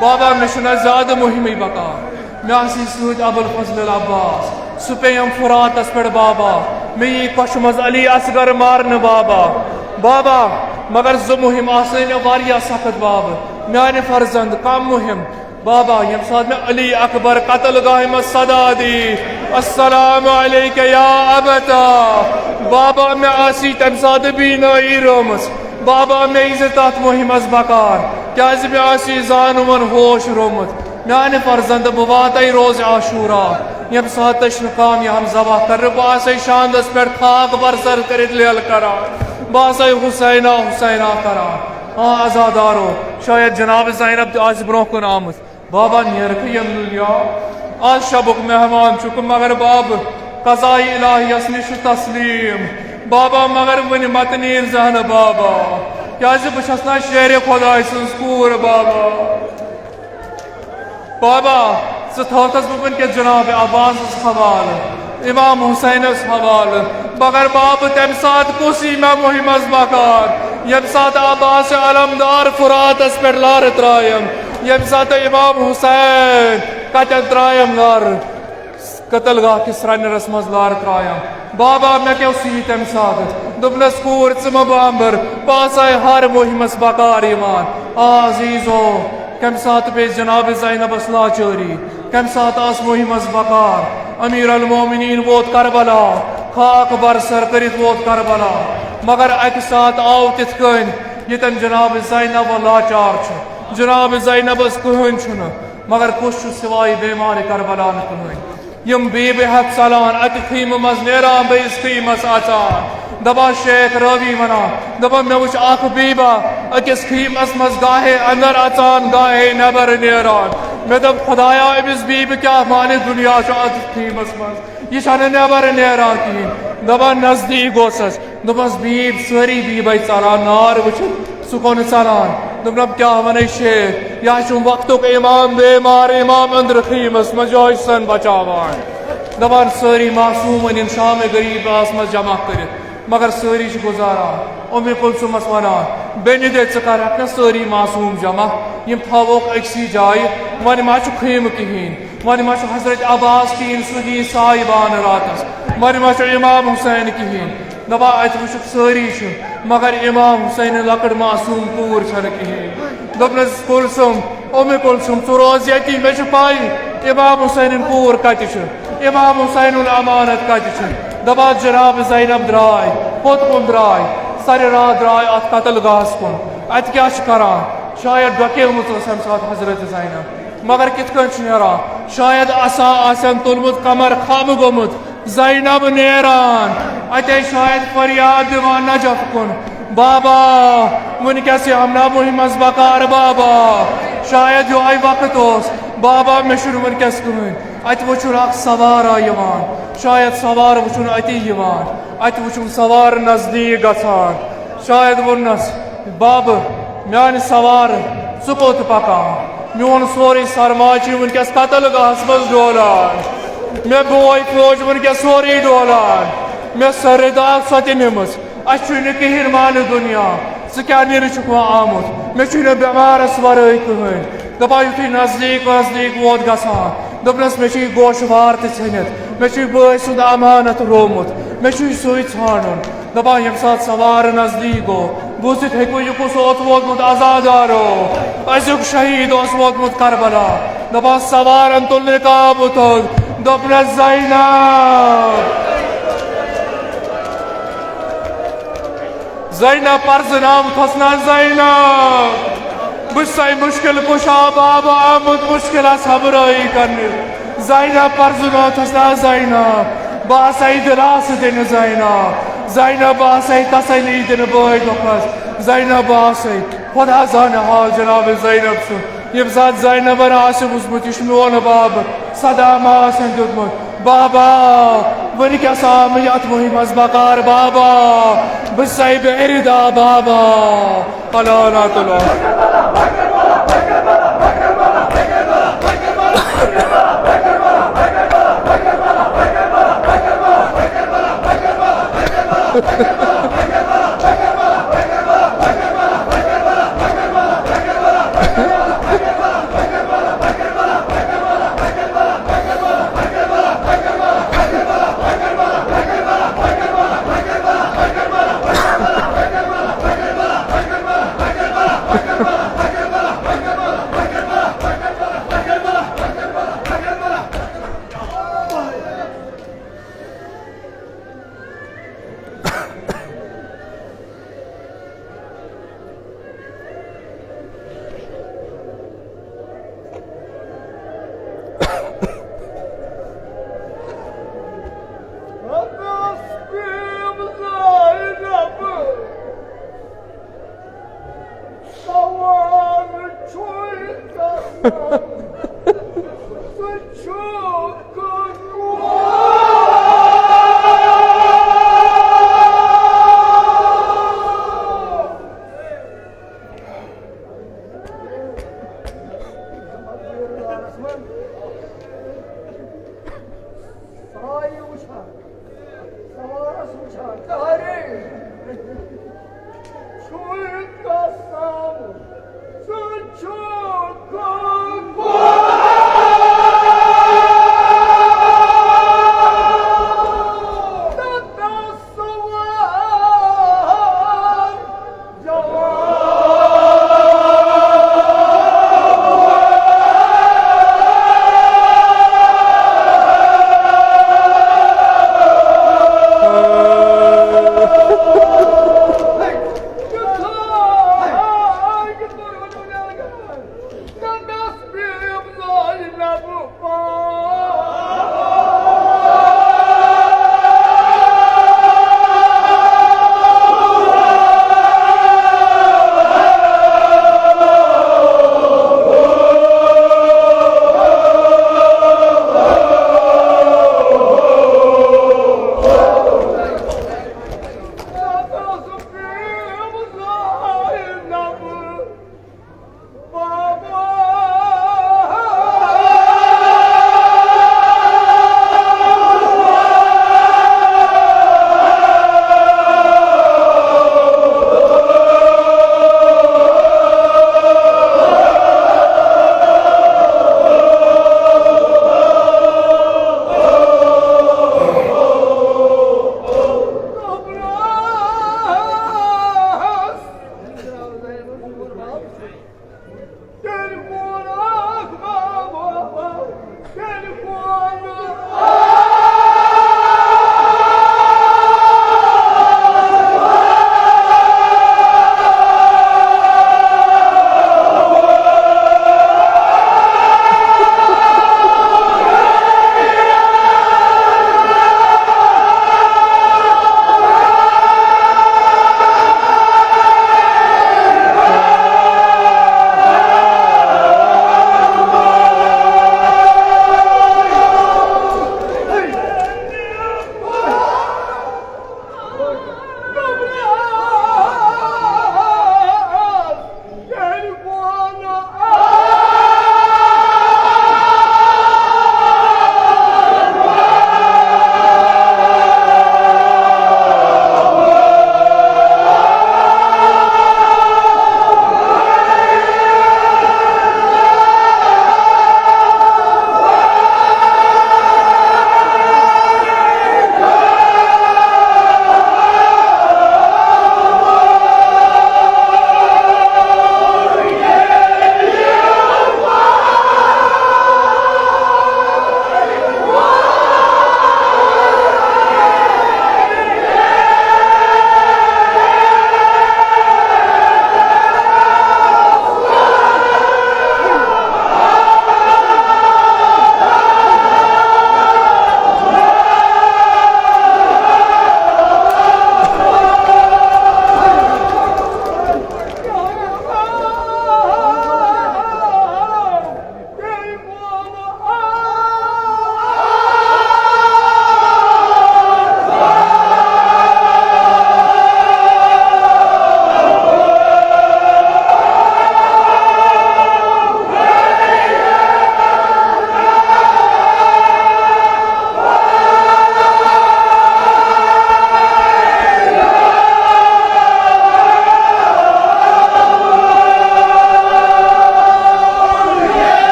بابا، مےٚ چھُنہٕ زیادٕ مُہِمٕے بکار۔ مےٚ آسی سۭتۍ ابوالفضل العباس، سُہ پیٚیم فراتس پٮ۪ٹھ بابا۔ مےٚ یی کۄچھِ منٛز علی اصغر مارنہٕ بابا۔ بابا، مگر زٕ مُہِم آسہٕ مےٚ واریاہ سخت بابا۔ میانہِ فرزند، کم مُہِم؟ بابا، ییٚمہِ ساتہٕ مےٚ علی اکبر قتل گاہہِ منٛز صدا دی، "السلام علیک یا ابتا"، بابا، مےٚ آسی تمہِ ساتہٕ بینٲیی رٲومٕژ۔ بابا، مےٚ یی زِ تتھ مُہِمس بکار، کیازِ مےٚ آسی زانوُن ہوش روومُت۔ میانہِ فرزند، بہٕ واتے روزِ عاشورا، ییٚمہِ ساتہٕ تٔچھنہٕ کامیاب ذبح کرنہٕ، بہٕ آسے شاندس پٮ۪ٹھ خاک برسر کٔرِتھ لیلہٕ کران، بہٕ آسے حسینا، حسینا کران۔ آ عزادارو، شاید جناب زینب تہِ آسہِ برونٛہہ کُن آمٕژ۔ بابا، نیرکھ ییٚمہِ دُنیا۔ آز شبُک مہمان چھُکھ، مگر بابہٕ، قضائے الٰہیس نِش چھُ تسلیم۔ بابا، مگر وُنہِ مت نیر زہنہٕ بابا، کیازِ بہٕ چھس نا شیرِ خداے سٕنٛز کوٗر بابا۔ بابا، ژٕ تھٲوتھس بہٕ وُنکیٚس جناب عباسس حوالہٕ، امام حسینس حوالہٕ۔ مگر بابہٕ، تمہِ ساتہٕ کُس یی مےٚ مُہِمس بکار، ییٚمہِ ساتہٕ عباس علمدار فراتس پٮ۪ٹھ لارٕ ترٛایم، ییٚمہِ ساتہٕ امام حسین کتٮ۪ن ترٛایم لارٕ؟ قتل گاہ کِس رنرس منٛز لارٕ ترٛایم۔ بابا، مےٚ کیٛاہ اوس یہِ تمہِ ساتہٕ؟ دوٚپنس، کوٗر، ژٕ مہ بامبر، بہٕ آسہٕ ہر مُہِمس بکار یِوان۔ آ عزیزو، کمہِ ساتہٕ پیٚیہِ جناب زینبس لاچٲری؟ کمہِ ساتہٕ آس مُہِمس بکار؟ امیر المومنین ووت کربلا، خاک برسر کٔرِتھ ووت کربلا۔ مگر اکہِ ساتہٕ آو تِتھ کٔنۍ، ییٚتٮ۪ن جناب زینب لاچار چھُ، جناب زینبس کٕہٕنۍ چھُنہٕ۔ مگر کُس چھُ سوائے بیمارِ کربلا نہٕ کٕہٕنۍ؟ یِم بیبہِ ہٮ۪تھ ژلان، اکہِ خیمہٕ منٛز نیران، بیٚیِس خیمس اژان۔ دپان شیخ راوی ونان، دپان، مےٚ وٕچھ اکھ بیبہ أکِس خیمس منٛز گاہے اندر اژان، گاہے نٮ۪بر نیران۔ مےٚ دوٚپ، خدایا، أمِس بیبہِ کیٛاہ مانہِ، دُنیا چھُ اتھ خیمس منٛز، یہِ چھنہٕ نٮ۪بر نیران کِہیٖنۍ۔ دپان نزدیٖک گوٚژھس، دوٚپمَس، بیٖب، سٲری بیٖبَے ژَلان، نار وٕچھِتھ سُہ گوٚو نہٕ ژَلان۔ دوٚپنَم، کیٛاہ وَنَے شیخ، یہِ ہا چھُم وقتُک اِمام بیمار، اِمام أنٛدرٕ خیٖمَس منٛز، یِہوٚے سَن بَچاوان۔ دَپان، سٲری معصوٗم أنِن شامِ غریٖبَس منٛز جمع کٔرِتھ، مگر سٲری چھِ گُزاران۔ اُمہِ کُلثوٗمَس وَنان، بیٚنہِ دے، ژٕ کَرَکھ نہ سٲری معصوٗم جمع، یِم تھاووکھ أکسٕے جایہِ، وۄنۍ ما چھُ خیٖمہٕ کِہیٖنۍ۔ وۄنۍ ما چھُ حضرت عباس کِہیٖنۍ، سُہ دِیہِ سایہِ بانہٕ راتس۔ وۄنۍ ما چھُ امام حسین کِہیٖنۍ۔ دَپان، اَتہِ وٕچھُکھ سٲری چھِ، مگر امام حسینٕنۍ لۄکٕٹ معصوٗم کوٗر چھَنہٕ کِہیٖنۍ۔ دوٚپنَس، کُلثوم، اُمہِ کُلثوم، ژٕ روز ییٚتی، مےٚ چھِ پَے امام حسینٕنۍ کوٗر کَتہِ چھِ، امام حسینُن امانت کَتہِ چھِ۔ دَپان، جناب زینب درٛاے، کوٚت کُن درٛاے؟ سَرِ راتھ درٛاے اَتھ قتل گاہَس کُن۔ اَتہِ کیٛاہ چھِ کَران؟ شاید ڈۄکیمٕژ ٲس اَمہِ ساتہٕ حضرت زینب۔ مگر کِتھ کٔنۍ چھُ نیران؟ شاید عصا آسن تُلمُت، کمر خم گوٚمُت، زینب نیران۔ اتے شاید فریاد دِوان نجف کُن، بابا، وٕنکیٚس یِم نا مُہِمس بکار بابا۔ شاید یِہوٚے وقت اوس، بابا، مےٚ چھُنہٕ وٕنکیٚس کٕہٕنۍ۔ اتہِ وٕچھُن اکھ سوارا یِوان، شاید سوار وٕچھُن اتی یِوان۔ اتہِ وٕچھُن سوار نزدیٖک گژھان۔ شاید ووٚننس، بابہٕ، میانہِ سوارٕ، ژٕ کوٚت پکان؟ میون سورُے سرمایہ چھُ وٕنکیٚس قتل گاہس منٛز ڈولان۔ مےٚ بوے فوج وٕنکیٚس سورُے ڈولان۔ مےٚ سۄ رِدا سۄ تہِ نِمٕژ۔ اسہِ چھُے نہٕ کِہیٖنۍ مانہِ دُنیا۔ ژٕ کیٛاہ نِنہِ چھُکھ وۄنۍ آمُت؟ مےٚ چھُے نہٕ بٮ۪مارس ورٲے کٕہٕنۍ۔ دپان یُتھُے نزدیٖک نزدیٖک ووت گژھان، دوٚپنس، مےٚ چھُ یہِ گوشوار تہِ ژھٔنِتھ، مےٚ چھُ یہِ بٲے سُنٛد امانت روومُت، مےٚ چھُ یہِ سُے ژھانڈُن۔ دپان ییٚمہِ ساتہٕ سوارٕ نزدیٖک گوٚو، بوٗزِتھ ہیٚکِو یہِ کُس اوس ووتمُت عزادارو، أزیُک شہیٖد اوس ووتمُت کربلا۔ دپان سوارن تُل نقاب تھوٚد، دوٚپنس، زینب۔ زینب پرزناو تھس نا زینب، بہٕ چھسے مشکل کشا بابا آمُت مشکلس ہمراہی کرنہِ۔ زینب پرزناو تھس نا زینب، بہٕ آسے دلاسہٕ دِنہِ زینب۔ زینب، بہٕ آسے تسلی دِنہِ بٲے دۄکھس۔ زینب، بہٕ آسے، خدا زانہِ حال جناب زینب سُنٛد۔ ییٚمہِ ساتہٕ زینبن آسہِ وُچھمُت، یہِ چھُ میون باب، صدا ما آسن دیُتمُت، بابا، وٕنکیٚس آو مےٚ یتھ مُہِمس بکار، بابا، بہٕ چھسے بے رِدا، بابا۔ اللہ لعنت اللہ۔ سارے وٕچھان، سوارس وٕچھان، اَرے، چھُے قسم، ژٕ چھُکھ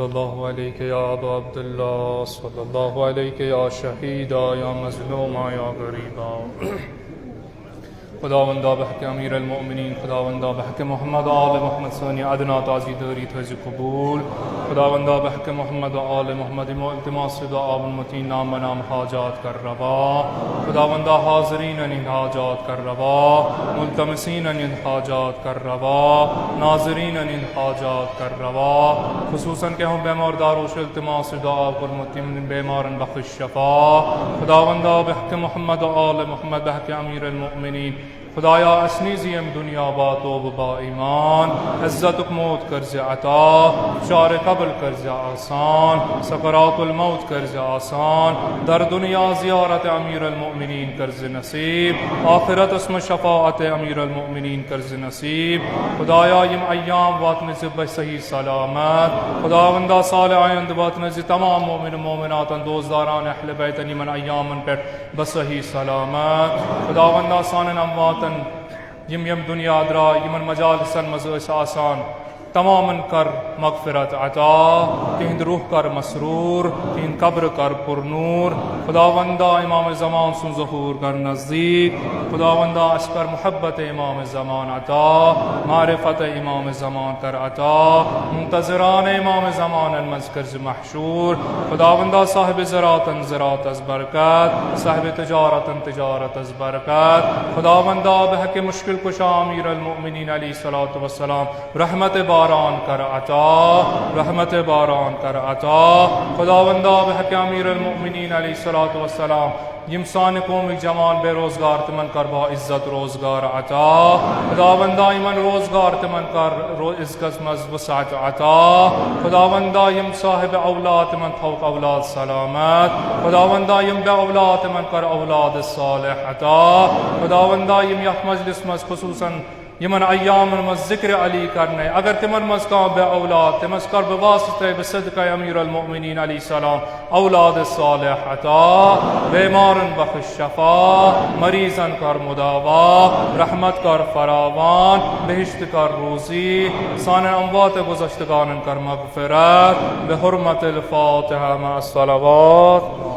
الله عليك يا أبا عبد الله، صلى الله عليك يا شهيدا، يا مظلوما، يا غريبا. خداوندا، بحق امیر المؤمنین، خداوندا، بحق محمد و آل محمد سانی ادنا تعزیداری تھٲیزِ قبول. خداوندا، بحق محمد و آل محمد یِمو التماس دعا ووٚنمُت، نام بنام حاجات کر روا. خداوندا، حاضرین ہٕنٛدۍ حاجات کر روا، ملتمسین ہٕنٛدۍ حاجات کر روا، ناظرین ہٕنٛدۍ حاجات کر روا. خصوصاً کینٛہہ بیمار دارو چھُ التماس دعا کوٚرمُت، تِم بیمارن بخش شفا. خداوندا، بحق محمد و آل محمد، بحق امیر المؤمنین، خدایا، اسہِ نیٖزِ ییٚمہِ دُنیا با توبہٕ با ایمان، عزتُک موت کٔرزِ عطا، چارِ قبر کٔرزِ آسان، سکرات الموت کٔرزِ آسان، در دُنیا زیارت امیر المؤمنین کٔرزِ نصیب، آخرتس منٛز شفاعت امیر المؤمنین کٔرزِ نصیب۔ خدایا، یِم ایام واتنٲوزِ بہ صحیح سلامت۔ خداوندا، سال آیند واتنٲوزِ تمام مؤمن مومناتن، دوستداران، اہل بیتن یِمن ایامن پٮ۪ٹھ بہ صحیح سلامت۔ خداوندا، سانٮ۪ن امواتن، یِم یِم دُنیا درٛاے، یِمن مجالسن منٛز ٲسۍ آسان، تمامن کر مغفرت عطا، تِہنٛد روح کر مسرور، تِہنٛد قبر کر پُرنور۔ خداوندا، امام زمان سُنٛد ظہور کر نزدیٖک۔ خداوندا، اسہِ کر محبت امام زمان عطا، معرفت امام زمان کر عطا، منتظران امام زمانن منٛز کٔرزِ محشور۔ خداوندا، صاحب زراعتن زراعتس برکت، صاحب تجارتن تجارتس برکت۔ خداوندا، بحق مشکل کشا امیر المؤمنین علیہ الصلوۃ والسلام رحمت باران کر عطا، رحمت باران کر عطا۔ خداوندا، بحق امیر المؤمنین علیہ الصلوۃ والسلام، یِم سانہِ قومٕکۍ جوان بے روزگار، تِمن کر با عزت روزگار عطا۔ خداوندا، یِمن روزگار، تِمن کر رو-، رزقس منٛز وسعت عطا۔ خداوندا، یِم صاحب اولاد، تِمن تھاوُکھ اولاد سلامت۔ خداوندا، یِم بے اولاد، تِمن کر اولاد صالح عطا۔ خداوندا، یِم یتھ مجلس منٛز خصوصاً یِمن ایامن منٛز ذکر علی کرنے، اگر تِمن منٛز کانٛہہ بے اولاد، تٔمِس کر بہ واسطے بہ صدقہ امیر المؤمنین علیہ السلام اولاد صالح عطا، بیمارن بخش شفا، مریضن کر مداوا، رحمت کر فراوان، بہشت کر روزی، سانٮ۪ن اموات گذشتگانن کر مغفرت، بحرمت الفاتحہ مع الصلوات۔